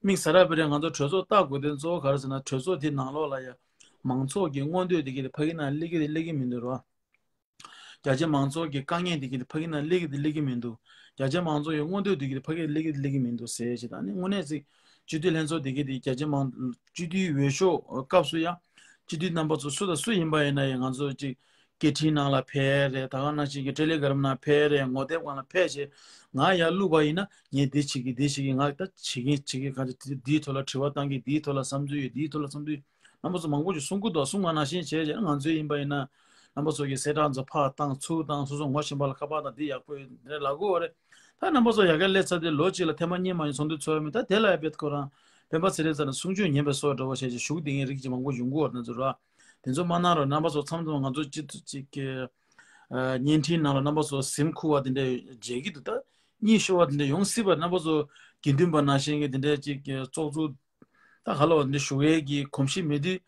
དམིགས་བསལ་ར་བེ་རེད། ང་ཚོ་གྲོས་ཚོགས་ལྟ་དགོས་དོན་གཙོ་བོ་ག་རེ་ཟེར་ན་གྲོས་ཚོགས་དེ་ནང་ལོགས་ལ་ཡ་མང་ཚོགས་ཀྱི་མངོན་འདོད་དེ་གི་དེ་ཕ་གི་ན་སླེབས་ཀྱི་དེ་སླེབས་ཀྱི་མི་འདུག་རོ། རྒྱ་ཆེ་མང་ཚོགས་ཀྱི་དཀའ་ངལ་དེ་གི་དེ་ཕ་གི་ན་སླེབས་ཀྱི་དེ་སླེབས་ཀྱི་མི་འདུག་རྒྱ་ཆེ་མང་ཚོགས་ཀྱི་མངོན་འདོད་དེ་གི་དེ་ཕ་གི་སླེབས་ཀྱི་དེ་སླེབས་ཀྱི་མི་འདུག་ཟེར་ཞེས་ད་ནི་དངོས་གནས་ཅིག་སྤྱི་འཐུས་ལྷན་ཚོགས་དེ་གི་དེ་རྒྱ་ཆེ་མང་སྤྱི་འཐུས་འོས་ཤོག་སྐབས་སུ་ཡང་སྤྱི་འཐུས་རྣམ་པ་ཚོ་སུ་དང་སུ་ཡིན་པ་ཡིན་ན་ཡང་ང་ཚོ་ཅིག་སྐད་འཕྲིན་ནང་ལ་ཕེབས་རེད། ད་ག་ནང་བཞིན་གྱི་ཊེ་ལི་གྷ་རམ་ནང་ཕེབས་རེད། ངོ་དེབ་སྒང་ལ་ཕེབས་བྱས་ང་ཡར་བླུགས་པ་ཡིན་ན་ངས་འདི་བྱེད་ཀྱི་འདི་བྱེད་ཀྱི་ང་ད་བྱེད་ཀྱི་བྱེད་ཀྱི་ག་ཚོད་འདིའི་ཐོག་ལ་དྲི་བ་བཏང་གི་འདིའི་ཐོག་ལ་བསམ་ཚུལ་ཡོད་འདིའི་ཐོག་ལ་བསམ་ཚུལ་ཡོད། རྣམ་པ་ཚོ་མང་པོ་ཞིག་གསུང་གི་འདུག་གསུང་བ་ནང་བཞིན་བྱས་རྗེས་ང་ཚོའི་ཡིན་པ་ཡིན་ན་རྣམ་པ་ཚོ་གི་གསལ་བསྒྲགས་ཚོ་ཕར་བཏང་ཚུར་བཏང་སོ་སོ་ངོ་ཤེས་པ་ལ་ཁ་པར་དང་འདི་ཡག་པོ་ཡོད་འདི་འདྲ་ལབ་དགོས་པ་རེད། ད་རྣམ་པ་ཚོ་ཡ་གིར་སླེབས་ཚར་དུས་ལོ་གཅིག་ལ་ཐེངས་མ་གཉིས་མ་ཡིན་ཚོགས་འདུ་ཚོགས་ཡོད་མེད་ད་དེ་ལ་ཡ་དཔེ་ཁོ་རང་སྤེན་པ་ཚེ་རིང་ཚ་ནས་གསུང་ཆོས་ཉན་པའི་བཟོ་འདྲ་བོ་བྱས་ཅིག་ཞུགས་བསྡད་མཁན་རིགས་ཅིག་མང་པོ་ཡོང་གི་ཡོད་རེད། ང་ཚོ་ར་དེ་ཚོ་མ་གནང་རོགས། རྣམ་པ་ཚོ་མཚམས་མཚམས་ང་ཚོ་སྤྱི་ཚོགས་ཅིག་གི་བརྙན་འཕྲིན་ནང་ལ་རྣམ་པ་ཚོ་སེམས་ཁུར་བ་དེ་འདྲ་མཇལ་གྱི་འདུག་ད་གཉིད་ཤོར་བ་དེ་འདྲ་ཡོང་སྲིད་པ། རྣམ་པ་ཚོ་དགེ་འདུན་པ་ནང་བཞིན་གྱི་དེ་འདྲ་ཅིག་གི་ཚོགས་གཙོ་ད་ག་ལ་བ་འདི་ཞུ་ཡས་ཀྱི་གོམས་གཤིས་མེད་དུས་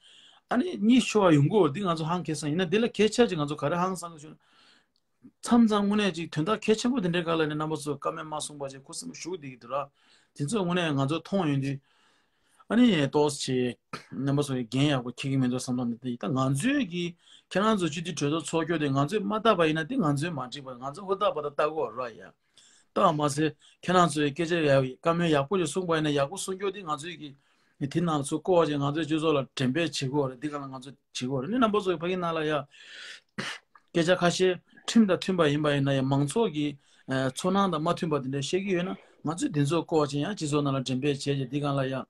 ཨ་ནི་གཉིད་ཤོར་བ་ཡོང་གི་ཡོད་འདི་ང་ཚོ་ཧང་གས་སང་། ཡིན་ན་འདི་ལ་གལ་ཆེ་ཅིག་ང་ཚོ་ག་རེ་ཧང་སང་གི་བྱུང་མཚམས་མཚམས་དངོས་གནས་ཅིག་དོན་དག་གལ་ཆེན་པོ་དེ་འདྲའི་སྒང་ལ་ནི་རྣམ་པ་ཚོ་བཀའ་མོལ་མ་གསུངས་པ་ཅིག་ཁུ་སིམ་པོ་བཞུགས་བསྡད་ཀྱི་འདུག་ར། དེ་ཚོ་དངོས་གནས་ང་ཚོ་མཐོང་ཡོང་དུས་ཨ་ནི་ཏོག་ཙམ་རྣམ་པ་ཚོ་གི་འགན་ཡག་པོ་འཁྱེར་གྱི་མི་འདུག་བསམ་བསམ་འདི་ད་ང་ཚོའི་གི་ཁྱེད་རང་ཚོ་སྤྱི་འཐུས་གྲོས་ཚོགས་ཚོགས་རྒྱུ་དེ་ང་ཚོས་མ་བལྟས་པ་ཡིན་ན་དེ་ང་ཚོས་མ་འགྲིག་པ་ང་ཚོ་ཧུར་ཐག་པ་ད་ལྟ་དགོས་ར་ཡ། ད་མ་ཟད་ཁྱེད་རང་ཚོའི་སྐད་ཆ་ཡག་བཀའ་མོལ་ཡག་པོ་ཞིག་གསུངས་པ་ཡིན་ན་ཡག་པོ་གསུང་རྒྱུ་དེ་ང་ཚོའི་གི་དེ་ནང་ཚུར་བཀོད་པ་ཅིག་ང་ཚོའི་སྤྱི་ཚོགས་ལ་འགྲེམས་སྤེལ་བྱེད་དགོས་རེད། འདི་ག་ལ་ང་ཚོ་བྱེད་དགོས་རེད། ནི་རྣམ་པ་ཚོ་ཕ་གི་ནང་ལ་ཡ་སྐད་ཆ་ཁ་ཤས་ཁྲིམས་དང་མཐུན་པ་ཡིན་པ་ཡིན་ན་ཡང་མང་ཚོགས་ཀྱི་ཚོར་སྣང་དང་མ་མཐུན་པ་དེ་འདྲ་བཤད་ཀྱི་ཡོད་ན་ང་ཚོས་འདི་ཚོ་བཀོད་པ་ཅིག་ཡང་སྤྱི་ཚོགས་ནང་ལ་འགྲེམས་སྤེལ་བྱས་རྗེས་འདི་ག་ལ་ཡ།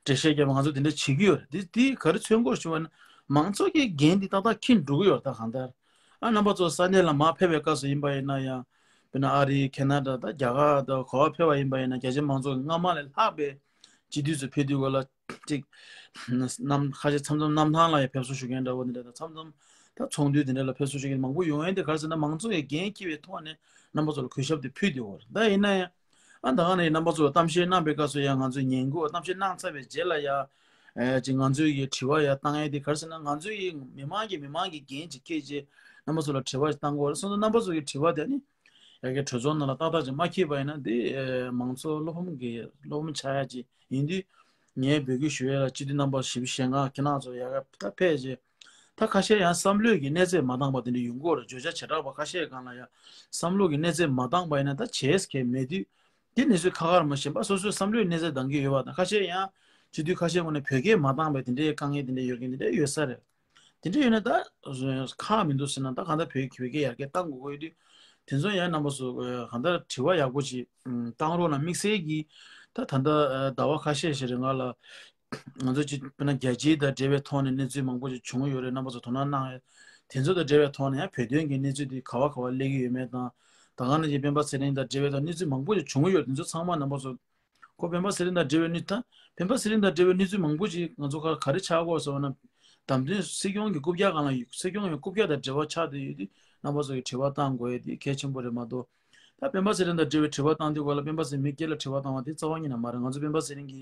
འགྲེལ་བཤད་བརྒྱབ་པ་ང་ཚོ་དེ་འདྲ་བྱེད་ཀྱི་ཡོད་རེད། འདི་འདི་ག་རེ་མཚོན་དགོས་ཞུ་བ་ན་མང་ཚོགས་ཀྱི་འགན་འདི་ཏག་ཏག་འཁྱེར་འགྲོ་གི་ཡོད་རེད། ད་གང་ལྟར་ཨ་རྣམ་པ་ཚོ་ས་གནས་ལ་མར་ཕེབས་པའི་སྐབས་སུ་ཡིན་པ་ཡིན་ན་ཡང་དཔེར་ན་ཨ་རི་ཁེ་ན་ཌ་དང་རྒྱ་གར་དང་ག་པར་ཕེབས་པ་ཡིན་པ་ཡིན་ན་རྒྱ་ཆེ་མང་ཚོགས་ཀྱི་སྔ་མ་ལས་ལྷག་པའི་སྤྱི་འཐུས་ཚོ་ཕེབས་དུས་སྐབས་ལ་ཅིག་གནམ་ཁ་ཤས་མཚམས་མཚམས་གནམ་ཐང་ལ་ཡང་ཕེབས་བསུ་ཞུ་མཁན་འདྲ་བོ་འདི་འདྲ་དང་མཚམས་མཚམས་ད་ཚོགས་འདུ་འདི་འདྲ་ལ་ཕེབས་བསུ་ཞུ་མཁན་མང་པོ་ཡོང་ཡས་འདི་ག་རེ་ཟེར་ན་མང་ཚོགས་ཀྱི་འགན་འཁྱེར་བའི་ཐོག་ནས་རྣམ་པ་ཚོ་ལ་གུས་ཞབས་དེ་ཕུལ་བསྡད་ཡོད་རེད། ད་ཡིན་ན་ཡང་། ཨ་ད་ག་ནས་རྣམ་པ་ཚོ་གཏམ་བཤད་གནང་པའི་སྐབས་སུ་ཡང་ང་ཚོས་ཉན་དགོས། གཏམ་བཤད་གནང་ཚར་བའི་རྗེས་ལ་ཡང་ཨེ་ཅིག་ང་ཚོས་ཀྱི་དྲི་བ་ཡང་བཏང་ཡས་དེ་ག་རེ་ཟེར་ན་ང་ཚོས་ཀྱི་མི་མང་གི་མི་མང་གི་འགན་ཅིག་འཁྱེར་རྗེས་རྣམ་པ་ཚོ་ལ་དྲི་བ་ཞིག་བཏང་དགོས་རེད། སོང་ཙང་རྣམ་པ་ཚོ་གི་དྲི་བ་དེ་ནི་ཡ་གི་གྲོས་ཚོགས་ནང་ལ་ཏག་ཏག་ཅིག་མ་འཁྱེར་བ་ཡིན་ན་དེ་ཨེ་མང་ཚོགས་བློ་ཕམ་གི་བློ་ཕམ་ཆགས་ཡ་ཅིག་ཡིན་དུས་ངས་འབོད་སྐུལ་ཞུ་ཡས་ལ་སྤྱི་འཐུས་རྣམ་པ་བཞི་བཅུ་ཞེ་ལྔ་ཁྱེད་རང་ཚོ་ཡ་གི་ད་ཕེབས་རྗེས། ད་ཁ་ཤས་ཡང་བསམ་བློའི་གི་གནས་ཚད་མ་འདང་པ་དེ་འདྲ་ཡོང་གི་ཡོད་རེད། བརྗོད་བྱ་བྱེ་བྲག་པ་ཁ་ཤས་སྒང་ལ་ཡང་བསམ་བློ་གི་གནས་ཚད་མ་འདང་པ་ཡིན་ན་ད་བྱས་ཁེ་མེད་དུས་དེ་གནས་ཚུལ་ཁ་ཁར་མ་ཤེས་པ་སོ་སོའི་བསམ་བློའི་གནས་ཚད་འདང་གི་ཡོད་པ་དང་ཁ་ཤས་ཡང་སྤྱི་འཐུས་ཁ་ཤས་ངོས་ནས་བོད་སྐད་མ་འདང་པའི་དེ་འདྲའི་དཀའ་ངལ་དེ་འདྲ་ཡོད་མཁན་དེ་འདྲ་ཡོད་ས་རེད། དེ་འདྲ་ཡོད་ན་ད་ཁག་མི་འདུག་ཟེར་ན་ད་གང་ལྟར་བོད་བོད་སྐད་ཡར་རྒྱས་གཏང་དགོས་ཀྱི་ཡོད་དུས་དེ་ཚོ་ཡང་རྣམ་པ་ཚོ་གང་ལྟར་དྲི་བ་ཡག་པོ་ཅིག་བཏང་རོགས་གནང་། དམིགས་བསལ་གྱིས་ད་ད་ལྟ་ཟླ་བ་ཁ་ཤས་ཤིག་རིང་ལ། ང་ཚོ་སྤྱི་དཔེར་ན་རྒྱལ་སྤྱི་དང་འབྲེལ་བའི་ཐོག་ནས་གནས་ཚུལ་མང་པོ་ཞིག་བྱུང་ཡོད་རེད། རྣམ་པ་ཚོ་དོ་སྣང་གནང་ཡོད། དེ་ཚོ་དང་འབྲེལ་བའི་ཐོག་ནས་ཡང་བོད་དོན་གྱི་གནས་ཚུལ་དེ་ག་བ་ག་བ་སླེབས་ཀྱི་ཡོད་མེད་དང་ད་ག་ནང་བཞིན་སྤེན་པ་ཚེ་རིང་དང་འབྲེལ་བའི་ཐོག་གནས་ཚུལ་མང་པོ་ཞིག་བྱུང་ཡོད། དེ་ཚོ་ཚང་མ་རྣམ་པ་ཚོ་ཁོ་སྤེན་པ་ཚེ་རིང་དང་འབྲེལ་བའི་གནས་ད་སྤེན་པ་ཚེ་རིང་དང་འབྲེལ་བའི་གནས་ཚུལ་མང་པོ་ཞིག་ང་ཚོ་ག་ག་རེ་ཆགས་ཀྱི་ཡོད་ཟེར་བ་ན་བདམས་ཐོན་སྲིད་སྐྱོང་གི་རྐུབ་བཀྱག་སྒང་ལ་ཡོད། སྲིད་སྐྱོང་གི་རྐུབ་བཀྱག་དང་འབྲེལ་བ་ཆགས་བསྡད་ཡོད་དུས་རྣམ་པ་ཚོ་གི་དྲི་བ་བཏང་དགོས་ཡས་དེ་གལ་ཆེན་པོ་རེད་མ་གཏོགས། ད་སྤེན་པ་ཚེ་རིང་དང་འབྲེལ་བའི་དྲི་བ་བཏང་དུས་སྐབས་ལ་སྤེན་པ་ཚེ་མི་སྒེར་ལ་དྲི་བ་བཏང་བ་དེ་རྩ་བ་ཉིད་ནས་མ་རེད། ང་ཚོ་སྤེན་པ་ཚེ་རིང་གི་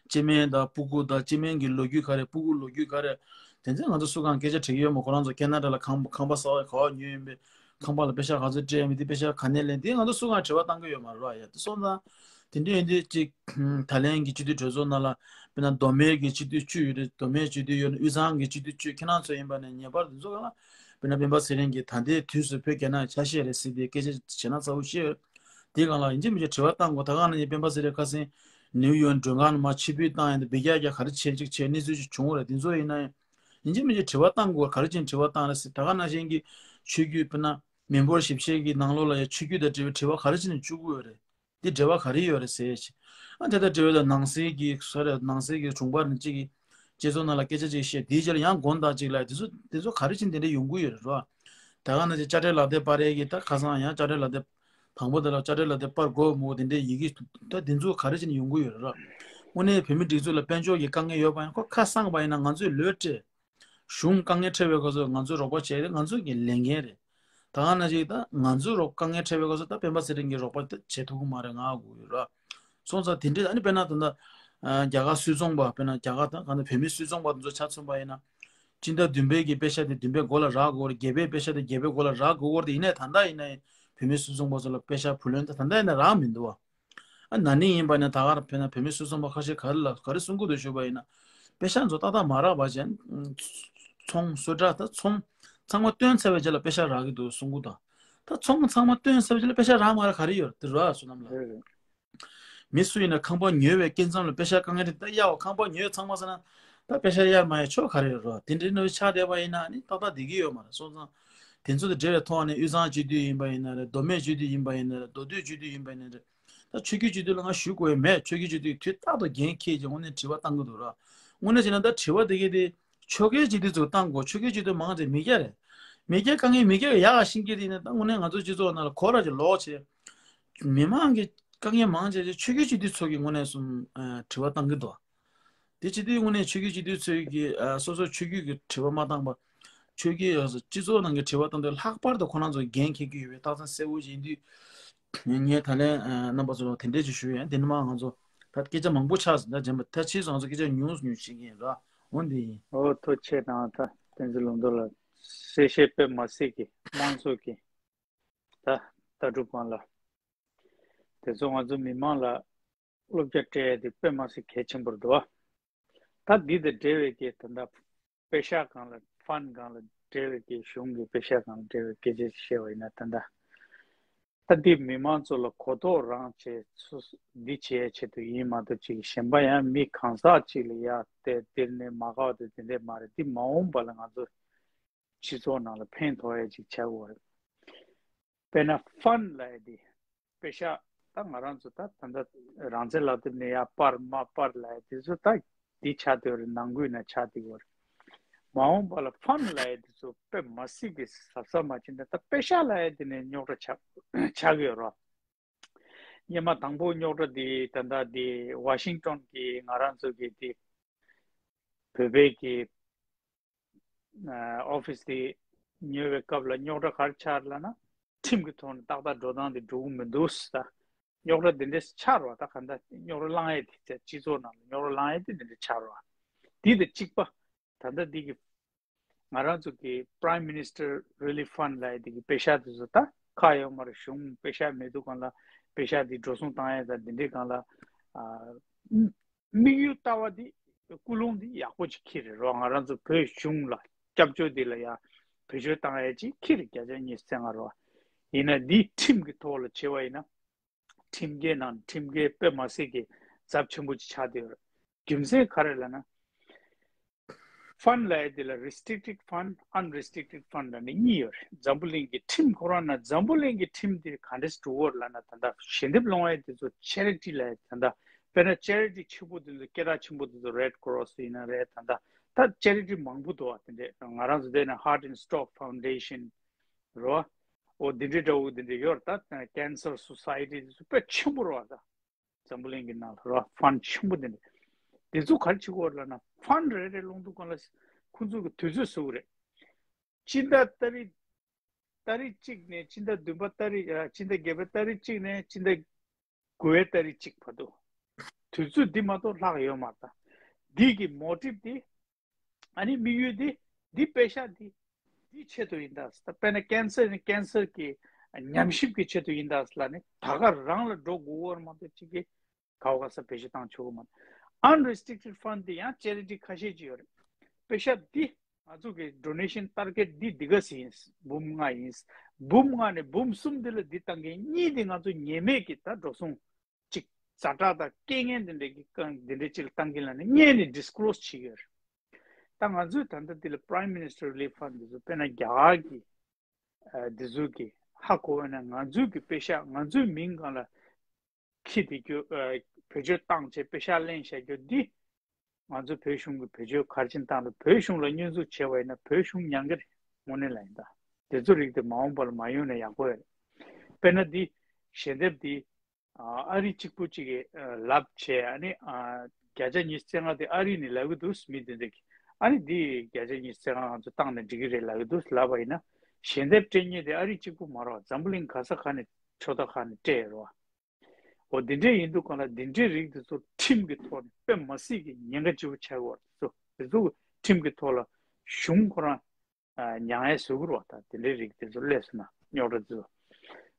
སྤྱི་སྨན་དང་སྤུ་གུ་དང་སྤྱི་སྨན་གྱི་ལོ་རྒྱུས་ག་རེ་སྤུ་གུ་ལོ་རྒྱུས་ག་རེ། དེ་ཚོ་ང་ཚོ་སུ་གང་སྐད་ཆ་དྲི་གི་ཡོད་མ། ཁོ་རང་ཚོ་ཁེ་ན་ཌ་ལ་ཁང་ཁང་པ་གསར་པ་ག་པར་ཉོས་ཡིན་པས་ཁང་པ་ལ་པེ་ཤག་ག་ཚོད་སྤྲད་ཡོད་མེད་དེ་པེ་ཤག་ག་ནས་ལེན་དེ་ང་ཚོ་སུ་གང་དྲི་བ་བཏང་གི་ཡོད་མ་རེད་ཡ། དེ་སོང་ཙང་དེ་འདྲ་ཡིན་དུས་གཅིག་ད་ལན་གྱི་སྤྱི་འཐུས་གྲོས་ཚོགས་ནང་ལ་དཔེར་ན་མདོ་སྨད་ཀྱི་སྤྱི་འཐུས་བཅུ་ཡོད་རེད། མདོ་སྨད་སྤྱི་འཐུས་ཡོད་ན་དབུས་གཙང་གི་སྤྱི་འཐུས་བཅུ་ཁྱེད་རང་ཚོ་ཡིན་པ་ནས་ངེས་པར་དུ་ཚོ་གང་ལ་དཔེར་ན་སྤེན་པ་ཚེ་རིང་གིས་ད་ལྟའི་དུས་སུ་བོད་རྒྱ་ནག་ཆ་ཤས་རེད་ཟེར་ཏེ་སྐད་ཆ་བྱས་ན་ཚ་བོ་ཤེས་ཡོད། དེའི་སྒང་ལ་ཡིན་གཅིག་མིན་གཅིག་དྲི་བ་བཏང་དགོས། ད་ག་ནང་བཞིན་སྤེན་པ་ཚེ་རིང་ཁ་སང་ནིའུ་ཡོག་མགྲོན་ཁང་ནང་མར་ཆིབས་བསྒྱུར་བཏང་ཡིན་དུས་འབུད་རྒྱག་རྒྱག་ག་རེ་བྱས་ཅིག་བྱས་གནས་ཚུལ་ཅིག་བྱུང་བ་རེད། དེ་ཚོ་ཡིན་ན་ཡང་ཡིན་གཅིག་མིན་གཅིག་དྲི་བ་བཏང་དགོས། ག་རེ་བྱས་ནས་དྲི་བ་བཏང་རེད་ཟེར། ད་ག་ནང་བཞིན་གྱི་ཆོས་བརྒྱུད་དཔེར་ན་མི་འབོར་ཞིབ་བཤེར་གྱི་ནང་ལོགས་ལ་ཡང་ཆོས་བརྒྱུད་དང་འབྲེལ་བའི་དྲི་བ་ག་རེ་བྱས་ནས་བཅུག་གི་ཡོད་རེད། འདི་འབྲེལ་བ་ག་རེ་ཡོད་རེད་ཟེར་ཞིང་། ཨ་དེ་དང་འབྲེལ་བའི་ནང་སྲིད་ཀྱི་ས་རེད། ནང་སྲིད་ཀྱི་དྲུང་འཕར་གཅིག་གིས་སྤྱི་ཚོགས་ནང་ལ་སྐད་ཆ་ཅིག་བཤད། དེའི་རྗེས་ལ་ཡང་དགོངས་དག་ཅིག་ལ་དེ་ཚོ་དེ་ཚོ་ག་རེ་བྱས་ནས་དེ་འདྲ་ཡོང་གི་ཡོད་རེད་རོ། ད་ག་ནང་བཞིན་དཔྱ་ཁྲལ་ལག་དེབ་སྤར་ཡས་ཀྱི་ད་ཁ་སང་ཡང་དཔྱ་ཁྲལ་ལག་དེབ་དང་པོ་དེ་ལ་དཔྱ་ཁྲལ་ལག་དེབ་སྤར་དགོས་མོ་དེ་འདྲའི་ཡི་གེ་ད་དེ་ཚོ་ག་རེ་བྱས་ནས་ཡོང་གི་ཡོད་རེད་རོ། དངོས་གནས་བོད་མི་སྒྲིག་འཛུགས་ལ་དཔལ་འབྱོར་གྱི་དཀའ་ངལ་ཡོད་པ་ཡང་ཁོ་ཁ་གསངས་པ་ཡིན་ན་ང་ཚོས་ལོས་སྤྲད། གཞུང་དཀའ་ངལ་འཕྲད་པའི་སྐབས་སུ་ང་ཚོས་རོགས་པ་བྱས་ཏེ་ང་ཚོ་གི་ལས་འགན་རེད། ད་ག་ནང་བཞིན་ད་ང་ཚོས་རོགས་དཀའ་ངལ་འཕྲད་པའི་སྐབས་སུ་ད་སྤེན་པ་ཚེ་རིང་གིས་རོགས་པ་ད་བྱེད་ཐུབ་ཀྱི་མ་རེད་ང་དགོས་ཡོད་ར། སོང་ཙང་དེ་འདྲའི་ཨ་ནི་དཔེར་ན་ད་ལྟ་རྒྱ་གར་སུད་ཚོང་པ་དཔེར་ན་རྒྱ་གར་ད་ག་ནང་བོད་མི་སུད་ཚོང་པ་དེ་ཚོ་ཆ་མཚོན་པ་ཡིན་ན། སྤྱི་ཟླ་བདུན་པའི་གི་པེ་ཤག་དེ་བདུན་པའི་མགོ་ལ་རག་དགོས་རེད། བརྒྱད་པའི་པེ་ཤག་དེ་བརྒྱད་པའི་མགོ་ལ་རག་དགོས་རེད། ཡིན་ནའི་ད་ལྟ་ཡིན་ནའི་བོད་མི་སུད་ཚོང་པ་ཚོ་ལ་པེ་ཤག་བུ་ལོན་ད་ད་ལྟ་ཡིན་ནའི་རག་མི་འདུག་བ། ཨ་ན་ནིང་ཡིན་པ་ནས་ད་གར་ཕེབས་ན་བོད་མི་སུད་ཚོང་པ་ཁ་ཤས་ག་རེ་ལ་ག་རེ་གསུང་གི་འདུག་ཞུས་པ་ཡིན་ན། པེ་ཤག་ཚོ་ཏག་ཏག་མ་རག་པ་བྱས། ཚོང་སུ་དྲག་ད་ཚོང་ཚང་མ་བཏོན་ཚར་བའི་རྗེས་ལ་པེ་ཤག་རག་གི་འདུག་གསུང་གི་འདུག་ད་ཚོང་ཚང་མ་བཏོན་ཚར་བའི་རྗེས་ལ་པེ་ཤག་རག་མ་རག་ག་རེ་ཡོད་དེ་ར་སོ་ནམ་ལ། མི་སུ་ཡིན་ན་ཁང་པ་ཉོས་པའི་སྐྱེ་མཚམས་ལ་པེ་ཤག་དཀའ་ངལ་རེད་ད་གཡར་བ་ཁང་པ་ཉོས་ཚང་མ་ཟེར་ན། ད་པེ་ཤག་གཡར་མ་ཡ་ཆོག་ག་རེ་རེད་རོ། དེ་འདྲའི་གནས་ཆགས་བསྡད་པ་ཡིན་ན་ནི་ཏག་ཏག་བསྡད་ཀྱི་ཡོད་མ་རེད། སོང་ཙང་དེ་ཚོ་དང་འབྲེལ་བའི་ཐོག་ནས་དབུས་གཙང་སྤྱི་འཐུས་ཡིན་པ་ཡིན་ན་རེད། མདོ་སྨད་སྤྱི་འཐུས་ཡིན་པ་ཡིན་ན་རེད། མདོ་སྟོད་སྤྱི་འཐུས་ཡིན་པ་ཡིན་ན་རེད། ད་ཆོས་བརྒྱུད་སྤྱི་འཐུས་ལ་ང་ཞུ་དགོས་ཡ་མེད། ཆོས་བརྒྱུད་སྤྱི་འཐུས་དུས་རྟག་ཏུ་འགན་འཁྱེར་གྱི་དངོས་གནས་དྲི་བ་བཏང་གི་འདུག་ར། དངོས་གནས་བྱས་ན་ད་དྲི་བ་དེ་གའི་དེ་ཆོལ་ཁའི་སྤྱི་འཐུས་ཚོ་བཏང་དགོས། ཆོལ་ཁའི་སྤྱི་འཐུས་མང་ཆེ་མི་སྐྱ་རེད། མི་སྐྱ་དཀའ་ངལ་མི་སྐྱ་གི་ཡག་ག་ཤེས་ཀྱི་དེ་ཡིན་ན་ད་དངོས་གནས་ང་ཚོ་སྤྱི་ཚོགས་ནང་ལ་གོ་ར་ཅིག་ལོག་བྱས། མི་མང་གི་དཀའ་ངལ་མང་ཆེ་ཆོལ་ཁའི་སྤྱི་འཐུས་ཚོ་གི་དངོས་གནས་སུ་དྲི་བ་བཏང་གི་འདུག་དེ་སྤྱི་འཐུས་དངོས་གནས་ཆོས་བརྒྱུད་སྤྱི་འཐུས་ཚོས་ཀྱི་ཨ་སོ་སོ་ཆོས་བརྒྱུད་ཀྱི་དྲི་བ་མ་བཏང་པར། ཆོས་བརྒྱུད་སྤྱི་ཚོགས་ནང་གི་དྲི་བ་བཏང་དུས་ལྷག་པར་དུ་ཁོ་རང་ཚོ་འགན་འཁྱེར་གྱི་ཡོད་པའི་རྟགས་མཚན་གསལ་བོ་ཞིག་ཡིན་དུས། ངས་ད་ལན་རྣམ་པ་ཚོ་ལ་དེ་འདྲས་ཅིག་ཞུ་ཡ་ཡིན། དེ་ནི་མ་ང་ཚོ་ད་སྐད་ཆ་མང་པོ་ཆགས་ཟིན་ད་རྗེས་མ་ད་ཕྱིས་སུ་ང་ཚོ་སྐད་ཆ་ཉུང་སུ་ཉུང་བྱེད་ཀྱི་ཡིན་ར། འོ་འདི་ཡིན། ཨོ་ཐུགས་རྗེ་ཆེ་གནང་། ད་བསྟན་འཛིན་ལུང་རྟོགས་ལགས་གསལ་བཤད་དཔེ་མ་སྲིད་ཀྱི་དམངས་གཙོ་གི་ད་ལྟ་གྲུབ་སྒང་ལ་དེ་ཚོ་ང་ཚོ་མི་མང་ལ། བློ་རྒྱ་སྤྲད་ཡ་དེ་དཔེ་མ་སྲིད་གལ་ཆེན་པོ་རེད་འདུག་བ། ད་འདི་དང་འབྲེལ་བའི་གི་ད་ལྟ་པེ་ཤག་སྒང་ལ་ཕན་སྒང་ལ་འབྲེལ་བའི་གི་གཞུང་གི་པེ་ཤག་སྒང་ལ་འབྲེལ་བའི་སྐད་ཆ་བཤད་པ་ཡིན་ན་ད་ལྟ་ ད་འདི་མི་མང་ཚོ་ལ་གོ་རྟོགས་རང་བྱས་སུ་འདི་བྱེད་ཆེད་དུ་ཡིན་མ་གཏོགས་ཅིག་གཞན་པ་ཡང་མི་གང་ཟག་ཅིག་ལ་ཡ་དེ་འདིར་ནས་མ་དགའ་བ་དེ་དེ་འདྲས་མ་རེད། འདི་མ་འོངས་པ་ལ་ང་ཚོ་སྤྱི་ཚོགས་ནང་ལ་ཕན་ཐོགས་ཡ་ཅིག་ཆགས་དགོས་རེད། དཔེར་ན་ཕན་ལབ་ཡ་འདི་པེ་ཤག་ད་ང་རང་ཚོ་ད་ད་ལྟ་རང་བཙན་ལག་དེབ་ནས་ཡ་སྤར་མ་སྤར་ལབ་ཡ་དེ་ཚོ་ད་འདི་ཆགས་བསྡད་ཡོད་རེད། ནང་ཁུལ་ན་ཆགས་བསྡད་ཡོད་རེད། མ་འོངས་པ་ལ་ཕན་ལབ་ཡ་དེ་ཚོ་དཔེ་མ་སྲིད་ཀྱི་གཟབ་གཟབ་མ་བྱས་ན་ད་པེ་ཤག་ལབ་ཡ་དེ་ནས་རྙོག་དྲ་ཆགས་ཆགས་ཀྱི་ཡོད་རེད། སྔོན་མ་དང་པོ་རྙོག་དྲ་དེ་ད་ལྟ་དེ་ཝ་ཤིང་ཊོན་གྱི་ང་རང་ཚོ་གི་དེ་བོད་པའི་གི་ཨོ་ཕི་སི་དེ་ཉོ་བའི་སྐབས་ལ་རྙོག་དྲ་ག་རེ་ཆགས་ལབ་ན། ཁྲིམས་ཀྱི་ཐོག་ནས་ཏག་ཏག་འགྲོ་སྟངས་དེ་འགྲོ་གི་མི་འདུག་ཟེར། ད་རྙོག་དྲ་དེ་འདྲས་ཆགས་རོགས། ད་ག་འདྲ་རྙོག་དྲ་བསླང་ཡས་དེ་ཚེ་སྤྱི་ཚོགས་ནང་ལ་རྙོག་དྲ་བསླང་ཡས་དེ་དེ་འདྲས་ཆགས་རོགས། དེ་དང་གཅིག་པ་ད་ལྟ་འདི་གི་ང་རང་ཚོ་གི་Prime Minister Relief Fund ལབ་ཡས་དེ་གི་པེ་ཤག་དེ་ཚོ་ད་ཁག་ཡོད་མ་རེད། གཞུང་པེ་ཤག་མེད་དུས་སྒང་ལ་པེ་ཤག་དེ་འགྲོ་སོང་བཏང་ཡས་དང་དེ་འདྲའི་སྒང་ལ་ཨ། དམིགས་ཡུལ་ལྟ་བ་འདི་ཀུན་སློང་འདི་ཡག་པོ་ཅིག་འཁྱེར་རེད་རོ། ང་རང་ཚོ་བོད་གཞུང་ལ་སྐྱབས་བཅོལ་འདི་ལ་ཡ་བེད་སྤྱོད་བཏང་ཡས་ཅིག་འཁྱེར་རེད། བརྒྱ་ཆ་ཉི་ཤུ་རྩ་ལྔ་རོ། ཡིན་ན་འདི་ཁྲིམས་ཀྱི་ཐོག་ལ་བྱེད་པ་ཡིན་ན་ཁྲིམས་འགལ་ནང་ཁྲིམས་འགལ་དཔེ་མ་སྲིད་ཀྱི་ཚབས་ཆེན་པོ་ཅིག་ཆགས་བསྡད་ཡོད་རེད། རྒྱུ་མཚན་ག་རེ་ལབ་ན། Fund ལབ་ཡས་དེ་ལ་Restricted Fund, Unrestricted Fund ལབ་ནས་གཉིས་ཡོད་རེད། འཛམ་བུ་གླིང་གི་ཁྲིམས་ཁོ་རང་ན་འཛམ་བུ་གླིང་གི་ཁྲིམས་དེ་ག་འདྲས་འགྲོ་གི་ཡོད་ལབ་ན། ད་ལྟ་ཞལ་འདེབས་སློང་ཡས་དེ་ཚོ་ཆེ་རི་ཊི་ལབ་ཡས། ད་ལྟ་དཔེར་ན་ཆེ་རི་ཊི་ཆེན་པོ་དེ་ཚོ་སྐད་གྲགས་ཆེན་པོ་དེ་ཚོ་Red Cross ཡིན་ན་རེད། ད་ལྟ་ད་ཆེ་རི་ཊི་མང་པོ་འདུག་བ། དེ་འདྲས་ང་རང་ཚོ་དེ་ན་Heart and Stroke Foundation རོ། འོ་དེ་འདྲས་འདྲ་བོ་དེ་འདྲས་ཡོད་རེད། ད་Cancer Society དེ་ཚོ་དཔེ་ཆེན་པོ་རོ། ད་འཛམ་བུ་གླིང་གི་ནང་ལ་རོ་ཕན་ཆེན་པོ་དེ་འདྲ། དེ་ཚོ་ག་རེ་བྱེད་ཀྱི་ཡོད་ལབ་ན། ཕན་རེ་རེ་སློང་དུས་སྒང་ལ་ཁོང་ཚོ་གི་དུས་ཚོད་བཟོ་གི་རེད། སྤྱི་ཟླ་ཏ་རིག་ཏ་རིག་གཅིག་ནས་སྤྱི་ཟླ་བདུན་པ་ཏ་རིག་ཨ། སྤྱི་ཟླ་བརྒྱད་པའི་ཏ་རིག་གཅིག་ནས་སྤྱི་ཟླ་དགུ་པའི་ཏ་རིག་གཅིག་བར་དུ། དུས་ཚོད་འདི་མ་གཏོགས་ལྷག་ཡོད་མ་རེད། ད་འདི་གི་མོ་ཊིབ་འདི། ཨ་ནི་དམིགས་ཡུལ་འདི། འདི་པེ་ཤག་འདི། འདི་ཆེད་དུ་ཡིན་ད་ཟེར། ད་དཔེར་ན་ཀན་སར་ནི་ཀན་སར་གྱི་ཉམས་ཞིབ་ཀྱི་ཆེད་དུ་ཡིན་ད་ཟེར་ལབ་ནས་ད་ག་རང་ལ་འགྲོ་དགོས་པ་མ་གཏོགས་གཅིག་གིས་ག་བ་ག་ས་བེད་སྤྱོད་བཏང་ཆོག་གི་མ་རེད། Unrestricted Fund འདི་ཡང་ཆེ་རི་ཊི་ཁ་ཤས་ཅིག་ཡོད་རེད། པེ་ཤག་འདི་ང་ཚོ་གི་Donation Target འདི་འདི་ག་ཟེར་ཡིན། འབུམ་ལྔ་ཡིན། འབུམ་ལྔ་ནས་འབུམ་གསུམ་འདི་ལ་འདི་བཏང་མཁན་གཉིས་འདི་ང་ཚོ་ཉེས་མེད་ཀྱི་ད་འགྲོ་སོང་ཅིག་ཛ་དྲག་དང་རྐྱེན་ངན་དེ་འདྲ་གི་རྐང་དེ་འདྲ་ཅིག་ལ་བཏང་གིན་ལ་ནི་སྔོན་ནས་disclose བྱེད་ཀྱི་ཡོད་རེད། ད་ང་ཚོས་ད་ལྟ་འདི་ལ་Prime Minister Relief Fund འདི་ཚོ་དཔེར་ན་རྒྱ་གར་གྱི་ཨ་འདི་ཚོ་གི་ཧ་གོ་བ་ན། ང་ཚོའི་གི་པེ་ཤག་ང་ཚོའི་མིང་སྒང་ལ་འཁྱེར་ཏེ་རྒྱུ་ཨ་བེད་སྤྱོད་བཏང་བྱས་པེ་ཤག་ལེན་བཞག་རྒྱུ་འདི། ང་ཚོ་བོད་གཞུང་གི་བེད་སྤྱོད་ག་རེ་བྱས་བཏང་རེད། བོད་གཞུང་ལ་བསྙོན་འཛུགས་བྱས་པ་ཡིན་ན་བོད་གཞུང་མྱང་གི་རེད། དངོས་གནས་ལ་ཡིན་ད། དེ་ཚོ་རིགས་དེ་མ་འོངས་པ་ལ་མ་ཡོང་ན་ཡག་པོ་རེད། དཔེར་ན་འདི་ཞལ་འདེབས་འདི་ཨ་རི་གཅིག་པུ་གཅིག་གིས་ལབ་བྱས། ཨ་ནི་ཨ་བརྒྱ་ཆ་ཉི་ཤུ་རྩ་ལྔ་དེ་ཨ་རི་ནས་ལབ་གི་འདུག་མི་དེ་འདྲ་གིས། ཨ་ནི་འདི་བརྒྱ་ཆ་ཉི་ཤུ་རྩ་ལྔ་ང་ཚོ་བཏང་ནས་འགྲིག་གི་རེད་ལབ་གི་འདུག་ལབ་པ་ཡིན་ན། ཞལ་འདེབས་སྤྲད་མཁན་དེ་ཨ་རི་གཅིག་པུ་མ་རེད་བ། འཛམ་བུ་གླིང་ག་ས་ག་ནས་ཕྱོགས་མཐའ་ཁག་ནས་སྤྲད་ཡོད་རེད་བ། འོ་འདི་འདྲས་ཡིན་དུས་སྒང་ལ་འདི་འདྲས་རིགས་དེ་ཚོ་ཁྲིམས་ཀྱི་ཐོག་ནས་དཔེ་མ་སྲིད་ཀྱི་ཉེན་ཁ་ཆེ་པོ་ཆགས་ཀྱི་ཡོད་རེད། དེ་ཚོ་དེ་ཚོ་ཁྲིམས་ཀྱི་ཐོག་ལ་གཞུང་ཁོ་རང་ཨ་མྱང་ཡས་བཟོ་གི་རེད་བ། ད་དེ་འདྲས་རིགས་དེ་ཚོ་སླེབས་སོང་ན་རྙོག་དྲ་དེ་ཚོ།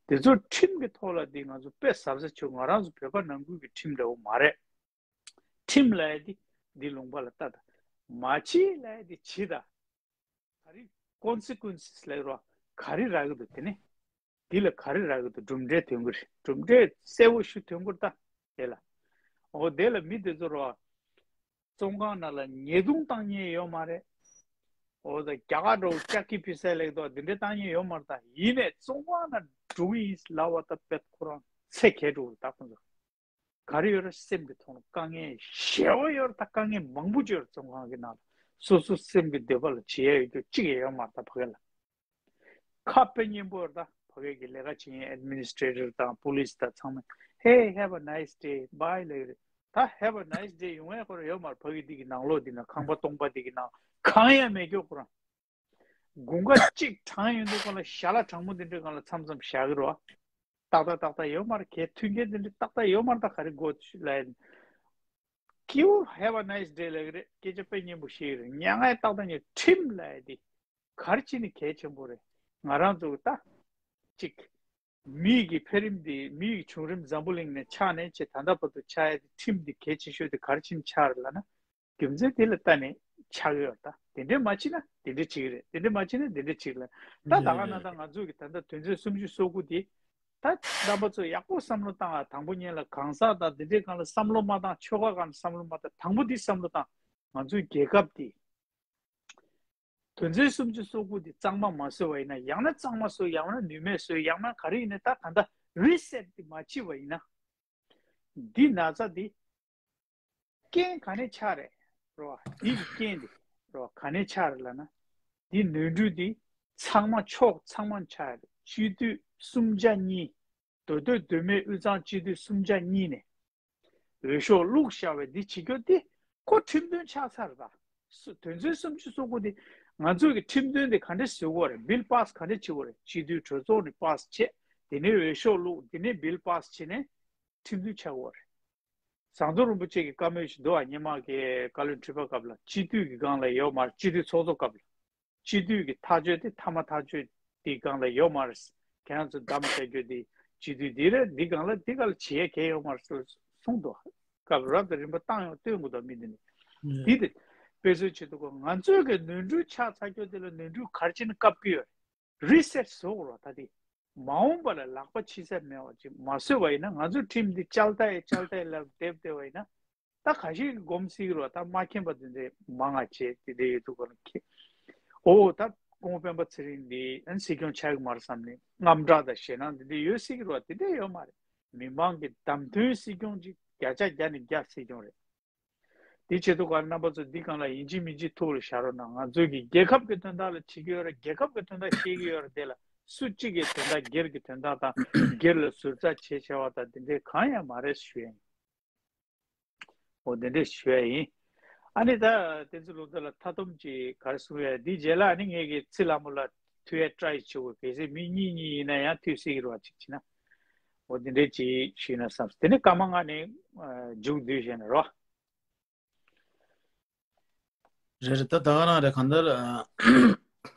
དེ་ཚོ་ཁྲིམས་ཀྱི་ཐོག་ལ་འདི་ང་ཚོ་དཔེ་གཟབ་གཟབ་བྱེད། ང་རང་ཚོ་བོད་པ་ནང་ཁུལ་གྱི་ཁྲིམས་འདྲ་བོ་མ་རེད། ཁྲིམས་ལབ་ཡས་འདི་འདི་ལུང་པ་ལ་ལྟ་དང་། མ་བྱེད་ལབ་ཡས་འདི་བྱེད་དང་། ག་རེ་consequences ལབ་རོ། ག་རེ་རག་གི་འདུག་དེ་ནི་འདི་ལ་ག་རེ་རག་གི་འདུག་གྲུབ་འབྲས་ཐོན་གི་རེད། གྲུབ་འབྲས་གསལ་པོ་ཞིག་ཐོན་གི་རེད་ད། དེ་ལ། འོ་དེ་ལ་མི་དེ་ཚོ་རོ། བཙོན་ཁང་ནང་ལ་ཉེས་རྡུང་བཏང་མཁན་ཡོད་མ་རེད། འོ་ད་རྒྱ་གར་འདྲ་བོ་ལྕགས་ཀྱི་ཕི་སའི་ལེགས་དོ་འདི་འདྲ་བཏང་མཁན་ཡོད་མ་རེད་ད། ཡིན་ནས་བཙོན་ཁང་ནང་འགྲོ་གི་ཡིན་ལབ་པ་ད་དཔེ་ཁོ་རང་ཚེ་གས་འགྲོ་གི་རེད་ད་ཁོ་ཚོ། ག་རེ་ཡོད་རེད། སེམས་ཀྱི་ཐོག་ལ་དཀའ་ངལ་ཞེ་པོ་ཡོད་རེད། ད་དཀའ་ངལ་མང་པོ་ཅིག་ཡོད་རེད། བཙོན་ཁང་གི་ནང་ལ་སོ་སོ་སེམས་ཀྱི་འདོད་པ་ལ་བྱེད་ཡ་ཡོད་རྒྱུ་གཅིག་ཡང་ཡོད་མ་རེད། ད་ཕ་གི་ལ་ཁ་དཔེ་སྙན་པོ་ཡོད་རེད། ད་ཕ་གི་གི་ལས་ཀ་བྱེད་མཁན་ཨེཌ་མི་ནི་སི་ཊེ་ཊར་དང་པོ་ལི་སི་དང་ཚང་མས་Hey, have a nice day, bye ལབ་ཀྱི་རེད། ད་Have a nice day ཡོང་ཡ་ཁོ་རང་ཡོད་མ་རེད། ཕ་གི་འདི་གི་ནང་ལོགས་འདི་ན་ཁང་པ་སྟོང་པ་འདི་གི་ནང་གང་ཡང་མེད་རྒྱུ་ཁོ་རང་། དགུན་ཁ་གཅིག་གྲང་ཡོང་དུས་སྒང་ལ་ཞལ་ལག་གྲང་མོ་འདི་འདྲའི་སྒང་ལ་མཚམས་མཚམས་བཞག་གི་རེད་བ། ཏག་ཏག་ཏག་ཏག་ཡོད་མ་རེད། གས་མཐུན་རྐྱེན་འདི་འདྲ་ཏག་ཏག་ཡོད་མ་རེད། ད་ག་རེ་དགོས་ལབ་ཡིན། ཁྱེའུ་Have a nice day ལབ་ཀྱི་རེད། སྐད་ཆ་དཔེ་སྙན་པོ་བཤད་ཀྱི་རེད། མྱང་ཡ་ཏག་ཏག་ཉེ་ཁྲིམས་ལབ་ཡ་འདི་ག་རེ་བྱས་ནས་གལ་ཆེན་པོ་རེད། ང་རང་ཚོ་ད་གཅིག་མི་གི་འཕེལ་རིམ་འདི་མི་གི་བྱུང་རིམ་འཛམ་བུ་གླིང་ནས་ཆགས་ནས་ཆེ་ད་ལྟ་བར་དུ་ཆགས་ཡ་འདི་ཁྲིམས་འདི་གལ་ཆེ་ཤོས་འདི་ག་རེ་བྱས་ནས་ཆགས་རེད་ལབ་ན། རྒྱུ་མཚན་དེ་ལ་ལྟ་ནས་ཆགས་ཡོད་ད། དེ་འདྲས་མ་བྱས་ན་དེ་འདྲས་བྱེད་ཀྱི་རེད། དེ་འདྲས་མ་བྱས་ན་དེ་འདྲས་བྱེད་ཀྱི་རེད། ད་ད་ག་ན་ད་ང་ཚོ་གི་ད་ལྟ་དོན་ཚན་སུམ་ཅུ་སོ་དགུ་དེ་ ད་རྣམ་པ་ཚོ་ཡག་པོ་བསམ་བློ་བཏང་ཨ། དང་པོ་ཉིད་ལ་གང་ཟག་དང་འདི་འདྲའི་སྒང་ལ་བསམ་བློ་མ་བཏང་། ཆོལ་ཁ་སྒང་ལ་བསམ་བློ་མ་བཏང་། དང་པོ་འདི་བསམ་བློ་བཏང་། ང་ཚོའི་རྒྱལ་ཁབ་འདི་དོན་ཚན་སུམ་ཅུ་སོ་དགུ་འདི་གཙང་མ་མ་བཟོས་པ་ཡིན་ན། ཡང་ན་གཙང་མ་བཟོས། ཡང་ན་ནུས་མེད་བཟོས། ཡང་ན་ག་རེ་ཡིན་ན། ད་ད་ལྟ་རི་སེཊ་འདི་མ་བྱས་པ་ཡིན་ན། འདི་ན་ཚ་འདི་རྐྱེན་ག་ནས་ཆགས་རེད་རོ། འདི་གི་རྐྱེན་འདི་རོ་ག་ནས་ཆགས་རེད་ལབ་ན། འདི་ནོར་འཁྲུལ་འདི་ཚང་མ་ཕྱོགས་ཚང་མ་ཆགས་རེད། སྤྱི་འཐུས་སུམ་ཆ་གཉིས། མདོ་སྟོད་མདོ་སྨད་དབུས་གཙང་སྤྱི་འཐུས་སུམ་ཆ་གཉིས་ནས་འོས་ཤོག་བླུགས་བཞག་པའི་འདི་བྱེད་རྒྱུ་འདི་ཁོ་ཁྲིམས་མཐུན་ཆགས་ཚར་རེད་པ། སུ་དོན་ཚན་སུམ་ཅུ་སོ་དགུ་འདི་ང་ཚོས་ཀྱི་ཁྲིམས་མཐུན་འདི་ག་འདྲས་བཟོ་དགོས་རེད། བིལ་པཱ་སི་ག་འདྲས་བྱེད་དགོས་རེད། སྤྱི་འཐུས་གྲོས་ཚོགས་ནས་པཱ་སི་བྱས། དེ་ནས་འོས་ཤོག་བླུགས། དེ་ནས་བིལ་པཱ་སི་བྱས་ནས་ཁྲིམས་མཐུན་ཆགས་དགོས་རེད། ཟམ་གདོང་རིན་པོ་ཆེ་གི་བཀའ་མོལ་ཞིག་འདུག་ཨ། སྔོན་མ་གི་བཀའ་བློན་ཁྲི་པ་སྐབས་ལ། སྤྱི་འཐུས་ཀྱི་སྒང་ལ་ཡོད་མ་རེད། སྤྱི་འཐུས་ཚོགས་གཙོ་སྐབས་ལ། སྤྱི་འཐུས་ཀྱི་ཐག་གཅོད་དེ་མཐའ་མ་ཐག་གཅོད་དེའི་སྒང་ལ་ཡོད་མ་རེད། ཁྱེད་རང་ཚོ་བདམས་བྱ་རྒྱུ་དེ་སྤྱི་འཐུས་འདི་རེད། འདི་སྒང་ལ་འདི་སྒང་ལ་བྱེད་ཡ་གང་ཡོད་མ་རེད་གསུངས་འདུག། སྐབས་རབ་དང་རིམ་པ་བཏང་ཡོང་སྟོན་དགོས་འདུག་མི་འདི་ནི། འདི་དེ་དཔེ་མཚོན་བྱེད་དུ་གོ། ང་ཚོས་ཀྱི་ནོར་འཁྲུལ་ཆགས་ཚར་རྒྱུ་དེ་ལ་ནོར་འཁྲུལ་ག་རེ་བྱས་ན་བཀབ་ཀྱི་ཡོད། རི་སེཊ་བཟོ་དགོས་རེད་བ། ད་དེ་མ་འོངས་པ་ལ་ལག་པ་ཕྱི་ས་མེད་པ་ཅིག་མ་བཟོས་པ་ཡིན་ན། ང་ཚོའི་ཁྲིམས་འདི་ཅལ་ཏ་ཡེ་ཅལ་ཏ་ཡེ་ལབ་བསྡད་བསྡད་པ་ཡིན་ན། ད་ཁ་ཤས་ཀྱིས་སྒོམ་སྲིད་ཀྱི་རེད་བ། ད་མ་མཁྱེན་པ་དེ་འདྲའི་མང་ང་བྱས་དེ་འདྲའི་ཡོད་དུས་ག་ལ་ཁེ། ཨོ་ད་སྐུ་ངོ་སྤེན་པ་ཚེ་རིང་འདི་ཨ་ནི་སྲིད་སྐྱོང་ཆགས་ཀྱི་མ་རེད་བསམ་ནས་དངངས་སྐྲག་དང་ཞེད་སྣང་དེ་འདྲའི་ཡོད་སྲིད་ཀྱི་རེད་བ། དེ་འདྲའི་ཡོད་མ་རེད། མི་མང་གི་བདམས་ཐོན་སྲིད་སྐྱོང་ཅིག་བརྒྱ་ཆ་བརྒྱ་ནས་བརྒྱ་སྲིད་སྐྱོང་རེད། དེ་བྱེད་དུས་ག་རྣམ་པ་ཚོ་འདི་སྒང་ལ་ཡིན་གཅིག་མིན་གཅིག་ཐུགས་ལ་བཞག་རོགས་གནང་། ང་ཚོའི་གི་རྒྱལ་ཁབ་ཀྱི་དོན་དག་ལ་བྱེད་ཀྱི་ཡོད་རེད། རྒྱལ་ཁབ་ཀྱི་དོན་དག་བཤད་ཀྱི་ཡོད་རེད། དེ་ལ་སུ་གཅིག་གི་དོན་དག་སྒེར་གྱི་དོན་དག་དང་སྒེར་ལ་ཟུར་ཟ་བྱེད་བྱ་བ་དང་དེ་འདྲའི་གང་ཡང་མ་རེད་ཞུ་ཡ་ཡིན། འོ་དེ་འདྲས་ཞུ་ཡ་ཡིན། ཨ་ནི་ད་བསྟན་འཛིན་ལུང་རྟོགས་ལགས་མཐའ་སྡོམ་ཅིག་ག་རེ་གསུང་ཡ། འདི་རྗེས་ལ་ཨ་ནི་ངས་ཀྱི་ཚེ་ལྷ་མོ་ལ་མཐུད་ཡ་ཊ་རའི་བྱེད་དགོས། གལ་སྲིད་མི་གཉིས་གཉིས་ཡིན་ན་ཡང་མཐུད་སྲིད་ཀྱི་རེད་བ། ཅིག་བྱས་ན། འོ་དེ་འདྲས་ཅིག་ཞུས་ན་བསམ། དེ་ནས་སྐར་མ་ལྔ་ནས་མཇུག་བསྡུས་བྱས་ན་རོ། རེད་རེད། ད་ད་ག་རང་རེད། གང་ལྟར་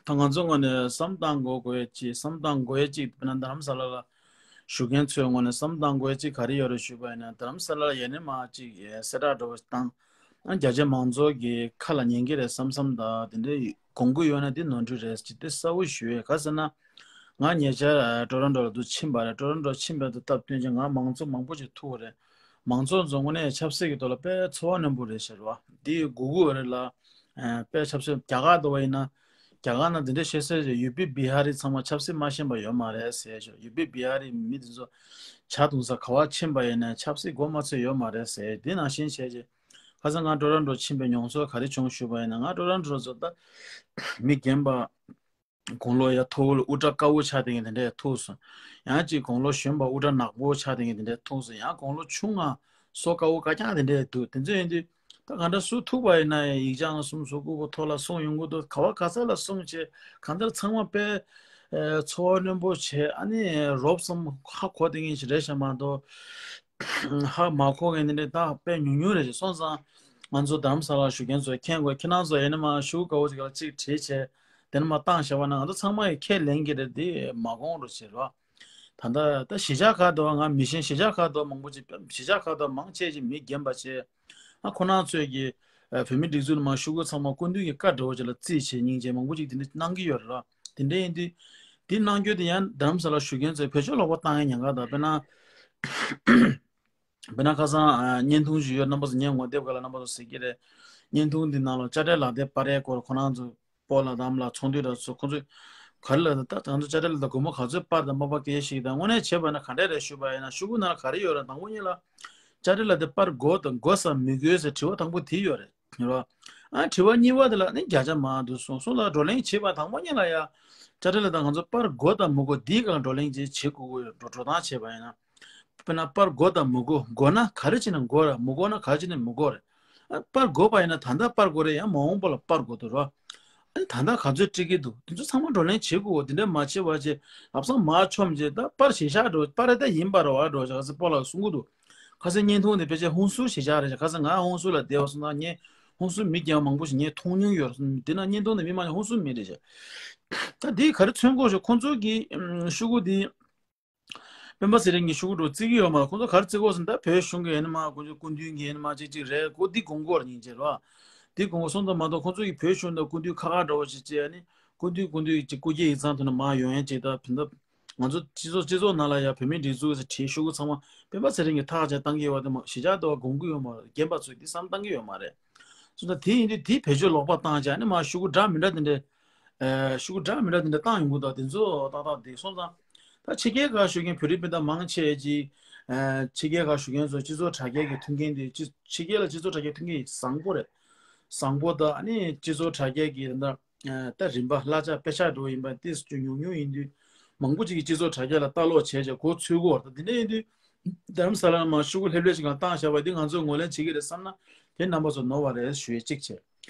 ད་ང་ཚོ་ངོས་ནས་བསམ་བཏང་དགོས་དགོས་ཅིག་བསམ་བཏང་དགོས་ཅིག་དཔེར་ན་རྡ་རམ་ས་ལ་ལ་བཞུགས་མཁན་ཚོའི་ངོས་ནས་བསམ་བཏང་དགོས་ཅིག་ག་རེ་ཡོད་རེད་ཞུས་པ་ཡིན་ན། རྡ་རམ་ས་ལ་ལ་ཡེ་ནས་མ་ཅིག་གསལ་བསྒྲགས་འདྲ་བོ་བཏང་ཨ། རྒྱ་ཆེ་མང་ཚོགས་ཀྱི་ཁ་ལ་ཉན་གྱི་རེད་བསམ་བསམ་དང་དེ་འདྲའི་དགོངས་ཀྱི་ཡོད་ན་དེ་ནོར་འཁྲུལ་རེད་ཅེས་དེ་གསལ་བོ་ཞུ་ཡས། ག་ཟེར་ན། ང་ཉེ་ཆར་ཊོ་རོན་ཊོ་ལ་དུ་ཕྱིན་པ་རེད། ཊོ་རོན་ཊོ་ཕྱིན་པའི་དུ་སྟབས་བསྟུན་ཅིང་ང་མང་ཚོགས་མང་པོ་ཞིག་ཐུག་པ་རེད། མང་ཚོགས་ཚོ་དངོས་གནས་ཆབ་སྲིད་ཀྱི་ཐོག་ལ་དཔེ་ཚོར་བ་རྣོན་པོ་རེད་ཟེར་བ་འདི་གུ་གུ་རེད་ལ། དཔེ་ཆབ་སྲིད་རྒྱ་གར་དུ་བ་ཡིན་ན། རྒྱ་གར་ནང་འདི་འདྲ་བཤད་སྲོལ་ཞིག་ཡུ་པི་བི་ཧ་རི་ཚང་མ་ཆབ་སྲིད་མ་ཤེས་པ་ཡོད་མ་རེད་ཟེར་ཞོར། ཡུ་པི་བི་ཧ་རི་མི་དེ་ཚོ་ཇ་འཐུང་ས་ག་བ་ཕྱིན་པ་ཡིན་ན་ཆབ་སྲིད་མགོ་མ་ཚོས་ཡོད་མ་རེད་ཟེར། དེ་ནང་བཞིན་བྱས་རྗེས། ཁ་སང་ང་ཊོ་རོན་ཊོ་ཕྱིན་པའི་མྱོང་ཚོར་ག་རེ་བྱུང་ཞུས་པ་ཡིན་ན། ང་ཊོ་རོན་ཊོ་ཚོ་ད་མི་རྒན་པ། དགུང་ལོ་ཡ་མཐོ་བོ་ལ་དབུ་སྐྲ་དཀར་བོ་ཆགས་དེ་ངས་དེ་འདྲས་ཐུག་སོང་། ཡང་ཅིག་དགུང་ལོ་གཞོན་པ་དབུ་སྐྲ་ནག་པོ་ཆགས་དེ་ངས་དེ་འདྲས་ཐུག་སོང་། ཡང་དགུང་ལོ་ཆུང་ང་སོ་དཀར་བོ་དཀར་རྐྱང་དེ་འདྲས་འདུག། དེ་ཚོ་ཡིན་དུས་ད་ག་འདྲ་སུ་ཐུག་པ་ཡིན་ན་ཡང་ཡིག་ཆ་ལ་གསུམ་སོ་དགུ་པོ་ཐོག་ལ་གསུང་ཡོང་གི་འདུག། ག་བ་ག་ས་ལ་གསུང་བྱས། གང་ལྟར་ཚང་མ་དཔེ་ཚོར་བ་རྣོན་པོ་བྱས། ཨ་ནི་རོབ་ཙམ་ཧ་གོ་དེ་ངས་ཞིག་རེད་ཤག་མ་གཏོགས་ཧ་མ་གོ་མཁན་དེ་འདྲས་ད་དཔེ་ཉུང་ཉུང་རེད་ཅེས་སོང་ཙང་། ང་ཚོ་རྡ་རམ་ས་ལ་བཞུགས་མཁན་ཚོས་མཁྱེན་དགོས། ཁྱེད་རང་ཚོ་ཡིན་ན་མ་ཤུ་གུ་དཀར་བོ་ཅིག་ལ་གཅིག་བྲིས་བྱས། དེ་ནས་མར་བཏང་བཞག་པ་ན་ང་ཚོ་ཚང་མ་ཡིས་ཁས་ལེན་གྱི་རེད། དེ་མ་དགོངས་རོགས་བྱེད་རོགས། ད་ལྟ་ད་གཞིས་ཆགས་ཁག་ཏུ་ང་མི་ཤེས། གཞིས་ཆགས་ཁག་ཏུ་མང་པོ་ཅིག་གཞིས་ཆགས་ཁག་ཏུ་མང་ཆེ་ཅིག་མི་རྒན་པ་བྱས། ཨ་ཁོ་རང་ཚོས་ཀྱི་བོད་མི་སྒྲིག་འཛུགས་ནང་མར་ཤོག་གུ་ཚང་མ་སྐུ་མདུན་གྱི་བཀའ་འདྲ་བོ་ཅིག་ལ་བརྩིས་བྱས་སྙིང་རྗེ་མང་པོ་ཅིག་དེ་འདྲ་གནང་གི་ཡོད་རེད་ལ། དེ་འདྲ་ཡིན་དུས་དེ་གནང་རྒྱུ་དེ་ཡང་རྡ་རམ་ས་ལ་བཞུགས་མཁན་ཚོས་བེད་སྤྱོད་ལོག་པ་བཏང་ཡ་ཉེན་ཁ་དང་། དཔེར་ན། དཔེར་ན་ཁ་སང་ཨ་བརྙན་ཐུང་ཞིག་ཡོད། རྣམ་པ་ཚོ་ཉན། ངོ་དེབ་སྒང་ལ་རྣམ་པ་ཚོ་གཟིགས་ཀྱི་རེད། བརྙན་ཐུང་འདི་ནང་ལ་དཔྱ་ཁྲལ་ལག་དེབ་སྤར་ཡས་སྐོར་ཁོ་རང་ཚོ་སྤོ་ལགས་དམ་ལགས་ཚོགས་འདུ་ལ་ཚོ་ཁོ་ཚོས་ག་རེ་ལབ་ན། ད་ང་ཚོ་དཔྱ་ཁྲལ་ལག་དེབ་སྒོར་མོ་ག་ཚོད་སྤར་དང་མ་སྤར་སྐད་ཆ་ཞིག་དང་། དངོས་གནས་བྱས་པ་ན་ག་འདྲས་རེད་ཞུས་པ་ཡིན་ན། ཤོག་གུ་ནང་ལ་ག་རེ་ཡོད་རེད། དང་པོ་ཉིད་ལ་དཔྱ་ཁྲལ་ལག་དེབ་སྤར་དགོས་དང་དགོས་སམ་མི་དགོས་ཟེར་དྲི་བ་དང་པོ་དེ་ཡོད་རེད། རེད་བ། ཨ་དྲི་བ་གཉིས་པ་དེ་ལ་ནི་བརྒྱ་ཆ་མང་འདུག་གསུངས་སོང་ལ། བགྲོ་གླེང་བྱེད་པ་དང་པོ་ཉིད་ལ་ཡ། དཔྱ་ཁྲལ་ལག་དེབ་ང་ཚོ་སྤར་དགོས་དང་མི་དགོས་འདིའི་སྒང་ལ་བགྲོ་གླེང་ཅིག་བྱེད་དགོས་ཀྱི་ཡོད། འགྲོ་འགྲོ་སྟངས་བྱས་པ་ཡིན་ན། དཔེར་ན་སྤར་དགོས་དང་མི་དགོས། དགོས་ན་ག་རེ་བྱས་ནས་དགོས་རེད། མི་དགོས་ན་ག་རེ་བྱས་ནས་མི་དགོས་རེད། ཨ་སྤར་དགོས་པ་ཡིན་ན་ད་ལྟ་སྤར་དགོས་རེད། ཡང་མ་འོངས་པ་ལ་སྤར་དགོས་འདུག་ར། ཨ་ནི་ད་ལྟ་ག་ཚོད་སྤྲད་ཀྱི་འདུག། དེ་ཚོ་ཚང་མ་བགྲོ་གླེང་བྱེད་དགོས། དེ་འདྲ་མ་བྱས་པ་བྱས་ལབ་སང་མར་མཆོངས་བྱས། ད་སྤར་ཞེ་ཤག་འགྲོ། སྤར་རེད་ད་ཡིན་པ་རེད་བ་འགྲོ་ཞག་ཟེར་སྤོ་ལགས་གསུང་གི་འདུག། ཁ་སང་བརྙན་ཐུང་དེ་ཕལ་ཆེར་ཧུན་སུར་ཞེ་ཤག་རེད་ཤག། ཁ་སང་ང་ཧུན་སུར་ལ་བསྡད་པ་སོང་ཙང་ངས་ཧུན་སུར་མི་རྒན་པ་མང་པོ་ཞིག་ངས་མཐོང་མྱོང་ཡོད་རེད། དེ་ན་བརྙན་ཐུང་དེ་མི་མང་ཆེ་ཧུན་སུར་མི་རེད་ཤག། ད་འདི་ག་རེ་མཚོན་གོ་ཞེ། ཁོང་ཚོ་གི་ཤོག་གུ་འདི། སྤེན་པ་ཚེ་རིང་གི་ཤོག་གུ་འདྲ་བོ་བརྩི་གི་ཡོད་མ་རེད། ཁོང་ཚོ་ག་རེ་བརྩི་གོ་ཟེར་ན། ད་བོད་གཞུང་གི་ཡིན་ན་མ་ཁོང་ཚོ་སྐུ་མདུན་གྱི་ཡིན་ན་མ་གཅིག་གཅིག་རེད། ཁོ་འདི་དགོངས་སྐོར་ཉིན་བྱེད་རོགས། འདི་དགོངས་སྐོར་སོང་ཙང་མ་གཏོགས་ཁོང་ཚོ་གི་བོད་གཞུང་དང་སྐུ་མདུན་ཁ་ཁ་འདྲ་བོ་ཞིག་བྱས་ནི། སྐུ་མདུན་སྐུ་མདུན་གྱི་སྐུ་སྐྱེ་ཡིག་ཚང་དུ་ན་མ་ཡོང་ཡན་ཅིག་ད་ཕན་ཐབས་ ང་ཚོ་སྤྱི་ཚོགས་སྤྱི་ཚོགས་ནང་ལ་ཡང་བོད་མིའི་སྒྲིག་འཛུགས་ཀྱི་བྲིས་ཤོག་གུ་ཚང་མ་སྤེན་པ་ཚེ་རིང་གིས་ཐག་བཅད་བཏང་གི་ཡོད་པ་དེ་མ་གཞིས་ཆགས་དེ་བ་དགོངས་ཀྱི་ཡོད་མ་རེད། རྒན་པ་ཚོས་འདི་བསམ་བཏང་གི་ཡོད་མ་རེད། སོང་ཙང་དེ་ཡིན་དུས་དེ་བེད་སྤྱོད་ལོག་པ་བཏང་བྱས་ནས་མ་ཤོག་གུ་འདྲ་མི་འདྲ་དེ་འདྲ། ཨ་ཤོག་གུ་འདྲ་མི་འདྲ་དེ་འདྲ་བཏང་ཡོང་གི་འདུག་དེ་ཚོ་ཏག་ཏག་དེ་སོང་ཙང་། ད་ཕྱི་རྒྱལ་ཁག་བཞུགས་མཁན་བོད་རིགས་སྤུན་ཟླ་མང་ཆེ་ཅིག་ཨ་ཕྱི་རྒྱལ་ཁག་བཞུགས་མཁན་ཚོ་སྤྱི་ཚོགས་དྲ་རྒྱ་གི་མཐུན་རྐྱེན་དེ་ཕྱི་ཕྱི་རྒྱལ་ལ་སྤྱི་ཚོགས་དྲ་རྒྱ་མཐུན་རྐྱེན་བཟང་པོ་རེད། བཟང་པོ་དང་ཨ་ནི་སྤྱི་ཚོགས་དྲ་རྒྱ་གི་ད་ལྟ་ཨ་ད་རིམ་པ་གླ་ཆ་པད་ཤག་འགྲོ་ཡིན་པ་དེ་ཅུང་ཉུང་ཉུང་ཡིན་དུས། མང་པོ་ཅིག་གིས་སྤྱི་ཚོགས་དྲ་རྒྱ་ལ་ལྟ་ཀློག་བྱས་བྱས་མགོ་ཚོས་ཀྱི་ཡོད་རེད། ད་དེ་འདྲ་ཡིན་དུས། རྡ་རམ་ས་ལར་མར་ཤོག་གུ་ལྷེབ་ལྷེབ་ཅིག་གང་བཏང་བཞག་པ་འདི་ང་ཚོས་ངོས་ལེན་བྱེད་ཀྱི་རེད་བསམ་ན་དེ་རྣམ་པ་ཚོ་ནོར་བ་རེད་ཞུ་ཡས་གཅིག་བྱས།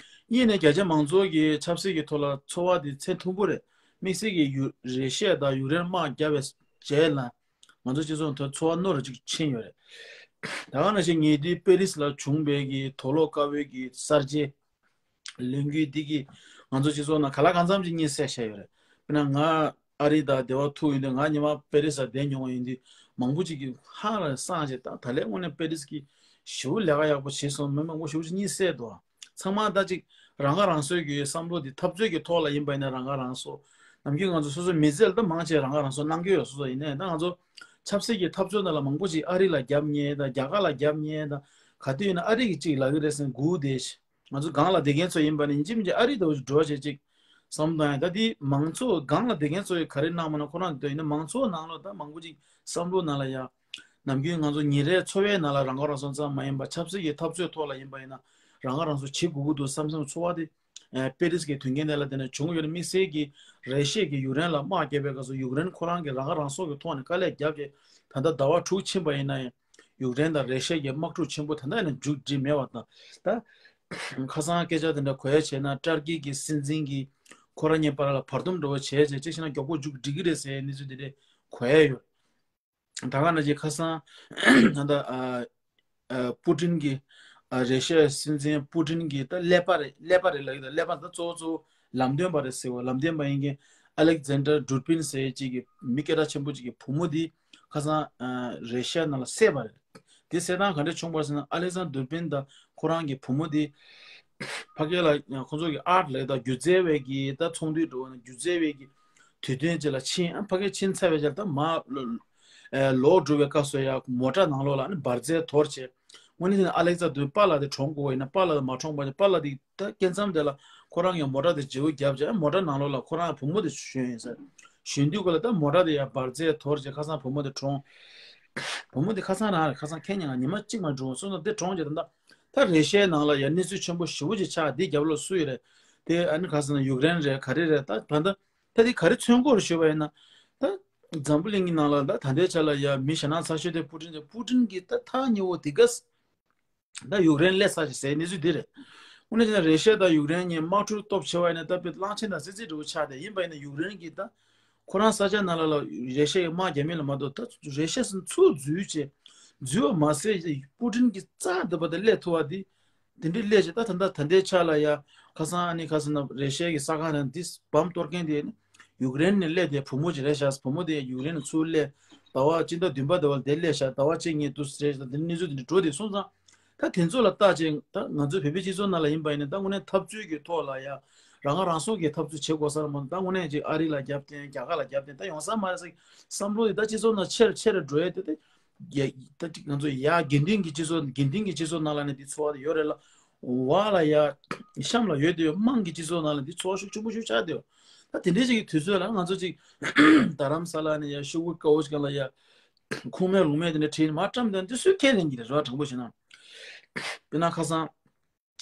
གཉིས་ནས་བརྒྱ་ཆ་མང་ཚོགས་ཀྱི་ཆབ་སྲིད་ཀྱི་ཐོག་ལ་ཚོར་བ་དེ་ཚད་མཐོན་པོ་རེད། དམིགས་བསལ་གྱི་ཡུ་རེ་ཤ་དང་ཡུཀ་རེན་དམག་བརྒྱབ་པའི་རྗེས་ལ་ང་ཚོ་སྤྱི་ཚོགས་ཐོག་ཚོར་བ་རྣོ་རུ་ཅིག་ཕྱིན་ཡོད་རེད། ད་ག་ནང་བཞིན་ཉེ་དུས་པེ་རིས་ལ་བྱུང་བའི་གི་དུག་ལོག་དཀར་པོའི་གི་གསར་བརྗེ། ལས་འགུལ་འདི་གིས་ང་ཚོ་སྤྱི་ཚོགས་ནང་ག་ལ་གང་འཚམ་ཅིག་གཉིད་སད་བཞག་ཡོད་རེད། དཔེར་ན་ང་ཨ་རི་དང་འབྲེལ་བ་ཐུག་ཡོང་དུས་ང་ཉི་མ་པེ་རི་སར་བསྡད་མྱོང་བ་ཡིན་དུས་མང་པོ་ཅིག་གིས་ཧ་ལས་སངས་བྱས། ད་ད་ལན་དངོས་གནས་པེ་རི་སི་གིས་ཞེ་པོ་ལས་ཀ་ཡག་པོ་བྱས་སོང་། མི་མང་པོ་ཞེ་པོ་ཅིག་གཉིད་སད་འདུག་ཚང་མ་ད་ཅིག་རང་ཁ་རང་གསོའི་གི་བསམ་བློ་འདི་འཐབ་རྩོད་ཀྱི་ཐོག་ལ་ཡིན་པ་ཡིན་ན་རང་ཁ་རང་གསོ། ནམ་རྒྱུན་ང་ཚོ་སོ་སོའི་མི་ཚེ་ལ་ད་མང་ཆེ་རང་ཁ་རང་གསོ་གནང་གི་ཡོད། སོ་སོ་ཡིན་ནའི་ད་ང་ཚོ་ཆབ་སྲིད་ཀྱི་འཐབ་རྩོད་ནང་ལ་མང་པོ་ཅིག་ཨ་རི་ལ་རྒྱབ་མཁན་དང་རྒྱ་གར་ལ་རྒྱབ་མཁན་དང་ག་དུས་ཡིན་ན་ཨ་རི་གིས་ཅིག་ལབ་ཀྱི་རེད་ཟེར་ནས་སྒུག་བསྡད། ང་ཚོ་སྒང་ལ་བསྡད་མཁན་ཚོ་ཡིན་པ་ནི་ཡིན་གཅིག་མིན་གཅིག་ཨ་རི་དང་འགྲོ་བྱེད་ཅིག་བསམ་བཏང་ཡ། ད་དེ་མང་ཚོགས་སྒང་ལ་བསྡད་མཁན་ཚོ་ཡི་ག་རེ་གནང་མ་གནང་ཁོ་རང་དེ་ཡིན་ན་མང་ཚོགས་ནང་ལོགས་ད་མང་པོ་ཅིག་བསམ་བློ་ནང་ལ་ཡ། ནམ་རྒྱུན་ང་ཚོ་ཉིན་རེའི་འཚོ་བའི་ནང་ལ་རང་ཁ་རང་གསོ་ཙམ་མ་ཡིན་པ་ཆབ་སྲིད་ཀྱི་འཐབ་རྩོད་ཐོག་ལ་ཡིན་པ་ཡིན་ན་རང་ཁ་རང་གསོ་བྱེད་དགོས་ཀྱི་འདུག་བསམ་བསམ་ཚོར་བ་དེ་ཨ་པེ་རིས་ཀྱི་དོན་རྐྱེན་དེ་ལ་བརྟེན་ནས་བྱུང་ཡོད་རེད། དམིགས་བསལ་གྱིས་རེ་ཤེ་གིས་ཡུཀ་རེན་ལ་དམག་བརྒྱབ་པའི་སྐབས་སུ་ཡུཀ་རེན་ཁོ་རང་གིས་རང་ཁ་རང་གསོ་གི་ཐོག་ནས་དཀའ་ལས་བརྒྱབ་རྗེས་ད་ལྟ་ཟླ་བ་དྲུག་ཕྱིན་པ་ཡིན་ན་ཡང་། ཡུཀ་རེན་དང་རེ་ཤ་གི་དམག་འཁྲུག་ཆེན་པོ་ད་ལྟ་ཡིན་ན་མཇུག་སྒྲིལ་མེད་པ་དང་། ད་ཁ་སང་སྐད་ཆ་དེ་འདྲ་གོ་ཡ་བྱས་ན་ཏར་ཀི་གི་སྲིད་འཛིན་གྱིས་ཁོ་རང་གཉིས་བར་ལ་བར་འདུམ་འགྲོ་བ་བྱས་རྗེས་གཅིག་བྱས་ན་མགྱོགས་པོ་མཇུག་སྒྲིལ་གྱི་རེད་ཟེར་གནས་ཚུལ་དེ་འདྲ་གོ་ཡ་ཡོད། ད་ག་ནང་བཞིན་ཁ་སང་ད་ལྟ་ཨ་ཨ་པུ་ཏིན་གྱི་ཨ་རེ་ཤ་སྲིད་འཛིན་པུ་ཏིན་གྱི་ད་ཀླད་པ་རེད། ཀླད་པ་རེད་ལབ་ཀྱི་འདུག་ཀླད་པ་ད་གཙོ་བོ་གཙོ་བོ་ལམ་སྟོན་པ་རེད་ཟེར་བ། ལམ་སྟོན་པ་ཡིན་མཁན་ཨ་ལེག་ཛན་ཌར་ཌུར་པིན་ཟེར་ཅིག་གི་མི་སྐད་གྲགས་ཆེན་པོ་ཅིག་གི་བུ་མོ་འདི་ཁ་སང་ཨ་རེ་ཤ་ནང་ལ་བསད་པ་རེད། དེ་བསད་སྟངས་ག་འདྲ་བྱུང་བ་ཟེར་ན་ཨ་ལེག་ཛན་ཌར་ཌུར་པིན་དང་ཁོ་རང་གི་བུ་མོ་འདི་ཕ་གི་ལ་ཁོང་ཚོ་གི་ཨར་ཊི་ལབ་ཀྱི་འདུག་སྒྱུ་རྩལ་བའི་གི་ད་ཚོགས་འདུ་འགྲོ་བ་ན་སྒྱུ་རྩལ་བའི་གི་དུས་སྟོན་ཅིག་ལ་ཕྱིན། ཨ་ཕ་གི་ཕྱིན་ཚར་བའི་རྗེས་ད་མར་ལོག་འགྲོ་བའི་སྐབས་སུ་ཡང་མོ་ཊ་ནང་ལོགས་ལ་ནི་འབར་རྫས་དོར་བྱས། དངོས་གནས་བྱས་ན་ཨ་ལེག་ཛན་ཌར་ཌུར་པིན་པཱ་ལགས་དེ་གྲོངས་དགོས་པ་ཡིན་ན་པཱ་ལགས་དེ་མ་གྲོངས་པ་ནི་པཱ་ལགས་དེ་ད་སྐྱེ་མཚམས་དེ་ལ་ཁོ་རང་གི་མོ་ཊ་དེ་བརྗེ་པོ་བརྒྱབ་བྱས་མོ་ཊ་ནང་ལོགས་ལ་ཁོ་རང་བུ་མོ་དེ་ཞོན་ཡིན་ཟེར། ཞོན་དུས་སྐབས་ལ་ད་མོ་ཊ་དེ་ཡང་འབར་རྫས་དོར་བྱས་ཁ་སང་བུ་མོ་དེ་གྲོངས། བུ་མོ་དེ་ཁ་སང་རང་རེད། ཁ་སང་ཁེ་ཉིན་ང་ཉི་མ་གཅིག་མ་འགྲོ་སོང་ཙང་དེ་གྲོངས་བྱས། ད་ད་ད་རེ་ཤའི་ནང་ལ་ཡང་གནས་ཚུལ་ཆེན་པོ་ཞེ་པོ་ཅིག་ཆགས། དེ་རྒྱབ་ལོགས་སུ་ཡོད་རེད། དེ་ཨ་ནི་ག་ཟེར་ན་ཡུཀ་རེན་རེད་ག་རེ་རེད། ད་ད་ད་ད་དེ་ག་རེ་མཚོན་གྱི་ཡོད་རེད་ཞུས་པ་ཡིན་ན། ད་འཛམ་བུ་གླིང་གི་ནང་ལ་ད་ད་ལྟའི་ཆ་ལ་ཡ་མི་ཞེད་སྣང་ཚ་ཤོས་དེ་པུ་ཏིན་རེད། པུ་ཏིན་གྱིས་ད་ཐག་ཉེ་བོ་དེ་ག་ད་ཡུཀ་རེན་སླེབས་ཚར་ཞིག་ཟེར་གནས་ཚུལ་འདི་རེད། དངོས་གནས་བྱས་ན་རེ་ཤ་དང་ཡུཀ་རེན་གཉིས་དམག་འཁྲུག་སྟོབས་ཆེ་བ་ཡིན་ན་ད་དཔེ་གླང་ཆེན་དང་སྲིད་རྩེ་འདྲ་བོ་ཆགས་བསྡད་ཡིན་པ་ཡིན་ན་ཡུཀ་རེན་གྱིས་ད་ཁོ་རང་ས་ཆ་ནང་ལ་ལ་རེ་ཤ་ཡི་དམག་རྒྱབ་མིན་ལ་མ་གཏོགས་ད་རེ་ཤ་སུ་ཚུར་འཛུལ་བྱས་འཛུལ་བ་མ་ཟད་པུ་ཏིན་གྱིས་རྩ་འདི་པ་དེ་སླེབས་ཐུབ་པ་འདི་དེ་འདྲའི་སླེབས་བྱས་ད་ད་ད་ད་ལྟའི་ཆ་ལ་ཡ་ཁ་སང་ཨ་ནི་ཁ་སང་ན་རེ་ཤ་གི་ས་ཁང་རང་འདི་བམ་གཏོར་མཁན་དེ་ནི་ཡུཀ་རེན་ནས་སླེབས་ཏེ་བུ་མོ་ཅིག་རེད་ཤག་བུ་མོ་དེ་ཡུཀ་རེན་ནས་ཚུར་སླེབས་ཟླ་བ་སྤྱི་ཟླ་བདུན་པ་དེ་བ་དེ་སླེབས་ཤག་ཟླ་བ་གཅིག་གཉིས་དུས་རེད་ཤག་དེ་གནས་ཚུལ་དེ་འདྲ་འགྲོ་དེ་སོང་ཙང་། ད་དེ་ཚོ་ལ་བལྟ་ཅིང་ད་ང་ཚོའི་བོད་པའི་སྤྱི་ཚོགས་ནང་ལ་ཡིན་པ་ཡིན་ན་ད་དངོས་གནས་འཐབ་རྩོད་ཀྱི་ཐོག་ལ་ཡ་རང་ཁ་རང་གསོ་གི་འཐབ་རྩོད་བྱེད་དགོས་ས་རེད་མ་གཏོགས་ད་དངོས་གནས་ཅིག་ཨ་རི་ལ་རྒྱབ་རྟེན་རྒྱ་གར་ལ་རྒྱབ་རྟེན་ད་ཡོང་ས་མ་རེད་ཟེར་བསམ་བློ་དེ་ད་སྤྱི་ཚོགས་ནང་ཆེ་རུ་ཆེ་རུ་འགྲོ་ཡས་དེ་ད་ཡ་ད་ཅིག་ང་ཚོ་ཡ་དགེ་འདུན་གྱི་སྤྱི་ཚོགས་དགེ་འདུན་གྱི་སྤྱི་ཚོགས་ནང་ལ་ནི་དེ་ཚོར་བ་དེ་ཡོད་རེད་ལ། བ་ལ་ཡ་གཤམ་ལ་ཡོད་དེ་ཡོད་དམངས་ཀྱི་སྤྱི་ཚོགས་ནང་ལ་དེ་ཚོར་བ་ཤུགས་ཆེན་པོ་ཞིག་ཆགས་དེ་ཡོད། ད་དེ་འདྲའི་ཅིག་གི་དུས་ཚོད་ལ་ང་ཚོ་ཅིག་རྡ་རམ་ས་ལ་ནི་ཡ་ཤོག་གུ་དཀར་པོ་ཞིག་ལ་ཡ་ཁུག་མའི་ལུག་མའི་དེ་འདྲ་བྲིས་ནས་མར་བཀྲམ་དེ་འདི་སུས་ཁས་ལེན་གྱི་རེད། རོགས་དྲང་པོ་བྱས་ན། དཔེར་ན་ཁ་སང་།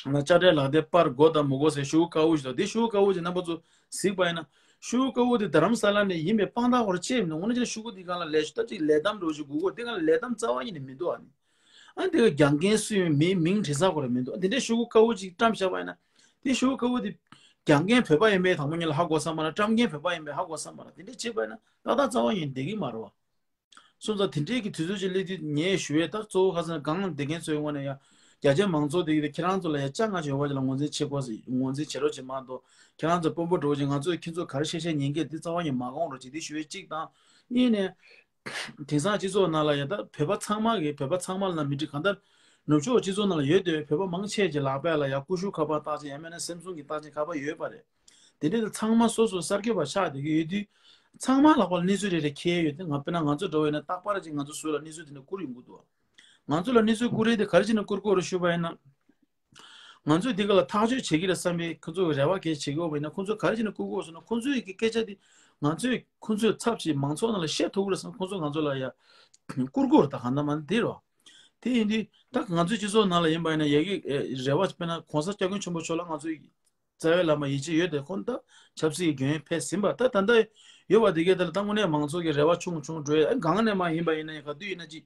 ང་དཔྱ་ཁྲལ་ལག་དེབ་པར་དགོས་དང་མི་དགོས་ཟེར་ཤོག་གུ་དཀར་པོ་ཞིག་དང་དེ་ཤོག་གུ་དཀར་པོ་ཞིག་རྣམ་པ་ཚོ་གཟིགས་པ་ཡིན་ན། ཤོག་གུ་དཀར་པོ་དེ་རྡ་རམ་ས་ལ་ནས་ཡིན་པའི་དཔང་རྟགས་ཁོ་རང་ཅི་ཡང་མི་འདུག་འོ་ན་ཅིག་ཤོག་གུ་དེ་སྒང་ལ་ལས་ཤོག་ད་ཅིག་ལས་གཏམ་འདྲ་བོ་ཞིག་དགོས་གོ་དེ་སྒང་ལ་ལས་གཏམ་རྩ་བ་ཉིད་ནས་མི་འདུག་ཨ་ནི། ཨ་ནི་དེ་ག་རྒྱག་མཁན་སུ་ཡིན་མིའི་མིང་བྲིས་ས་ཁོ་རང་མི་འདུག་དེ་འདྲའི་ཤོག་གུ་དཀར་པོ་ཅིག་བཀྲམ་བཞག་པ་ཡིན་ན། དེ་ཤོག་གུ་དཀར་པོ་དེ་རྒྱག་མཁན་བོད་པ་ཡིན་པའི་དང་པོ་ཉིད་ལ་ཧ་གོ་ས་མ་རེད། བཀྲམ་མཁན་བོད་པ་ཡིན་པའི་ཧ་གོ་ས་མ་རེད། དེ་འདྲ་བྱས་པ་ཡིན་ན་ཏག་ཏག་རྩ་བ་ཉིད་ནས་བསྡད་ཀྱི་མ་རེད་བ། སོང་ཙང་དེ་འདྲའི་གི་དུས་ཚོད་ཅིག་སླེབས་དུས་ངས་ཞུ་ཡས་ད་གཙོ་བོ་ཁ་སང་སྒང་ལ་བསྡད་མཁན་ཚོའི་ངོས་ནས་ཡང་རྒྱ་ཆེ་མང་ཚོགས་དེ་གི་ཁྱེད་རང་ཚོ་ལ་ཡང་བཅའ་ང་བྱེད་པ་ཅིག་ལ་ངོས་འཛིན་བྱེད་དགོས་ཟེར་ངོས་འཛིན་བྱེད་རོགས་བྱེད་མ་གཏོགས་ཁྱེད་རང་ཚོ་དཔོན་པོ་འདྲ་བོ་ཅིག་ང་ཚོས་ཁྱེད་ཚོ་ག་རེ་བཤད་བཤད་ཉན་གི་འདི་རྩ་བ་ཉིད་མ་དགོངས་རོགས་བྱེད་འདི་ཞུ་ཡས་གཅིག་དང་། གཉིས་ནས། དེང་སང་སྤྱི་ཚོགས་ནང་ལ་ཡང་ད་བོད་པ་ཚང་མ་གི་བོད་པ་ཚང་མ་ལ་མི་འགྲིག་གང་ལྟར་ནུབ་ཕྱོགས་སྤྱི་ཚོགས་ནང་ལ་ཡོད་དེ་བོད་པ་མང་ཆེ་གི་ལག་པ་ལ་ཡང་ཀུ་ཤུ་ཁ་པར་བཏགས་ཅིང་ཡང་མིན་ན་སེམ་སུང་གི་བཏགས་ཅིང་ཁ་པར་ཡོད་པ་རེད། དེ་འདྲའི་ཚང་མ་སོ་སོ་གསར་འགོད་པ་ཆགས་བསྡད་ཀྱི་ཡོད་དུས། ཚང་མ་ལག་པ་ལ་གནས་ཚུལ་རེ་རེ་འཁྱེར་ཡོད་དེ། ང་དཔེར་ན་ང་ཚོ་འགྲོ་བས་ན་རྟག་པར་ཅིག་ང་ཚོ་ཟུར་ལ་གནས་ཚུལ་དེ་འདྲ་བསྐུར་ཡོང་གི་འདུག། ང་ཚོ་ལ་གནས་ཚུལ་བསྐུར་རེས་དེ་ག་རེ་བྱས་ནས་བསྐུར་དགོས་རེད་ཞུས་པ་ཡིན་ན། ང་ཚོས་འདི་ག་ལ་ཐག་གཅོད་བྱེད་ཀྱི་རེད་བསམ་པའི་ཁོ་ཚོས་རེ་བ་གལ་བྱེད་ཀྱི་ཡོད་པ་ཡིན་ན། ཁོ་ཚོས་ག་རེ་བྱས་ནས་བསྐུར་དགོས་ཟེར་ན། ཁོ་ཚོའི་གི་སྐད་ཆ་དེ་ང་ཚོས་ཁོ་ཚོའི་ཚབ་ཅིག་མང་ཚོགས་ནང་ལ་བཤད་ཐུབ་ཀྱི་རེད་བསམ། ཁོ་ཚོས་ང་ཚོ་ལ་ཡ་བསྐུར་དགོས་རེད། ད་གང་ལྟར་མ་འདི་རོ། དེ་ཡིན་དུས་ད་ང་ཚོའི་སྤྱི་ཚོགས་ནང་ལ་ཡིན་པ་ཡིན་ན། ཡ་གི་ཨེ་རེ་བ་དཔེར་ན་༸གོང་ས་༸སྐྱབས་མགོན་ཆེན་པོ་མཆོག་ལ་ང་ཚོའི་རྩ་བའི་བླ་མ་ཡིད་ཆེས་ཡོད་དེ། ཁོང་ད་ཆབ་སྲིད་ཀྱི་མགོན་ཕེབས་ཟིན་པ། ད་ད་ལྟ་ཡོད་པ་དེ་གའི་ཐད་ལ་ད་དངོས་གནས་མང་ཚོགས་ཀྱི་རེ་བ་ཆུང་ཆུང་འགྲོ་ཡ། ཨ་གང་ནས་མ་ཡིན་པ་ཡིན་ན་ཡང་ག་དུས་ཡིན་ན་ཅིག་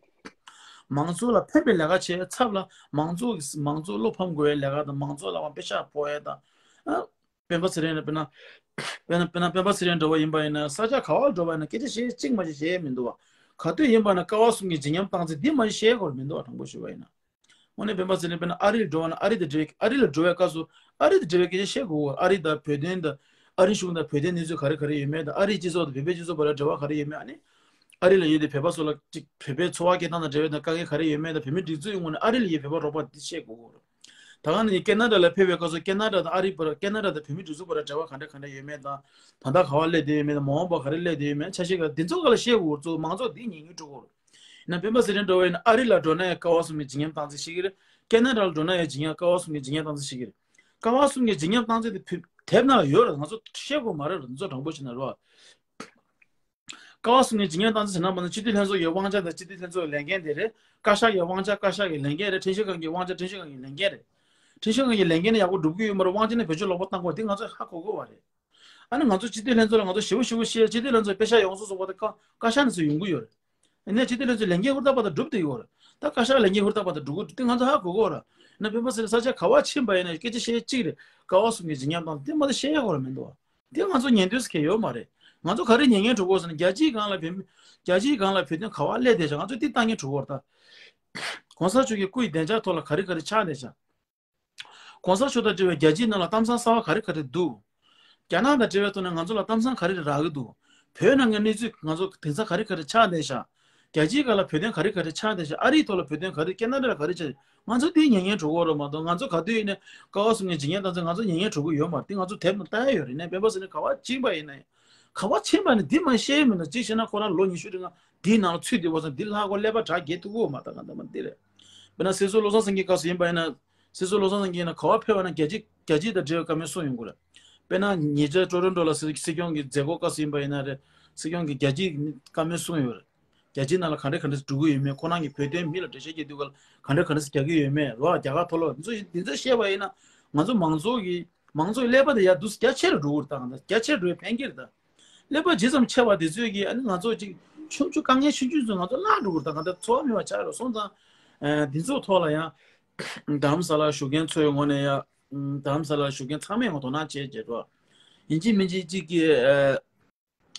མང་ཚོགས་ལ་ཕན་པའི་ལས་ཀ་བྱེད་ཚབ་ལ་མང་ཚོགས་ཀྱི་མང་ཚོགས་བློ་ཕམ་དགོས་པའི་ལས་ཀ་དང་། མང་ཚོགས་ལ་དབང་པེ་ཤག་ཕོག་ཡ་དང་། ཨ་སྤེན་པ་ཚེ་རིང་ལ་དཔེར་ན་དཔེར་ན་དཔེར་ན་སྤེན་པ་ཚེ་རིང་འགྲོ་བ་ཡིན་པ་ཡིན་ན། ས་ཆ་ག་བར་འགྲོ་བ་ཡིན་ན་སྐད་ཆ་བཤད་གཅིག་མ་གཏོགས་བཤད་ཡ་མི་འདུག་བ། ག་དུས་ཡིན་པ་ན་སྐལ་བ་གསུམ་གྱི་བརྗིད་ཉམས་སྟངས་ཚེ་འདི་མ་གཏོགས་བཤད་དགོས་མི་འདུག་བ། དྲང་པོ་ཞུས་པ་ཡིན་ན། དངོས་གནས་སྤེན་པ་ཚེ་རིང་དཔེར་ན་ཨ་རི་ལ་འགྲོ་བ་ན། ཨ་རི་དང་འབྲེལ་བའི་ཨ་རི་ལ་འགྲོ་བའི་སྐབས་སུ་ཨ་རི་དང་འབྲེལ་བའི་སྐད་ཆ་བཤད་དགོས། ཨ་རི་དང་བོད་དོན་དང་། ཨ་རི་གཞུང་དང་བོད་དོན་གནས་ཚུལ་ག་རེ་ག་རེ་ཡོད་མེད་དང་། ཨ་རིའི་སྤྱི་ཚོགས་དང་བོད་པའི་སྤྱི་ཚོགས་བར་ལ་འབྲེལ་བ་ག་རེ་ཡོད་མེད། ཨ་ནི་ཨ་རི་ལ་ཡོད་དེ་བོད་པ་ཚོ་ལ་ཅིག་བོད་པའི་འཚོ་བ་སྐྱེལ་སྟངས་དང་འབྲེལ་བའི་དང་དཀའ་ངལ་ག་རེ་ཡོད་མེད་དང་། བོད་མིའི་སྒྲིག་འཛུགས་ཡོང་ངོ་ནས་ཨ་རི་ལ་ཡོད་བོད་པ་རོགས་པ་འདི་བཤད་དགོས་གོ། ད་ག་ནས་ཀེ་ན་ཌ་ལ་ཕེབས་པའི་སྐབས་སུ་ཀེ་ན་ཌ་དང་ཨ་རི་བར། ཀེ་ན་ཌ་དང་བོད་མིའི་སྒྲིག་འཛུགས་བར་འབྲེལ་བ་ག་འདྲ་ག་འདྲ་ཡོད་མེད་དང་། ད་ལྟ་ག་བ་སླེབས་བསྡད་ཡོད་མེད་དང་། མ་འོངས་པ་ག་རེ་སླེབས་བསྡད་ཡོད་མེད། ཆ་ཤས་ག་འདི་ཚོ་ག་ལ་བཤད་དགོས་གོ། གཙོ་བོ་མང་ཚོགས་འདི་ཉན་གྱི་འགྲོ་གོ། ཡིན་ན་སྤེན་པ་ཚེ་རིང་འགྲོ་བ་ཡིན་ན་ཨ་རི་ལ་འགྲོ་ན་ཡང་སྐལ་བ་གསུམ་གྱི་བརྗིད་ཉམས་སྟངས་ཚེ་ཤེས་ཀྱི་རེད། ཀེ་ན་ཌ་ལ་འགྲོ་ན་ཡང་བརྗིད་ཉམས། སྐལ་བ་གསུམ་གྱི་བརྗིད་ཉམས་སྟངས་ཚེ་ཤེས་ཀྱི་རེད། སྐལ་བ་གསུམ་གྱི་བརྗིད་ཉམས་སྟངས་ཚེ་དེ་བོད་དེབ་ནང་ལ་ཡོད་རེད། ང་ཚོ་བཤད་དགོས་མ་རེད། ང་ཚོ་དྲང་པོ་བྱས་ན་རོ། སྐལ་བ་གསུམ་གྱི་བརྗིད་ཉམས་སྟངས་ཚེ་ཟེར་ན་མ་ན་སྤྱི་འཐུས་ལྷན་ཚོགས་ཀྱི་དབང་ཆ་དང་སྤྱི་འཐུས་ལྷན་ཚོགས་ཀྱི་ལས་འགན་དེ་རེད། བཀའ་ཤག་གི་དབང་ཆ་བཀའ་ཤག་གི་ལས་འགན་རེད། ཁྲིམས་ཞིབ་ཁང་གི་དབང་ཆ་ཁྲིམས་ཞིབ་ཁང་གི་ལས་འགན་རེད། ཁྲིམས་ཞིབ་ཁང་གི་ལས་འགན་ནི་ཡག་པོ་སྒྲུབ་ཀྱི་ཡོད་མ་རེད། དབང་ཆ་ནི་བེད་སྤྱོད་ལོག་པ་བཏང་དགོས། དེ་ང་ཚོས་ཧ་གོ་དགོས་པ་རེད། ཨ་ནི་ང་ཚོ་སྤྱི་འཐུས་ལྷན་ཚོགས་ལ་ང་ཚོ་ཞེ་པོ་ཞེ་པོ་བཤད། སྤྱི་འཐུས་ལྷན་ཚོགས་པེ་ཤག་ཡོངས་སུ་རྫོགས་པ་དེ་བཀའ་བཀའ་ཤག་ནས་ཚུར་ཡོང་གི་ཡོད་རེད། ཨ་ནི་སྤྱི་འཐུས་ལྷན་ཚོགས་ལས་འགན་ཧུར་ཐག་པ་དང་སྒྲུབ་བསྡད་ཡོད་རེད། ད་བཀའ་ཤག་ལས་འགན་ཧུར་ཐག་པ་དང་སྒྲུབ་དགོས་དེ་ང་ཚོ་ཧ་གོ་དགོས་རེད། ཨ་ནི་སྤེན་པ་ཚེ་རིང་ས་ཆ་ག་བ་ཕྱིན་པ་ཡིན་ན་སྐད་ཆ་བཤད་གཅིག་རེད། སྐལ་བ་གསུམ་གྱི་བརྗིད་ཉམས་སྟངས་དེ་མ་གཏོགས་བཤད་ཡ་གོ་ར་མི་འདུག་བ། དེ་ང་ཚོ་ཉན་འདོད་ཀྱི་ཡོད་མ་རེད། ང་ཚོ་ག་རེ་ཉན་མཁན་འགྲོ་གོ་ཟེར་ན། རྒྱལ་སྤྱིའི་སྒང་ལ་བོད་མི་རྒྱལ་སྤྱིའི་སྒང་ལ་བོད་དོན་ག་བ་སླེབས་བསྡད་ཤག་ང་ཚོ་དེ་ལྟ་མཁན་འགྲོ་གོ་རེད། ད་གོང་ས་མཆོག་གི་སྐུ་ཡི་བདེ་འཇགས་ཐོག་ལ་ག་རེ་ག་རེ་ཆགས་བསྡད་ཤག་གོང་ས་མཆོག་དང་འབྲེལ་བའི་རྒྱལ་སྤྱིའི་ནང་ལ་གཏམ་བཟང་གསར་བ་ག་རེ་ག་རེ་འདུག་རྒྱ་ནག་དང་འབྲེལ་བའི་ཐོག་ནས་ང་ཚོ་ལ་གཏམ་བཟང་ག་རེ་རག་གི་འདུག་བོད་ནང་གི་གནས་ཚུལ་ང་ཚོ་དེང་སང་ག་རེ་ག་རེ་ཆགས་བསྡད་ཤག་རྒྱལ་སྤྱིའི་སྒང་ལ་བོད་དོན་ག་རེ་ག་རེ་ཆགས་བསྡད་ཤག་ཨ་རིའི་ཐོག་ལ་བོད་དོན་ག་རེ། ཀེ་ན་ཌ་ལ་ག་རེ་ཆགས། ང་ཚོ་དེ་ཉན་མཁན་འགྲོ་གི་ཡོད་རེད་མ་གཏོགས། ང་ཚོ་ག་དུས་ཡིན་ནའི་སྐལ་བ་གསུམ་གྱི་བརྗིད་ཉམས་སྟངས་ཚེ་ང་ཚོ་ཉན་མཁན་འགྲོ་གི་ཡོད་མ་རེད། དེ་ང་ཚོ་དེབ་ནང་ལྟ་ཡ་ཡོད་རེད། ནས་སྤེན་པ་ཚེ་རིང་ག་བ་ཕྱིན་པ་ཡིན་ན་ཡང་། ག་བ་ཕྱིན་པ་ནི་འདི་མ་བཤད་མི་འདུག་གཅིག་བཤད་ན་ཁོ་རང་ལོ་ཉི་ཤུ་རིང་འདིའི་ནང་ལ་ཚུད་བསྡད་པ་སོང་། འདི་ལྷག་གོ་ཀླད་པ་དྲག་རྒྱས་ཐུབ་ཀྱི་ཡོད་མ་རེད། ད་གང་ལྟར་མ་འདི་རེད། དཔེར་ན་སྲིད་ཟུར་བློ་བཟང་སེང་གེའི་སྐབས་སུ་ཡིན་པ་ཡིན་ན། སྲིད་ཟུར་བློ་བཟང་སེང་གེ་ཡིན་ན་ག་བ་ཕེབས་པ་ན་རྒྱལ་སྤྱི་རྒྱལ་སྤྱི་དང་འབྲེལ་བའི་བཀའ་མོལ་གསུངས་ཡོང་གི་རེད། དཔེར་ན་ཉེ་ཆར་ཀྲོ་རོན་ཀྲོ་ལ་སྲིད་སྲིད་སྐྱོང་གི་མཛད་སྒོ་སྐབས་སུ་ཡིན་པ་ཡིན་ན་རེད། སྲིད་སྐྱོང་གིས་རྒྱལ་སྤྱིའི་བཀའ་མོལ་གསུངས་ཡོད་རེད། རྒྱལ་སྤྱིའི་ནང་ལ་ག་འདྲ་ག་འདྲ་འགྲོ་གི་ཡོད་མེད། ཁོ་རང་གིས་བོད་དོན་མི་ལ་འགྲེལ་བཤད་རྒྱག་དུས་ག་ལ་ག་འདྲ་ག་འདྲ་རྒྱག་གི་ཡོད་མེད། རོགས་རྒྱ་གར་མཐོ་སློབ་འདི་ཚོ་འདི་ཚོ་བཤད་པ་ཡིན་ན། ང་ཚོ་མང་ཚོགས་ཀྱི་མང་ཚོགས་ཀྱི་ཀླད་པ་དེ་ཡར་འདུག་རྒྱ་ཆེ་རུ་འགྲོ་གི་རེད། ད་གང་ལྟར་རྒྱ་ཆེ་རུ་འགྲོ་བའི་ཕན་ཁེ་རེད། ད་ཀླད་པ་ཇི་ཙམ་ཆེ་བ་དེ་ཚོས་ཀྱིས་ཨ་ནི་ང་ཚོ་ཅིག་ཆུང་ཆུང་དཀའ་ངལ་ཆུང་ཆུང་ཚོ་ང་ཚོ་བརླག་འགྲོ་གི་རེད། ད་གང་ལྟར་འཚོ་བ་མེད་པ་ཆགས་རེད། སོང་ཙང་འདི་ཚོ་ཐོག་ལ་ཡང་རྡ་རམ་ས་ལར་བཞུགས་མཁན་ཚོའི་ངོས་ནས་ཡང་། རྡ་རམ་ས་ལར་བཞུགས་མཁན་ཚང་མས་ཡང་དོ་སྣང་བྱེད་བྱེད་རོགས། ཡིན་གཅིག་མིན་གཅིག་ཅིག་གིས།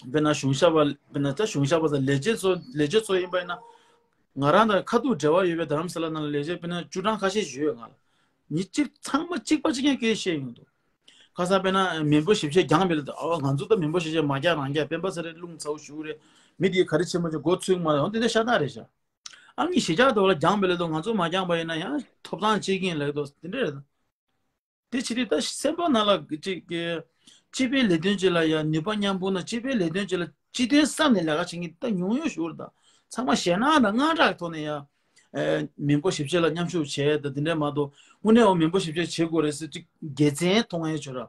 དཔེར་ན་གཞུང་ཞབས་པ། དཔེར་ན་ད་གཞུང་ཞབས་པ་དང་ལས་བྱེད་ཚོ། ལས་བྱེད་ཚོ་ཡིན་པ་ཡིན་ན། ང་རང་དང་ཁ་ཐུག་འབྲེལ་བ་ཡོད་པའི་རྡ་རམ་ས་ལ་ནང་ལ་ལས་བྱེད་དཔེར་ན་བཅུ་གྲངས་ཁ་ཤས་ཡོད། ང་ལ་མི་གཅིག་ཚང་མ་གཅིག་པ་གཅིག་རྐྱང་སྐད་བཤད་ཡོང་འདུག་ཁ་སང་དཔེར་ན་མེས་པོ་ཞིབ་བཤེར་རྒྱང་འབེལ་དུ། ཨ་ང་ཚོ་ད་མེས་པོ་ཞིབ་བཤེར་མ་རྒྱག་རང་རྒྱག་སྤེན་པ་ཚེ་རིང་རླུང་ཚ་བོ་ཞུ་གི་རེད། མི་དེས་ག་རེ་བྱེད་མ་བྱེད་མགོ་ཚོས་མ་རེད། འོ་དེ་འདྲ་ཤ་སྟག་རེད་ཤག་ཨ་ངས་གཞིས་ཆགས་དེ་བ་ལ་རྒྱང་འབེལ་དུ་ང་ཚོ་མ་རྒྱག་པ་ཡིན་ན་ཡང་ཐོབ་ཐང་བྱེད་ཀྱིན་ལབ་དོ་དེ་འདྲ་རེད། དེ་བྱེད་དུས་ད་སེམས་པ་ནང་ལ་ཅིག་གི་སྤྱི་པའི་ལས་དོན་ཅིག་ལ་ཡང་ནུས་པ་མཉམ་སྤུངས་དང་། སྤྱི་པའི་ལས་དོན་ཅིག་ལ་སྤྱི་དོན་བསམ་ནས་ལས་ཀ་བྱེད་མཁན་ད་ཉུང་ཉུང་ཞིག་རེད། ད་ཚང་མ་ཞེད་སྣང་དང་དངངས་སྐྲག་གི་ཐོག་ནས་ཡང་ཨེ་མེས་པོ་ཞིབ་བཤེར་ལ་མཉམ་ཞུགས་བྱས་དང་དེ་འདྲ་མ་གཏོགས། དངོས་གནས་འོ་མེས་པོ་ཞིབ་བཤེར་བྱེད་དགོས་རེད་ཟེར་ཅིག་དགེ་མཚན་མཐོང་ཡས་བྱོས་ར།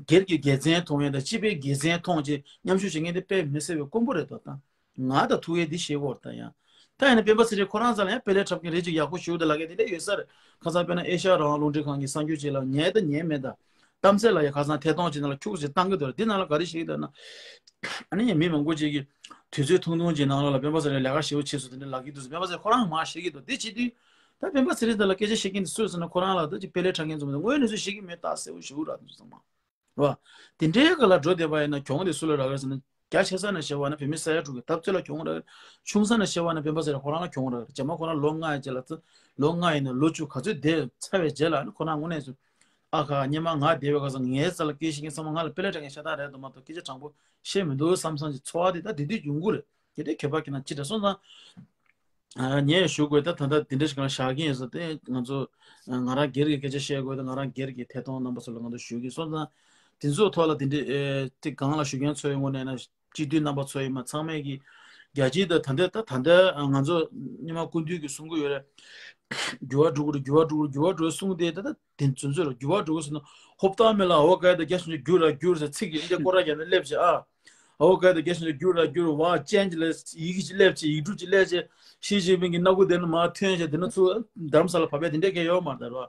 སྒེར་གྱི་དགེ་མཚན་མཐོང་ཡས་དང་སྤྱི་པའི་དགེ་མཚན་མཐོང་བྱས་མཉམ་ཞུགས་བྱེད་མཁན་དེ་དཔེ་མི་སྲིད་པའི་དཀོན་པོ་རེད་དོ། ད་ང་ད་ཐུག་ཡས་འདི་ཤེས་དགོས་རེད། ད་ཡང་། ད་ཡིན་ན་སྤེན་པ་ཚེ་རིང་ཁོ་རང་རྩ་ལ་ཡང་དཔེ་ལས་འཁྲབ་མཁན་རེ་ཅིག་ཡག་པོ་ཞིག་འདུག་ལབ་མཁན་དེ་འདྲ་ཡོད་ས་རེད། ཁ་སང་དཔེར་ན་ཨེ་ཤ་ཡ་རང་དབང་རླུང་འཕྲིན་ཁང་གི་གསར་འགྱུར་ཅིག་ལ་ཉན་དང་ཉན་མེད་ད། གཏམ་ཚད་ལ་ཡང་ཁ་སང་ཐད་གཏོང་ཅིག་ནང་ལ་ཁྱུག་ཅིག་བཏང་གི་འདུག་འདི་ནང་ལ་ག་རེ་བཤད་ཀྱི་འདུག་ན། ཨ་ནི་ཡང་མི་མང་པོ་ཅིག་གིས་དུས་ཚོད་ཐུང་ཐུང་ཅིག་ནང་ལོགས་ལ་སྤེན་པ་ཚེ་རིང་ལས་ཀ་ཞེ་པོ་བྱེད་སོང་དེ་འདྲ་ལབ་ཀྱི་འདུག་སྤེན་པ་ཚེ་རིང་ཁོ་རང་མར་བཤད་ཀྱི་འདུག་འདི་བྱེད་དུས། ད་སྤེན་པ་ཚེ་རིང་དེ་ལ་སྐད་ཆ་བཤད་མཁན་དེ་སུ་རེད་ཟེར་ན། ཁོ་རང་ལ་ད་ཅིག་དཔེ་ལས་འཁྲབ་མཁན་ཚོ་མ་གཏོགས་དངོས་གནས་སུ་བཤད་ཀྱི་མེད། རྟགས་གསལ་པོ་ཞེ་པོ་རག་འདུག་ཚང་མ། རེད་བ། དེ་འདྲའི་སྒང་ལ་འགྲོ་བསྡད་པ་ཡིན་ན་གྱོང་དེ་སུ་ལ་རག་གི་རེད་ཟེར་ན། རྒྱ་ཆེ་ས་ནས་བཤད་པ་ན་བོད་མི་ས་ཡ་དྲུག་གི་འཐབ་རྩོད་ལ་གྱོང་རག་གི་རེད། ཆུང་ས་ནས་བཤད་པ་ན་སྤེན་པ་ཚེ་རིང་ཁོ་རང་ལ་གྱོང་རག་གི་རེད། རྗེས་མ་ཁོ་རང་ལོ་ལྔ་ཡི་རྗེས་ལ་ཚེ། ལོ་ལྔ་ཡིན་ན་ལོ་བཅུ་ག་ཚོད་བསྡད་ཚར་བའི་རྗེས་ལ་ཨ་ནི་ཁོ་རང་དངོས་གནས་སུ། ཨ་ཁ་སྔོན་མ་ང་བསྡད་པའི་སྐབས་སུ་ངའི་རྩ་ལ་སྐད་བཤད་མཁན་ཚང་མ་ང་ལ་དཔེ་ལས་འཁྲབ་མཁན་ཤ་སྟག་རེད་འདུག་མ་གཏོགས་སྐད་ཆ་དྲང་པོ་བཤད་མི་འདུག་བསམ་བསམ་གྱི་ཚོར་བ་དེ་ད་དེ་དུས་ཡོང་གི་རེད། དེ་དུས་གད་པ་ཁྱེད་རང་ཅི་འདྲ་སོང་ཙང་། ཨ་ངས་ཞུ་དགོས་ད་ད་ལྟ་དེ་འདྲ་ཞིག་ལ་བཞག་གི་ཡིན་ཟེར་ཏེ། ང་ཚོ་ང་རང་སྒེར་གྱི་སྐད་ཆ་བཤད་དགོས་ད། ང་རང་སྒེར་གྱི་ཐད་གཏོང་རྣམ་པ་ཚོ་ལ་ང་ཚོ་ཞུ་གི་སོང་ཙང་། དེ་ཚོའི་ཐོག་ལ་དེ་འདྲའི་ཨེ་དེ་སྒང་ལ་ཞུ་མཁན་ཚོའི་ངོས་ནས་ན། སྤྱི་འཐུས་རྣམ་པ་ཚོ་ཡིན་མ་ཚང་མས་ཀྱི་རྒྱལ་སྤྱིའི་ད་ད་ལྟ་ད་ད་ལྟ་ང་ཚོ་སྔོན་མ་སྐུ་མདུན་གྱིས་གསུང་གི་ཡོད་རེད། འགྱུར་བ་འགྲོ་གི་རེད། འགྱུར་བ་འགྲོ་གི་རེད། འགྱུར་བ་འགྲོ་གསུང་དེ་ད་ད་དེ་ཚོ་ཚོ་རེད། འགྱུར་བ་འགྲོ་གི་ཟེར་ན་ཧོབ་སྟངས་མེད་ལ། ཨོ་ག་ད་རྒྱ་ཞིང་འགྱུར་ར་འགྱུར་ཟེར་ཚིག་གི་འདི་སྐོར་ར་རྒྱག་ནས་སླེབས་ཅེ་ཨ། ཨོ་ག་ད་རྒྱ་ཞིང་འགྱུར་ར་འགྱུར་བ་ཅན་ཅི་ལས་ཡི་གེ་ཅི་སླེབས་ཅེ་ཡིག་འབྲུ་ཅི་སླེབས་ཅེ་ཞི་ཅིན་ཕིང་གི་སྣ་ཁུག་དེ་ནས་མར་ཐོན་ཅེ་དེ་ནས་ཚུར་རྡ་རམ་ས་ལ་བབས་པའི་དེ་འདྲས་གས་ཡོད་མ་རེད་ད་ར།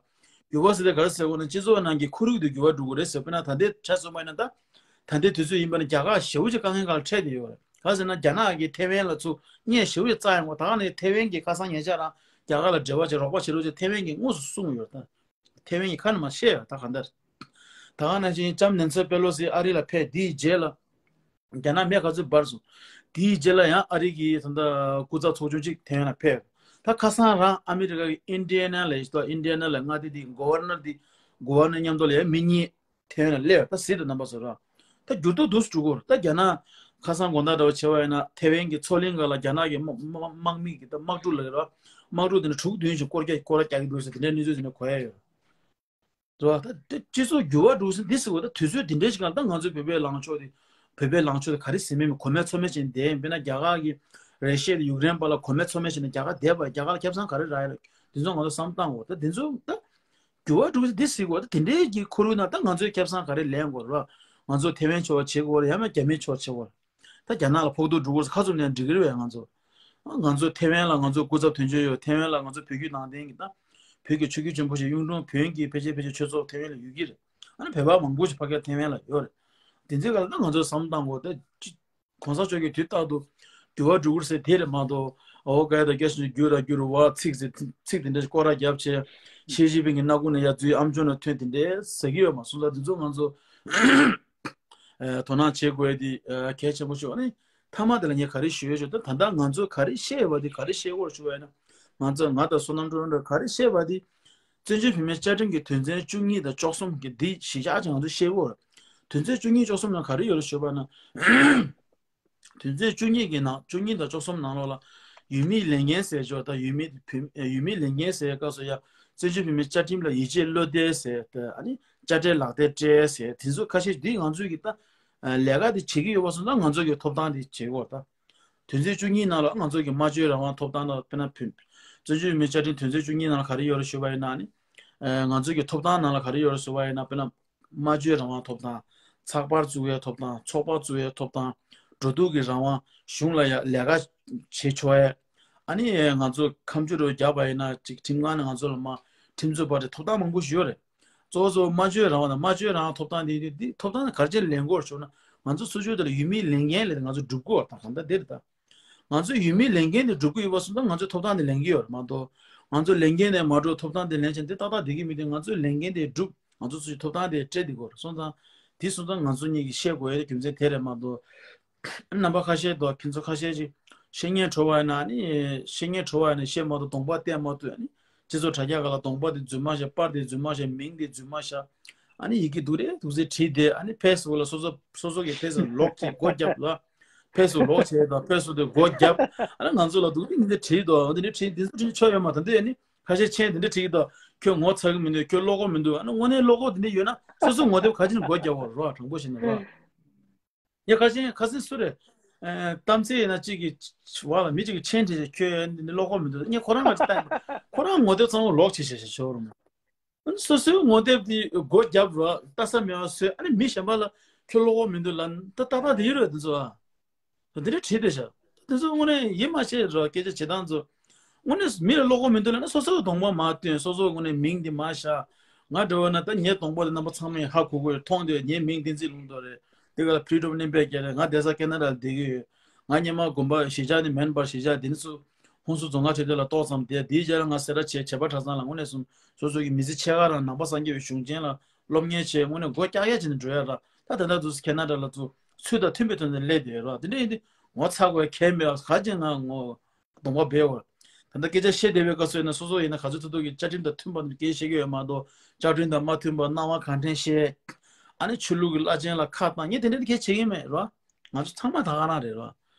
འགྱུར་བ་ཟེར་དེ་ག་རེ་ཟེར་དགོས་ན་སྤྱི་ཚོགས་ནང་གི་ཁོར་ཡུག་དེ་འགྱུར་བ་འགྲོ་གི་རེད་ཟེར། དཔེར་ན་ད་ལྟའི་ཆ་བཞག་པ་ཡིན་ན་ད་ད་ལྟའི་དུས་ཚོད་ཡིན་པ་ན་རྒྱ་གར་ཞེ་པོ་ཅིག་དཀའ་ངལ་སྒང་ལ་འཕྲད་བསྡད་ཡོད་རེད། ག་རེ་ཟེར་ན་རྒྱ་ནག་གིས་ཐེ་ཝན་ལ་ཚུར་བརྙས་ཞེ་པོ་ཅིག་བཙགས་ཡོང་བ། ད་ག་ནས་ཐེ་ཝན་གྱི་ཁ་སང་ཉེ་ཆར་རང་རྒྱ་གར་ལ་འབྲེལ་བ་བྱེད་རོགས་པ་བྱེད་རོགས་བྱེད་ཐེ་ཝན་གྱིས་དངོས་སུ་གསུངས་ཡོད་རེད་ད། ཐེ་ཝན་གྱི་ཁ་ནས་མར་བཤད་ཡོད་ད་གང་ལྟར། ད་ག་ནང་བཞིན་ལྕམ་ནན་སི་པེ་ལོ་སི་ཨ་རི་ལ་ཕེབས། དེའི་རྗེས་ལ་རྒྱ་ནག་མེ་ག་ཚོད་འབར་སོང་། དེའི་རྗེས་ལ་ཡང་ཨ་རི་གི་ད་ལྟ་སྐུ་ཚབ་ཚོགས་ཆུང་གཅིག་ཐེ་ཝན་ལ་ཕེབས། ད་ཁ་སང་རང་ཨ་མི་རི་ཀ་གི་ཨིན་ཌི་ཡ་ན་ལ་ཡིན་ད་ཨིན་ཌི་ཡ་ན་ལ་མངའ་སྡེ་དེའི་གོ་ཝར་ནར་དེ་གོ་ཝར་ནར་མཉམ་དུ་ལ་ཡང་མི་གཉིས་ཐེ་ཝན་ལ་སླེབས། ད་གཟིགས་དང་རྣམ་པ་ཚོ་ར། ད་འགྱུར་ལྡོག་འདུག་སེ་འགྲོ་གི་རེད། ད་རྒྱ་ནག་ཁ་སང་དགོང་དག་འདྲ་བོ་བྱས་པ་ཡིན་ན་ཐེ་ཝན་གྱི་མཚོ་གླིང་སྒང་ལ་རྒྱ་ནག་གི་དམག་དམག་དམག་མི་གི་ད་དམག་གྲུ་ལ་ར། དམག་གྲུ་དེ་ནི་དྲུག་བདུན་ཞིག་སྐོར་རྒྱག་སྐོར་ར་རྒྱག་གི་འདུག་ཟེར་དེ་འདྲའི་གནས་ཚུལ་དེ་འདྲ་གོ་ཡ་ཡོད་རེད་བ། ད་དེ་སྤྱི་ཚོགས་འགྱུར་བ་འགྲོ་ཟེར་འདི་ཟེར་བ་ད་དུས་ཚོད་འདི་འདྲའི་ཞིག་སྒང་ད་ང་ཚོའི་བོད་པའི་ལངས་ཕྱོགས་དེ་བོད་པའི་ལངས་ཕྱོགས་དེ་ག་རེ་ཟེར་མིན་མི་གོ་མེད་ཚོར་མེད་བྱས་ནས་བསྡད་ཡིན། དཔེར་ན་རྒྱ་གར་གྱི་རེ་ཤི་ཡ་དང་ཡུཀ་རེན་བར་ལ་གོ་མེད་ཚོར་མེད་བྱས་ནས་རྒྱ་གར་བསྡད་པ་རྒྱ་གར་ལ་ཁེ་བཟང་ག་རེ་རག་ཡ་རེད། དེ་ཚོ་ང་ཚོ་བསམ་བཏང་དགོས། ད་དེ་ཚོ་ད་འགྱུར་བ་འགྲོ་ཟེར་འདི་ཟེར་བ་ད་དེ་འདྲའི་གི་ཁོར་ཡུག་ནང་ད་ང་ཚོའི་ཁེ་བཟང་ག་རེ་ལེན་དགོས་རེད་བ། ང་ཚོ་ཐེ་ཝན་ཕྱོགས་བྱེད་དགོས་རེད། ཡང་ན་རྒྱ་མིའི་ཕྱོགས་བྱེད་དགོས་རེད། ད་རྒྱ་ནག་ལ་ཕོག་ཐུག་འགྲོ་དགོས་ཁ་ཚུམ་ནས་འགྲིག་གི་རེད་བས། ང་ཚོ་ང་ཚོ་ཐེ་ཝན་ལ་ང་ཚོ་སྐུ་ཚབ་དོན་གཅོད་ཡོད། ཐེ་ཝན་ལ་ང་ཚོ་བོད་བརྒྱུད་ནང་བསྟན་གྱི་ད་བོད་ཀྱི་ཆོས་བརྒྱུད་ཆེན་པོ་ཞིག་གཡུང་དྲུང་བོན་གྱི་ཕལ་ཆེར་ཕལ་ཆེར་ཆོས་ཚོགས་ཐེ་ཝན་ལ་ཡོད་ཀྱི་རེད། ཨ་ནི་བོད་པ་མང་པོ་ཞིག་ཕ་གིར་ཐེ་ཝན་ལ་ཡོད་རེད། དེ་ཚོའི་སྒང་ལ་ད་ང་ཚོས་བསམ་བཏང་དགོས། ད་ཅི་གོང་ས་མཆོག་གིས་དུས་རྟག་ཏུ་འགྱུར་བ་འགྲོ་གི་རེད་ཟེར་དེ་རེད་མ་གཏོགས་ཨོ་ག་ཡ་ད་རྒྱ་ཞིང་འགྱུར་ར་འགྱུར་བ་ཚིག་ཟེར་ཚིག་དེ་འདྲ་ཞིག་སྐོར་ར་བརྒྱབ་བྱས་ཞི་ཅིན་ཕིང་གི་སྣ་ཁུག་ནས་ཡར་འཛུལ་ཨམ་ཅོག་ནས་ཐོན་དེ་འདྲ་ཟེར་གྱི་ཡོད་མ་སོང་། ད་དེ་ཚོ་ང་ཚོ་ཨ་དོ་སྣང་བྱེད་དགོས་ཡ་དེ་ཨ་གལ་ཆེན་པོ་ཤོས། ཨ་ནི་མཐའ་མ་དེ་ལ་ངས་ག་རེ་ཞུ་ཡ་ཞུ་ད་ད་ལྟ་ང་ཚོས་ག་རེ་བཤད་པ་དེ་ག་རེ་བཤད་དགོས་ཞུ་བ་ཡིན་ན་ང་ཚོ་ང་དང་བསོད་ནམས་སྒྲོལ་མ་ག་རེ་བཤད་པ་དེ་བཙན་བྱོལ་བོད་མིའི་བཅའ་ཁྲིམས་ཀྱི་དོན་ཚན་བཅུ་གཉིས་དང་བཅུ་གསུམ་གྱི་འདི་གཞི་བཞག་ཅིག་ང་ཚོས་བཤད་དགོས། དོན་ཚན་བཅུ་གཉིས་བཅུ་གསུམ་ནང་ག་རེ་ཡོད་རེད་ཞུ་བ་ན། དོན་ཚན་བཅུ་གཉིས་ཀྱི་ནང་བཅུ་གཉིས་དང་བཅུ་གསུམ་ནང་ལོགས་ལ་ཡུལ་མིའི་ལས་འགན་ཟེར་ཆོག་དང་ཡུལ་མི་བོད་ཡུལ་མིའི་ལས་འགན་ཟེར་སྐབས་སུ་ཡང་བཙན་བྱོལ་བོད་མིའི་བཅའ་ཁྲིམས་ལ་ཡིད་ཆེས་བློ་གཏད་ཟེར་ད་ཨ་ནི་དཔྱ་ཁྲལ་ལག་དེབ་སྤྲད་ཟེར་དེ་ཚོ་ཁ་ཤས་འདི་ང་ཚོས་ཀྱི་ད་ལས་ཀ་དེ་བྱེད་ཀྱི་ཡོད་པ་སོང་ཙང་ང་ཚོས་ཀྱི་ཐོབ་ཐང་དེ་བྱེད་དགོས་ད། དོན་ཚན་བཅུ་གཉིས་ནང་ལ་ང་ཚོས་ཀྱི་སྨྲ་བརྗོད་རང་དབང་ཐོབ་ཐང་དང་དཔེར་ན་བོད་བཙན་བྱོལ་བོད་མིའི་བཅའ་ཁྲིམས་དོན་ཚན་བཅུ་གཉིས་ནང་ལ་ག་རེ་ཡོད་རེད་ཞུ་བ་ཡིན་ན་ནི་ང་ཚོས་ཀྱི་ཐོབ་ཐང་ནང་ལ་ག་རེ་ཡོད་རེད་ཞུ་བ་ཡིན་ན་དཔེར་ན། སྨྲ་བརྗོད་རང་དབང་ཐོབ་ཐང་། ཚགས་པར་བཙུགས་ཡའི་ཐོབ་ཐང་། ཚོགས་པ་བཙུགས་ཡའི་ཐོབ་ཐང་། འགྲོ་འདུག་གི་རང་དབང་། གཞུང་ལ་ཡ་ལས་ཀ་བྱེད་ཆོག་ཡ། ཨ་ནི་ང་ཚོ་ཁ་མཆུ་རུ་བརྒྱབ་པ་ཡིན་ན་ཅིག་ཁྲིམས་ཁང་ནས་ང་ཚོ་ལ་མ་ཁྲིམས་རྩོད་པ་དེ་ཐོབ་ཐང་མང་པོ་ཞིག་ཡོད་རེད། གཙོ་བོ་གཙོ་བོ་སྨྲ་བརྗོད་རང་དབང་དང་སྨྲ་བརྗོད་རང་དབང་ཐོབ་ཐང་དེ་དེ་དེ་ཐོབ་ཐང་དེ་ག་རེ་བྱས་ནས་ལེན་དགོས་ཞུ་ན་ང་ཚོ་སོ་སོའི་དེ་ལ་ཡུལ་མིའི་ལས་འགན་ལས་ང་ཚོ་སྒྲུབ་དགོས་པ་དང་གང་ལྟར་དེ་རེད་ད། ང་ཚོས་ཡུལ་མིའི་ལས་འགན་དེ་སྒྲུབ་ཀྱི་ཡོད་པ་སོང་ཙང་ང་ཚོས་ཐོབ་ཐང་དེ་ལེན་གྱི་ཡོད་རེད་མ་གཏོགས། ང་ཚོ་ལས་འགན་ནས་མ་འགྲོ་ཐོབ་ཐང་དེ་ལེན་ཕྱིན་དེ་ཏག་ཏག་བསྡད་ཀྱི་མི་འདུག་ང་ཚོའི་ལས་འགན་དེ་སྒྲུབ། ང་ཚོ་ཚོའི་ཐོབ་ཐང་དེ་སྤྲད་བསྡད་ཀྱི་ཡོད་རེད་སོང་ཙང་། དེ་སོང་ཙང་ང་ཚོ་གཉིས་ཀྱིས་བཤད་དགོས་ཡ་དེ་རྒྱུ་མཚན་དེ་རེད་མ་གཏོགས། རྣམ་པ་ཁ་ཤས་དང་ཕན་ཚུན་ཁ་ཤས་ཅིག་བཤད་ཉན་བྲོ་བ་ཡིན་ན་ནི་བཤད་ཉན་བྲོ་བ་ཡིན་ན་བཤད་མ་ཐུབ་གདོང་པ་བསྟན་མ་ཐུབ་ཡ་ནི་སྤྱི་ཚོགས་དྲ་རྒྱ་སྒང་ལ་གདོང་པ་དེ་རྫུན་མ་བཤད། པར་དེ་རྫུན་མ་བཤད། མིང་དེ་རྫུན་མ་བཤད། ཨ་ནི་ཡི་གེ་འདུག་རེད་འདུག་ཟེར་བྲིས་ཏེ་ཨ་ནི་ཕེ་སི་བུག་ལ་སོ་སོ་སོ་སོ་གི་ཕེ་སི་བུག་ལོག་བྱས་སྒོ་བརྒྱབ་ལ། ཕེ་སི་བུག་ལོག་བྱས་དང་ཕེ་སི་བུག་དེ་སྒོ་བརྒྱབ། ཨ་ནི་ང་ཚོ་ལ་འདུག་དེ་འདི་འདྲ་བྲིས་འདུག་འདི་འདྲ་བྲིས་འདི་ཚོ་བྲིས་ཆོག་ཡོད་མ་ད་འདི་ཨ་ནི་ཁ་ཤས་མཆན་འདི་འདྲ་བྲིས་འདུག་ཁྱོད་ངོ་ཚ་གི་མི་འདུག་ཁྱོད་བློ་ཁོག་མི་འདུག་ཨ་ནི་དངོས་གནས་བློ་ཁོག་དེ་འདྲ་ཡོད་ན་སོ་སོ་ངོ་དེབ་ག་ཅི་ནས་སྒོ་བརྒྱབ་པ་རོ་དྲང་པོ་བཤད་ན་རོ། ངས་ཁ་ཤས་ཁ་སང་སུ་རེད། ཨ་གཏམ་ཚེ་ཡིན་ན་གཅིག་གིས་བ་ལ་མི་གཅིག་གིས་མཆན་བྲིས་ཏེ་ཁྱོད་འདི་འདྲ་བློ་ཁོག་མི་འདུག་ངས་ཁོ་རང་ང་ཅིག་བལྟས་ཁོ་རང་ངོ་དེབ་ཚང་མ་ལོག་བྱས་བྱས་བྱས་ཆོག་རུང་། སོ་སོའི་ངོ་དེབ་དེ་སྒོ་བརྒྱབ་རོགས་ལྟ་ས་མེད་པ་བཟོས། ཨ་ནི་མི་གཞན་པ་ལ་ཁྱོད་བློ་ཁོག་མི་འདུག་ལབ་ན་ད་ཏག་ཏག་དེ་ཡིན་རོགས་དེ་ཚོ་ཨ། དེ་འདྲ་བྲིས་བསྡད་ཤག་དེ་ཚོ་དངོས་གནས་ཡིད་མ་ཆེས་རོགས་སྐད་ཆ་བྱེད་སྟངས་ཚོ། དངོས་གནས་མི་ལ་བློ་ཁོག་མི་འདུག་ལབ་ན་སོ་སོའི་གདོང་པ་མ་སྟོན། སོ་སོའི་དངོས་གནས་མིང་དེ་མ་བཞག་ང་འདྲ་བོ་ན་ད་ངའི་གདོང་པ་དེ་རྣམ་པ་ཚང་མས་ཧ་གོ་གི་ཡོད། མཐོང་དུས་ངའི་མིང་བསྟན་འཛིན་ལུང་རྟོགས་རེད། དེ་ག་ལ་ཕི་རི་ཌམ་ཨོཕ་ཨིན་ཌི་ཡ་རེད། ང་བསྡད་ས་ཁེ་ན་ཌ་ལ་བསྡད་ཀྱི་ཡོད། ང་སྔོན་མ་དགོན་པ་གཞིས་ཆགས་ནས་མེན་པར་གཞིས་ཆགས་དེ་ནས་ཚུར་ཧུན་སུར་རྫོང་ཁག་ཁྲིད་སྟེགས་ལ་ཏོག་ཙམ་བསྡད། དེའི་རྗེས་ལ་ང་སེ་ར་བྱེས་བྱེས་པ་གྲྭ་ཚང་ལ་དངོས་གནས་སོང་སོ་སོ་གི་མི་ཚེ་ཕྱེད་ཀ་རང་ནང་པ་སངས་རྒྱས་པའི་གཞུང་ཆེན་ལ་སློབ་གཉེར་བྱས་དངོས་གནས་སྒོ་རྒྱག་ཡག་བྱས་ནས་འགྲོ་ཡ་ར། ད་ད་ལྟ་དུས་སུ་ཁེ་ན་ཌ་ལ་ཚུར་ཚུལ་དང་མཐུན་པའི་ཐོག་ནས་སླེབས་བསྡད་ཡོད་ར། དེ་འདྲ་ཡིན་དུས་ངོ་ཚ་དགོས་ཡ་གང་ཡང་མེད་པ་ག་ཅིག་ང་ངོ་གདོང་པ་སྦས་ཡོད་ར། ད་ལྟ་སྐད་ཆ་བཤད་བསྡད་པའི་སྐབས་སུ་ཡིན་ན་སོ་སོ་ཡིན་ན་ག་ཚོད་ཐུབ་ཐུབ་ཀྱིས་བཅའ་ཁྲིམས་དང་མཐུན་པ་ནང་སྐད་བཤད་ཀྱི་ཡོད་མ་གཏོགས་བཅའ་ཁྲིམས་དང་མ་མཐུན་པ་སྣང་བ་གང་དྲན་བཤད། ཨ་ནི་ཆོས་ལུགས་ཀྱི་བླ་ཆེན་ལ་ཁ་བཏང་ངས་དེ་འདྲ་གང་ཡང་བྱེད་ཀྱི་མེད་ར། ང་ཚོ་ཚང་མ་ད་ག་རང་རེད་ར།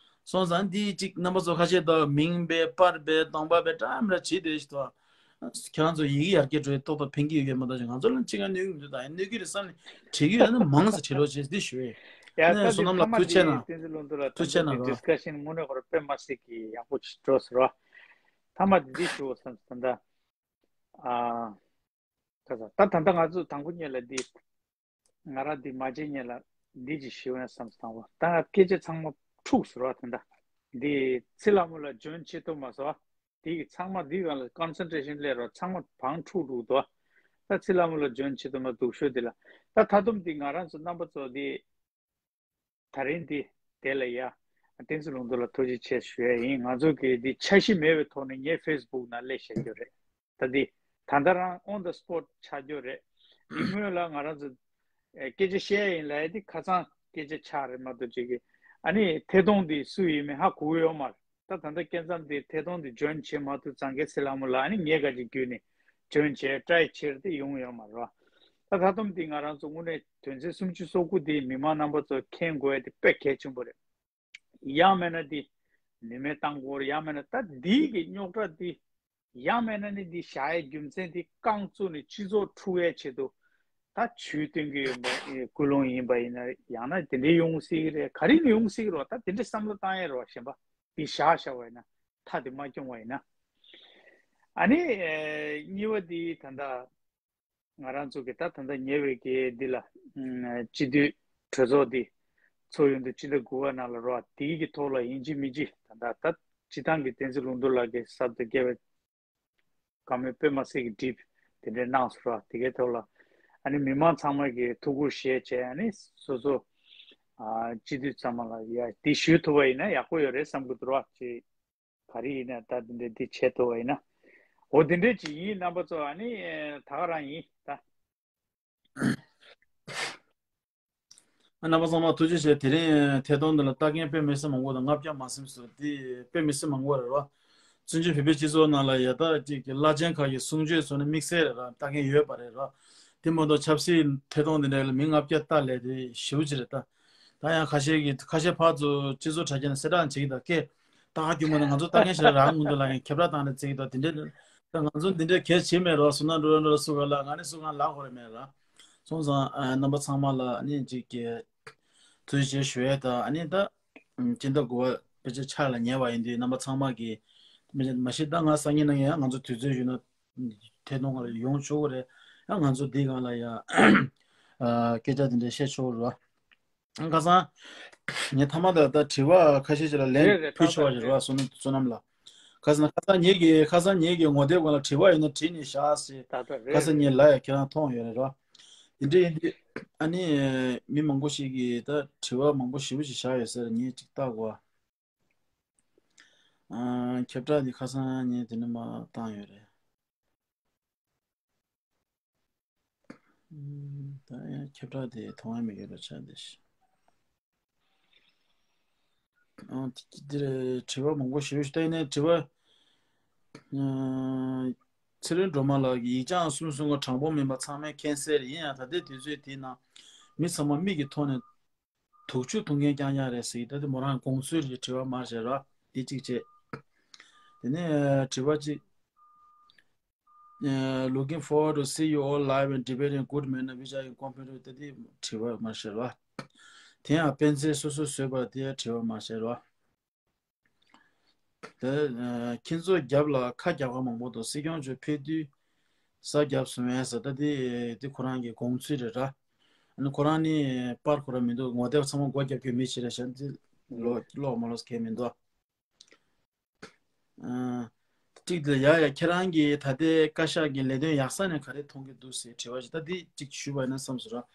སོང་ཙང་འདི་གཅིག་རྣམ་པ་ཚོ་ཁ་ཤས་དང་མིང་སྦས་པར་སྦས་གདོང་པ་སྦས་འདྲ་མི་འདྲ་བྱེད་བསྡད་ཤག་ད། ཁྱེད་རང་ཚོ་ཡི་གེ་ཡར་རྒྱས་འགྲོ་ཡ་ཏོག་ཏོག་ཕན་གྱི་ཡོད་ཀྱི་མ་གཏོགས་ང་ཚོ་ལ་ཅི་གང་གནོད་ཀྱི་མི་འདུག་ད་ཡང་གནོད་ཀྱི་རེད་བསམ་ནས་བྲིས་ཀྱི་ཡོད་ན་མང་ཙམ་བྲིས་རོགས་བྱེད་འདི་ཞུ་ཡས། ཡ་ད་ནས་བསོད་ནམས་ལགས་ཐུགས་རྗེ་ཆེ་གནང་། བསྟན་འཛིན་ལྷུན་གྲུབ་ལགས་ཐུགས་རྗེ་ཆེ་གནང་རོགས། Discussion་དངོས་གནས་ཁོ་རང་དཔེ་མ་སྲིད་ཀྱི་ཡག་པོ་ཞིག་འགྲོ་ཟེར་བ། མཐའ་མ་འདི་ཞུ་བསམ་ད་ལྟ། ཨ། ད་ད་ད་ད་ང་ཚོ་དང་པོ་ཉིད་ལ་འདི། ང་རང་འདི་མ་བརྗེད་ཉིད་ལ་འདི་ཅིག་ཞུ་ན་བསམ་སོང་བ། ད་ང་སྐད་ཆ་ཚང་མ་འཁྲུག་ཟེར་བ་ད་ད། འདི་ཚེ་ལྷ་མོ་ལ་འཇོན་ཆེ་ཏོ་མ་ཟེར་བ། དེ་གི་ཚང་མ་འདི་གང་ལ་Concentration སླེབས་རོགས། ཚང་མ་བང་འཁྲུག་འཁྲུག་དོ། ད་ཚེ་ལྷ་མོ་ལ་འཇོན་ཆེ་ཏོ་མ་སྡུག་ཤོས་འདི་ལ། ད་ད་དུམ་འདི་ང་རང་ཚོ་རྣམ་པ་ཚོ་འདི། ད་རིང་འདི་དེ་ལ་ཡ། བསྟན་འཛིན་ལྷུན་གྲུབ་ལ་ཐུགས་རྗེ་ཆེ་ཞུ་ཡ་ཡིན། ང་ཚོ་གི་འདི་འཆར་གཞི་མེད་པའི་ཐོག་ནས་ངས་Facebook ནང་སླེབས་བཞག་རྒྱུ་རེད། ད་འདི་ད་ལྟ་རང་on the spot ཆགས་རྒྱུ་རེད། འདི་སྔོན་ལ་ང་རང་ཚོ་ཨེ་སྐད་ཆ་བཤད་ཡ་ཡིན་ལབ་ཡ་འདི་ཁ་སང་སྐད་ཆ་ཆགས་རེད་མ་གཏོགས་ཅིག་གི། ཨ་ནི་ཐད་གཏོང་འདི་སུ་ཡིན་མིན་ཧ་གོ་གི་ཡོད་མ་རེད། ད་ད་ལྟ་སྐབས་མཚམས་འདི་ཐད་གཏོང་འདི་join བྱེད་མ་ཐུབ་ཙང་ཀའི་ཚེ་ལྷ་མོ་ལགས་ཨ་ནི་ངས་ག་ཅིག་བརྒྱུད་ནས་join བྱས་try བྱས་ཏེ་ཡོང་ཡོད་མ་རེད་བ། ད་ད་དུམ་འདི་ང་རང་ཚོ་དངོས་གནས་དོན་ཚན་སུམ་ཅུ་སོ་དགུ་འདི་མི་མང་རྣམ་པ་ཚོ་མཁྱེན་དགོས་ཡ་འདི་དཔེ་གལ་ཆེན་པོ་རེད། ཡང་མེད་ན་འདི་ནུས་མེད་བཏང་དགོས་རེད། ཡང་མེད་ན་ད་འདི་གི་རྙོག་དྲ་འདི་ཡང་མེད་ན་ནི་འདི་བཞག་ཡའི་རྒྱུ་མཚན་འདི་རྐང་བཙུགས་ནས་སྤྱི་ཚོགས་འཁྲུག་ཡའི་ཆེད་དུ་ད་ཇུས་སྟོན་གྱི་ཡོད་པ་ཀུན་སློང་ཡིན་པ་ཡིན་ན་ཡང་ན་དེ་འདྲའི་ཡོང་སྲིད་ཀྱི་རེད། ག་རེ་ནས་ཡོང་སྲིད་ཀྱི་རེད་བ། ད་དེ་འདྲའི་བསམ་བློ་བཏང་ཡ་རེད་བ། གཞན་པ། འདི་བཞག་བཞག་པ་ཡིན་ན་ཐག་དེ་མ་སྐྱོང་བ་ཡིན་ན། ཨ་ནི་ཨེ་གཉིས་པ་འདི་ད་ལྟ་ང་རང་ཚོ་གི་ད་ད་ལྟ་ཉེ་བའི་གི་འདི་ལ་ཨམ་སྤྱི་འཐུས་གྲོས་ཚོགས་འདི་ཚོགས་ཡོང་དུས་སྤྱི་ཟླ་དགུ་པ་ནང་ལ་རོགས་དེའི་གི་ཐོག་ལ་ཡིན་གཅིག་མིན་གཅིག་ད་ལྟ་ད་སྤྱི་བཏང་གི་བསྟན་འཛིན་ལྷུན་གྲུབ་ལགས་ཀྱི་གསར་དུ་སྐྱེ་བའི་བཀའ་མོལ་དཔེ་མ་སྲིད་ཀྱི་འགྲིག་དེ་འདྲའི་གནང་སོང་ར། དེ་གའི་ཐོག་ལ་ཨ་ནི་མི་མང་ཚང་མ་གིས་ཐུགས་ཁུར་བཞེས་བྱས་ཨ་ནི་སོ་སོ་ཨ་སྤྱི་འཐུས་ཚང་མ་ལ་ཡ་དེ་ཞུ་ཐུབ་པ་ཡིན་ན་ཡག་པོ་ཡོད་རེད་བསམ་གི་འདུག་ར། ཅེས་ག་རེ་ཡིན་ན་ད་དེ་འདྲའི་དེ་བྱེད་ཐུབ་པ་ཡིན་ན་འོ་དེ་འདྲའི་ཅིག་ཡིན། རྣམ་པ་ཚོ་ཨ་ནི་ད་ག་རང་ཡིན་ད། རྣམ་པ་ཚང་མ་ཐུགས་རྗེ་ཆེ། དེ་རིང་ཐད་གཏོང་འདི་ལ་ལྟ་མཁན་དཔེ་མི་སྲིད་མང་པོ་དང་ལྔ་བརྒྱ་མ་ཟིན་སོང་། དེ་དཔེ་མི་སྲིད་མང་པོ་རེད་བ། བཙན་བྱོལ་བོད་པའི་སྤྱི་ཚོགས་ནང་ལ་ཡ་ད་ཅིག་གི་བླ་ཆེན་ཁག་གི་གསུང་ཆོས་སོགས་ནི་དམིགས་བསལ་རེད་ར། ལྟ་མཁན་ཡོད་པ་རེད་ར། དེ་མ་གཏོགས་ཆབ་སྲིད་ཐད་གཏོང་འདི་འདྲ་ལ་མི་ལྔ་བརྒྱ་ལྟ་ལས་དེ་ཞེ་པོ་ཅིག་རེད་ད། ད་ཡང་ཁ་ཤས་ཀྱིས་ཁ་ཤས་ཕར་ཚུར་སྤྱི་ཚོགས་དྲ་རྒྱ་ནས་གསལ་བསྒྲགས་བྱེད་ཀྱི་ད་སྐད། ད་ག་རྒྱུ་མ་ན་ང་ཚོ་ལྟ་མཁན་ཞིག་ལ་རང་མི་འདུག་ལབ་མཁན་ཁྱབ་བསྒྲགས་བཏང་ནས་བརྩི་གི་འདུག་དེ་འདྲའི་ད་ང་ཚོ་འདི་འདྲའི་གལ་ཆེ་མེད་རོགས། སུ་ན་འགྲོ་ར་འགྲོ་ར་སུ་ག་ལ་ང་ནི་སུ་གང་ལ་གོ་ར་མེད་ར། སོང་ཙང་ཨ་རྣམ་པ་ཚང་མ་ལ་ནི་ཅིག་གི་ཐུགས་རྗེ་ཆེ་ཞུ་ཡས་དང་ཨ་ནི་ད་སྤྱི་ཟླ་དགུ་པ་དཔེ་ཆ་ཆ་ལ་ཉེ་བ་ཡིན་དུས་རྣམ་པ་ཚང་མ་གི་མ་གཞི་ད་ང་སང་ཉིན་གནངས་ཉིན་ཡང་ང་ཚོ་དུས་ཚོད་ཞུས་ན་ཐད་གཏོང་ག་ལ་ཡོང་ཆོག་གི་རེད། ཡང་ང་ཚོ་འདི་སྒང་ལ་ཡ་ཨ་སྐད་ཆ་འདི་འདྲ་བཤད་ཆོག་གི་རེད་བ། ཁ་སང་། ངས་ཐ་མ་ད་ལྟ་དྲི་བ་ཁ་ཤས་ཤིག་ལ་ལན་རེད་རེད། ཕུལ་ཆོག་པ་ཞིག་རེད་བ། བསོད་ནམས་བསོད་ནམས་ལགས། ཁ་སང་ཁ་སང་ཉིད་ཀྱིས་ཁ་སང་ཉིད་ཀྱིས་ངོ་དེབ་སྒང་ལ་དྲི་བ་ཡོད་ན་དྲིས་ནས་བཞག་ཟེར། ད་ལྟ་རེད་ཁ་སང་ཉིད་རེད། ལ་ཡ་ཁྱེད་རང་མཐོང་ཡོད་རེད་ར། དེ་འདྲ་ཡིན་དུས་ཨ་ནི་མི་མང་པོ་ཞིག་གིས་ད་དྲི་བ་མང་པོ་ཞེ་པོ་ཞིག་བཞག་ཡོད་ཟེར། ངས་ཅིག་བལྟ་དགོས། ཨ། ཁྱབ་བསྒྲགས་འདི་ཁ་སང་ཉིད་དེ་ནས་མར་བཏང་ཡོད་རེད། ཨུམ། ད་ཡང་ཁྱབ་བསྒྲགས་དེ་མཐོང་ཡ་མེད་ཀྱི་རོ་ཆ་འདི་ཞིག་ཨང་། འདིར་དྲི་བ་མང་པོ་ཞིག་ཡོད་ཤག་ད་ཡིན་ནའི་དྲི་བ། ཨ། ཚེ་རིང་སྒྲོལ་མ་ལགས་ཀྱིས་ཡིག་བྱང་གསུམ་གསུམ་ག་དྲང་པོ་མིན་པ་ཚང་མས་མཁྱེན་གསལ་རེད། ཡིན་ཡང་ད་ལྟའི་དུས་ཚོད་དེའི་ནང་མི་ཚང་མ་མིག་གི་ཐོག་ནས་དུག་ཆུ་འཐུང་མཁན་རྐྱང་རྐྱང་རེད་ཟེར་གྱི། ད་དེ་མོ་རང་དགོངས་ཚུལ་རེད། དྲི་བ་མར་བཤད་རོགས། འདི་གཅིག་བྱས། དེ་ནས་དྲི་བ་གཅིག་ཨ། Looking forward to see you all live and debating good manner, which are incumbent on the དེ་དྲི་བ་མར་བཤད་རོགས། དེ་ཡང་སྤེན་ཚེས་སོ་སོ་བཟོས་པ་དེ་དྲི་བ་མར་བཤད་རོགས། ད་ཨ། ཁྱེད་ཚོ་རྒྱབ་ལ་ཁ་རྒྱབ་ཁ་མང་པོ་འདུག་སྲིད་སྐྱོང་མཆོག་ཕེབས་དུས་ས་རྒྱབ་སོང་ངས་ཟེར། ད་དེ་དེ་ཁོ་རང་གི་དགོངས་ཚུལ་རེད་ར། ཨ་ནི་ཁོ་རང་ནི་པར་ཁོ་རང་མི་འདུག་ངོ་དེབ་ཚང་མ་སྒོ་རྒྱབ་རྒྱུ་མི་ཞིག་རེད་ཤག་འདི་ལོ་ལོ་མ་ལོས་གལ་མི་འདུག་ཨ། གཅིག་དེ་ཡ་ཡ་ཁྱེད་རང་གིས་ད་ལྟའི་བཀའ་ཤག་གི་ལས་དོན་ཡག་ས་ནས་ག་རེ་མཐོང་གི་འདུག་ཟེར་དྲི་བ་ཞིག་ད་འདི་གཅིག་ཞུས་པ་ཡིན་ན་བསམ་སོང་ར།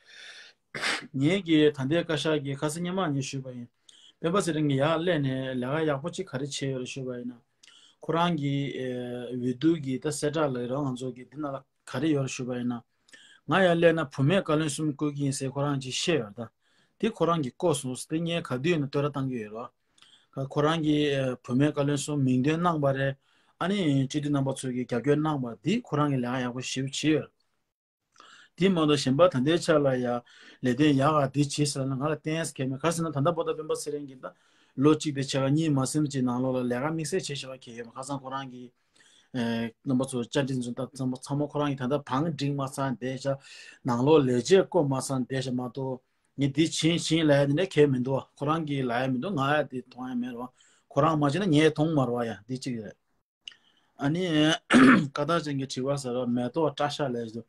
ངེད་ཀྱིས་ད་ལྟའི་བཀའ་ཤག་གི་ཁ་སང་སྔོན་མ་ངས་ཞུས་པ་ཡིན། སྤེན་པ་ཚེ་རིང་གིས་ཡར་སླེབས་ནས་ལས་ཀ་ཡག་པོ་གཅིག་ག་རེ་བྱས་ཡོད་རེད་ཞུས་པ་ཡིན་ན། ཁོ་རང་གི་ཨེ་འོས་བསྡུ་གི་ད་གསལ་བསྒྲགས་ལ་རང་ང་ཚོ་གི་འདི་ནང་ལ་ག་རེ་ཡོད་རེད་ཞུས་པ་ཡིན་ན། ང་ཡར་སླེབས་ན་བུད་མེད་བཀའ་བློན་གསུམ་བསྐོ་གི་ཡིན་ཟེར་ཁོ་རང་གིས་བཤད་ཡོད་རེད་ད། དེ་ཁོ་རང་གིས་བསྐོས་སོང་ཟེར་དེ་ངས་ག་དུས་ཡིན་ན་བསྟོད་ར་བཏང་གི་ཡོད་རེད། ཁོ་རང་གིས་ཨ་བུད་མེད་བཀའ་བློན་གསུམ་མིང་འདོན་གནང་བ་རེད། ཨ་ནི་སྤྱི་འཐུས་རྣམ་པ་ཚོ་གིས་རྒྱབ་སྐྱོར་གནང་བ་འདི་ཁོ་རང་གིས་ལས་ཀ་ཡག་པོ་ཞེ་པོ་བྱས་ཡོད། དེ་མ་གཏོགས་གཞན་པ་ད་ལྟའི་ཆ་ལ་ཡ་ལས་དོན་ཡག་ག་འདི་བྱས་ཟེར་ན་ང་ལ་ཏན་ཏན་གལ་མེད། ག་ཟེར་ན་ད་ལྟ་བར་དུ་སྤེན་པ་ཚེ་རིང་གིས་ད་ལོ་གཅིག་དང་ཕྱེད་ཀ་གཉིས་མ་ཟིན་ཅིག་ནང་ལོགས་ལ་ལས་ཀ་དམིགས་བསལ་བྱས་བཞག་པ་གལ་ཡོད་མ་རེད། ཁ་སང་ཁོ་རང་གིས་ཨེ་རྣམ་པ་ཚོ་བཅར་འདྲི་ཚོ་ད་ཚང་མ་ཚང་མ་ཁོ་རང་གིས་ད་ལྟ་བང་སྒྲིག་མ་ཚར་བསྡད་ཤག་ནང་ལོགས་ལས་བྱེད་བསྐོ་མ་ཚར་བསྡད་ཤག་མ་གཏོགས། ངས་འདི་བྱིན་བྱིན་ལབ་ཡ་དེ་འདྲ་གལ་མི་འདུག་བ། ཁོ་རང་གིས་ལབ་ཡ་མི་འདུག་ང་ཡ་འདི་མཐོང་ཡ་མེད་རེད་བ། ཁོ་རང་མ་བྱིན་ན་ངས་མཐོང་མ་རེད་བ་ཡ། འདི་གཅིག་རེད། ཨ་ནི་ཀ་དག་ཅན་གྱི་དྲི་བ་ཟེར་བ་མེ་ཏོག་བཀྲ་ཤ་ལས་ཞུ།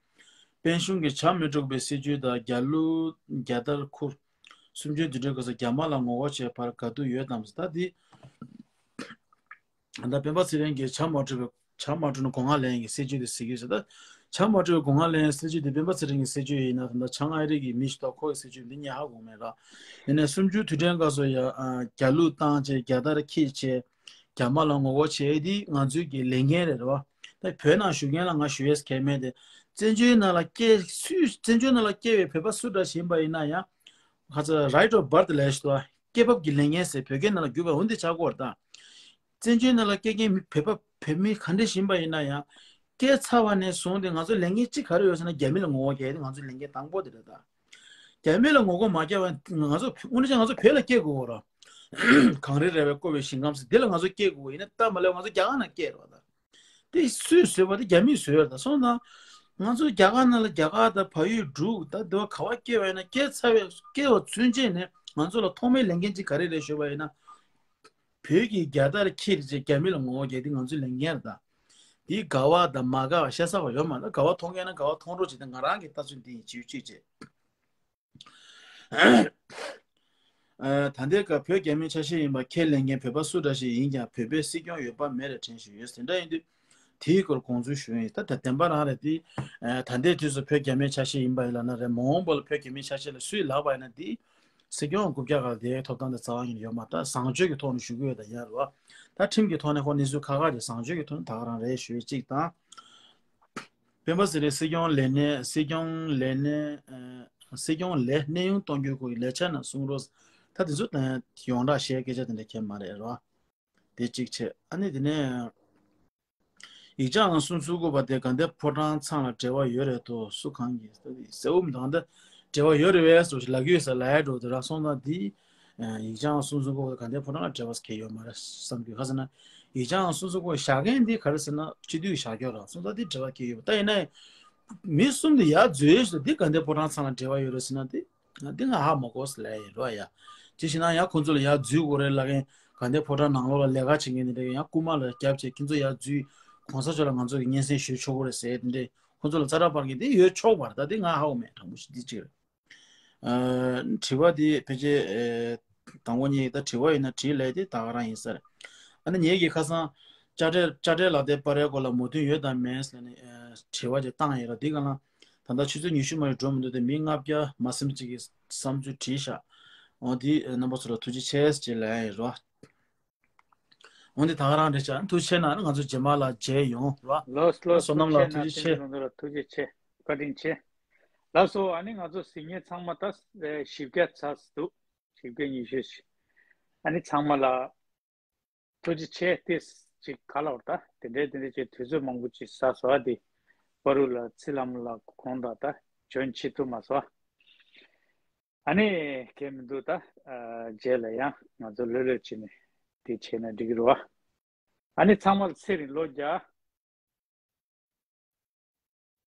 པན་གཞུང་གི་བྱ་མི་འཁྲུགས་པའི་སྲིད་བྱུས་དང་རྒྱ་ལུགས་རྒྱལ་དར་ཁུར། གསུམ་བཅུའི་དུས་དྲན་སྐབས་སུ་རྒྱ་དམར་ལ་ངོ་རྒོལ་བྱས་པར་དགའ་སྡུག་ཡོད་དམ་ཟེར། ད་འདི་ད་སྤེན་པ་ཚེ་རིང་གིས་བྱ་མ་འཁྲུགས་པའི་བྱ་མ་འཁྲུགས་ན་སྒོ་ང་ལེན་གྱི་སྲིད་བྱུས་དེ་ཟེར་གྱི་ཟེར། ད་བྱ་མ་འཁྲུགས་པའི་སྒོ་ང་ལེན་སྲིད་བྱུས་དེ་སྤེན་པ་ཚེ་རིང་གི་སྲིད་བྱུས་ཡིན་ན། ད་ལྟ་བྱང་ཨ་རི་གི་མི་ཞིག་དང་ཁོ་གི་སྲིད་བྱུས་འདི་གཉིས་ཧ་གོ་མེད་ར། ཡིན་ནའི་གསུམ་བཅུའི་དུས་དྲན་སྐབས་སུ་ཡ་ཨ་རྒྱ་གླུ་བཏང་བྱས་རྒྱལ་དར་འཁྱེར་བྱས་རྒྱ་དམར་ལ་ངོ་རྒོལ་བྱས་འདི་ང་ཚོའི་གི་ལས་འགན་རེད་ར་བ། ད་བོད་ནང་བཞུགས་མཁན་ལ་ང་ཞུ་ཡས་གལ་མེད་དེ། བཙན་བྱོལ་ནང་ལ་སྐྱེ་སུས་བཙན་བྱོལ་ནང་ལ་སྐྱེ་བའི་བོད་པ་སུ་འདྲ་ཞིག་ཡིན་པ་ཡིན་ན་ཡང་། ཁ་ཚ་right of birth ལས་ཞུ་དང་སྐྱེ་བབ་ཀྱི་ལས་འགན་ཟེར་བོད་སྐད་ནང་ལ་བསྒྱུར་བ་འོ་འདི་ཆགས་ཀྱི་ཡོད་རེད་ད། བཙན་བྱོལ་ནང་ལ་སྐྱེ་མཁན་མི་བོད་པ་བོད་མི་ག་འདྲ་ཞིག་ཡིན་པ་ཡིན་ན་ཡང་། སྐྱེས་ཚར་བ་ནས་བཟུང་སྟེ་ང་ཚོ་ལས་འགན་གཅིག་ག་རེ་ཡོད་ཟེར་ན་རྒྱ་མི་ལ་ངོ་རྒོལ་རྒྱག་ཡ་དེ་ང་ཚོའི་ལས་འགན་དང་པོ་དེ་རེད་ད། རྒྱ་མི་ལ་ངོ་རྒོལ་མ་རྒྱག་པ་ན་ང་ཚོ་དངོས་གནས་བྱས་ང་ཚོ་བོད་ལ་སྐྱེ་དགོས་རེད། གངས་རི་ར་བས་བསྐོར་བའི་ཞིང་ཁམས་སུ་འདི་ལ་ང་ཚོ་སྐྱེ་དགོས་ཡིན་ན་སྟབས་མ་ལེགས་ང་ཚོ་རྒྱ་གར་ནང་སྐྱེ་རེད་བ་ད། དེ་སུས་བཟོས་པ་དེ་རྒྱ་མིས་བཟོས་ཡོད་ད། སོང་ཙང་ང་ཚོ་རྒྱ་གར་ནང་ལ་རྒྱ་གར་དང་བལ་ཡུལ་འབྲུག་ད་འདི་བ་ག་བ་སྐྱེ་བ་ཡིན་ན་སྐྱེ་ཚར་བའི་སྐྱེ་བ་ཚུན་ཆད་ནས་ང་ཚོ་ལ་ཐོག་མའི་ལས་འགན་གཅིག་ག་རེ་རེད་ཞུས་པ་ཡིན་ན། བོད་ཀྱི་རྒྱལ་དར་འཁྱེར་རྗེས་རྒྱ་མི་ལ་ངོ་རྒོལ་རྒྱག་འདི་ང་ཚོའི་ལས་འགན་རེད་ད། འདི་དགའ་བ་དང་མ་དགའ་བ་བཤད་ས་བ་ཡོད་མ་རེད། དགའ་བ་མཐོང་མཁན་ན་དགའ་བ་མཐོང་རོགས་བྱེད་དེ་ང་རང་གི་ལྟ་ཚུལ་འདི་ཡིན་བྱིའུ་གཅིག་བྱས། ཨ། ད་ལྟའི་སྐབས་བོད་རྒྱ་མིའི་ཆ་ཤས་ཡིན་པ་ཁས་ལེན་མཁན་བོད་པ་སུ་འདྲ་ཞིག་ཡིན་ཀྱང་བོད་པའི་སྲིད་སྐྱོང་ཡོད་པ་མེད་རེད་དྲན་བཞིན་ཡོད། དེ་འདྲ་ཡིན་དུས་དེའི་སྐོར་དགོངས་ཚུལ་ཞུ་ཡིན། ད་ད་བདེན་པ་རང་རེད་དེ། ཨ། ད་ལྟའི་དུས་སུ་བོད་རྒྱ་མིའི་ཆ་ཤས་ཡིན་པ་ཡིན་ལབ་ན་རེད། མ་འོངས་པ་ལ་བོད་རྒྱ་མིའི་ཆ་ཤས་ལ་སུས་ལབ་པ་ཡིན་ན་དེ་སྲིད་སྐྱོང་རྐུབ་བཀྱག་ག་ལ་དེའི་ཐོབ་ཐང་དེ་རྩ་བ་ཉིད་ནས་ཡོད་མ་རེད། བཟང་སྤྱོད་ཀྱི་ཐོག་ནས་ཞུ་གི་ཡོད་ད་ཡ་རེད་བ། ད་ཁྲིམས་ཀྱི་ཐོག་ནས་ཁོ་གནས་ཚུལ་ཁག་ཁག་རེད། བཟང་སྤྱོད་ཀྱི་ཐོག་ནས་ད་ག་རང་རེད་ཞུ་ཡ་གཅིག་དང་། སྤེན་པ་ཚེ་རིང་སྲིད་སྐྱོང་ལས་གནས་སྲིད་སྐྱོང་ལས་གནས་ཨ། སྲིད་སྐྱོང་ལས་གནས་དབྱུང་གཏོང་རྒྱུའི་སྐོར་གྱི་ལས་འཆར་ནང་གསུང་རོགས། ད་དེ་ཚོ་ཡོངས་གྲགས་བཤད་སྐད་ཆ་དེ་འདྲ་མཁན་མ་རེད་རོ། དེ་གཅིག་བྱས། ཨ་ནི་དེ་ནས་ཡིག་ཆའང་གསུང་ཚུལ་དགོས་པ་དེ་དགའ་ལྡན་ཕོ་བྲང་ཚང་ལ་འབྲེལ་བ་ཡོད་རེད་དོ། སུ་གང་གིས་ཟེར་འུ་མི་དང་འདི་འབྲེལ་བ་ཡོད་རེད་བས་སོ་ཞིག་ལབ་ཀྱི་ཡོད་ས་ལབ་ཡ་འགྲོ་དེ་ར། སོང་ཙང་འདི་ཡིག་ཆའང་གསུང་ཚུལ་དགོས་པ་དེ་དགའ་ལྡན་ཕོ་བྲང་ལ་འབྲེལ་བ་གལ་ཡོད་མ་རེད་བསམ་གྱི། ག་ཟེར་ན་ཡིག་ཆའང་གསུང་ཚུལ་དགོས་བཞག་མཁན་འདི་ག་རེ་ཟེར་ན་སྤྱི་འཐུས་བཞག་ཀྱོག་ར། སོང་ཙང་འདི་འབྲེལ་བ་གལ་ཡོད་པ་ད་ཡིན་ན་མི་གསུམ་དེ་ཡར་འཛུལ་ཡོད་ཞིག་འདི་དགའ་ལྡན་ཕོ་བྲང་ཚང་ལ་འབྲེལ་བ་ཡོད་རེད་ཟེར་ན་འདི། འདི་ང་ཧ་མ་གོ་ཟེར་ལབ་ཡ་ཡིན་རོ་ཡ། དེ་བྱས་ན་ཡང་ཁོང་ཚོ་ལ་ཡར་འཛུལ་དགོས་རེད་ལབ་མཁན་དགའ་ལྡན་ཕོ་བྲང་ནང་ལོགས་ལ་ལས་ཀ་བྱེད་མཁན་དེ་འདྲ་ཡང་རྐུན་མ་ལ་རྒྱབ་བྱས་ཁྱེད་ཚོ་ཡར་འཛུལ་གོང་ས་མཆོག་ལ་ང་ཚོ་གི་སྙན་སེང་ཞུ་ཆོག་གི་རེད་ཟེར་དེ་འདྲ་ཁོང་ཚོ་ལ་ཙ་ར་པར་གི་འདི་ཡོད་ཆོག་པར་ད་འདི་ང་ཧ་གོ་མེད་དྲང་པོ་ཞིག་འདི་གཅིག་རེད། ཨ། དྲི་བ་འདི་ཕལ་ཆེར་ཨེ། དང་པོ་གཉིས་ད་དྲི་བ་ཡིན་ན་དྲིས་ལས་དེ་ད་ག་རང་ཡིན་ས་རེད། ཨ་ནི་ངེད་ཀྱིས་ཁ་སང་དཔྱ་ཁྲལ་དཔྱ་ཁྲལ་ལག་དེབ་སྤར་ཡའི་སྐོར་ལ་མོས་མཐུན་ཡོད་དམ་མེད་ཟེར་ནས་ཨེ། དྲི་བ་ཅིག་བཏང་ཡོད་ར། འདི་ག་ལ། ད་ལྟ་ཆུ་ཚོད་ཉི་ཤུ་མ་ཡོད་འགྲོ་མི་འདུག་སྟེ་མི་ལྔ་བརྒྱ་མ་ཟིན་ཅིག་གིས་བསམ་ཚུལ་བྲིས་ཤག་འོ་འདི་རྣམ་པ་ཚོ་ལ་ཐུགས་རྗེ་ཆེ་ཞེས་ལབ་ཡ་ཡིན་རོ། འོ་འདི་ད་ག་རང་རེད་ཤག་ཐུགས་རྗེ་ཆེ་གནང་། ང་ཚོ་རྗེས་མ་ལ་མཇལ་ཡོང་རོ། ལགས་སོ་ལགས་སོ། བསོད་ནམས་ལགས་ཐུགས་རྗེ་ཆེ། ཐུགས་རྗེ་ཆེ། བཀའ་དྲིན་ཆེ། ལགས་སོ། ཨ་ནི་ང་ཚོ་གཟིགས་མཁན་ཚང་མ་ད་བཞི་བརྒྱ་ཚར་འདུག་བཞི་བརྒྱ་ཉི་ཤུ་ཞིག་ཨ་ནི་ཚང་མ་ལ། ཐུགས་རྗེ་ཆེ། ཏིས་ཅིག་ག་ལ་བར་ད་དེ་འདྲའི་དེ་འདྲའི་ཅིག་དུས་ཚོད་མང་པོ་ཅིག་ཟ་སོ་ཨ། དེ་བར་དུ་ལ་ཚེ་ལྷ་མོ་ལགས་ཁོང་དང་ད་འཇོན་ཆི་ཐུབ་མ་སོ་ཨ། ཨ་ནི་གལ་མི་འདུག་ད་རྗེས་ལ་ཡང་ང་ཚོ་ལྷོད་ལྷོད་བྱས་ནས་དེ་བྱས་ན་འགྲིག་གི་རེད་བ། ཨ་ནི་ཚང་མ་ལ་ཚེ་རིང་ལོ་བརྒྱ།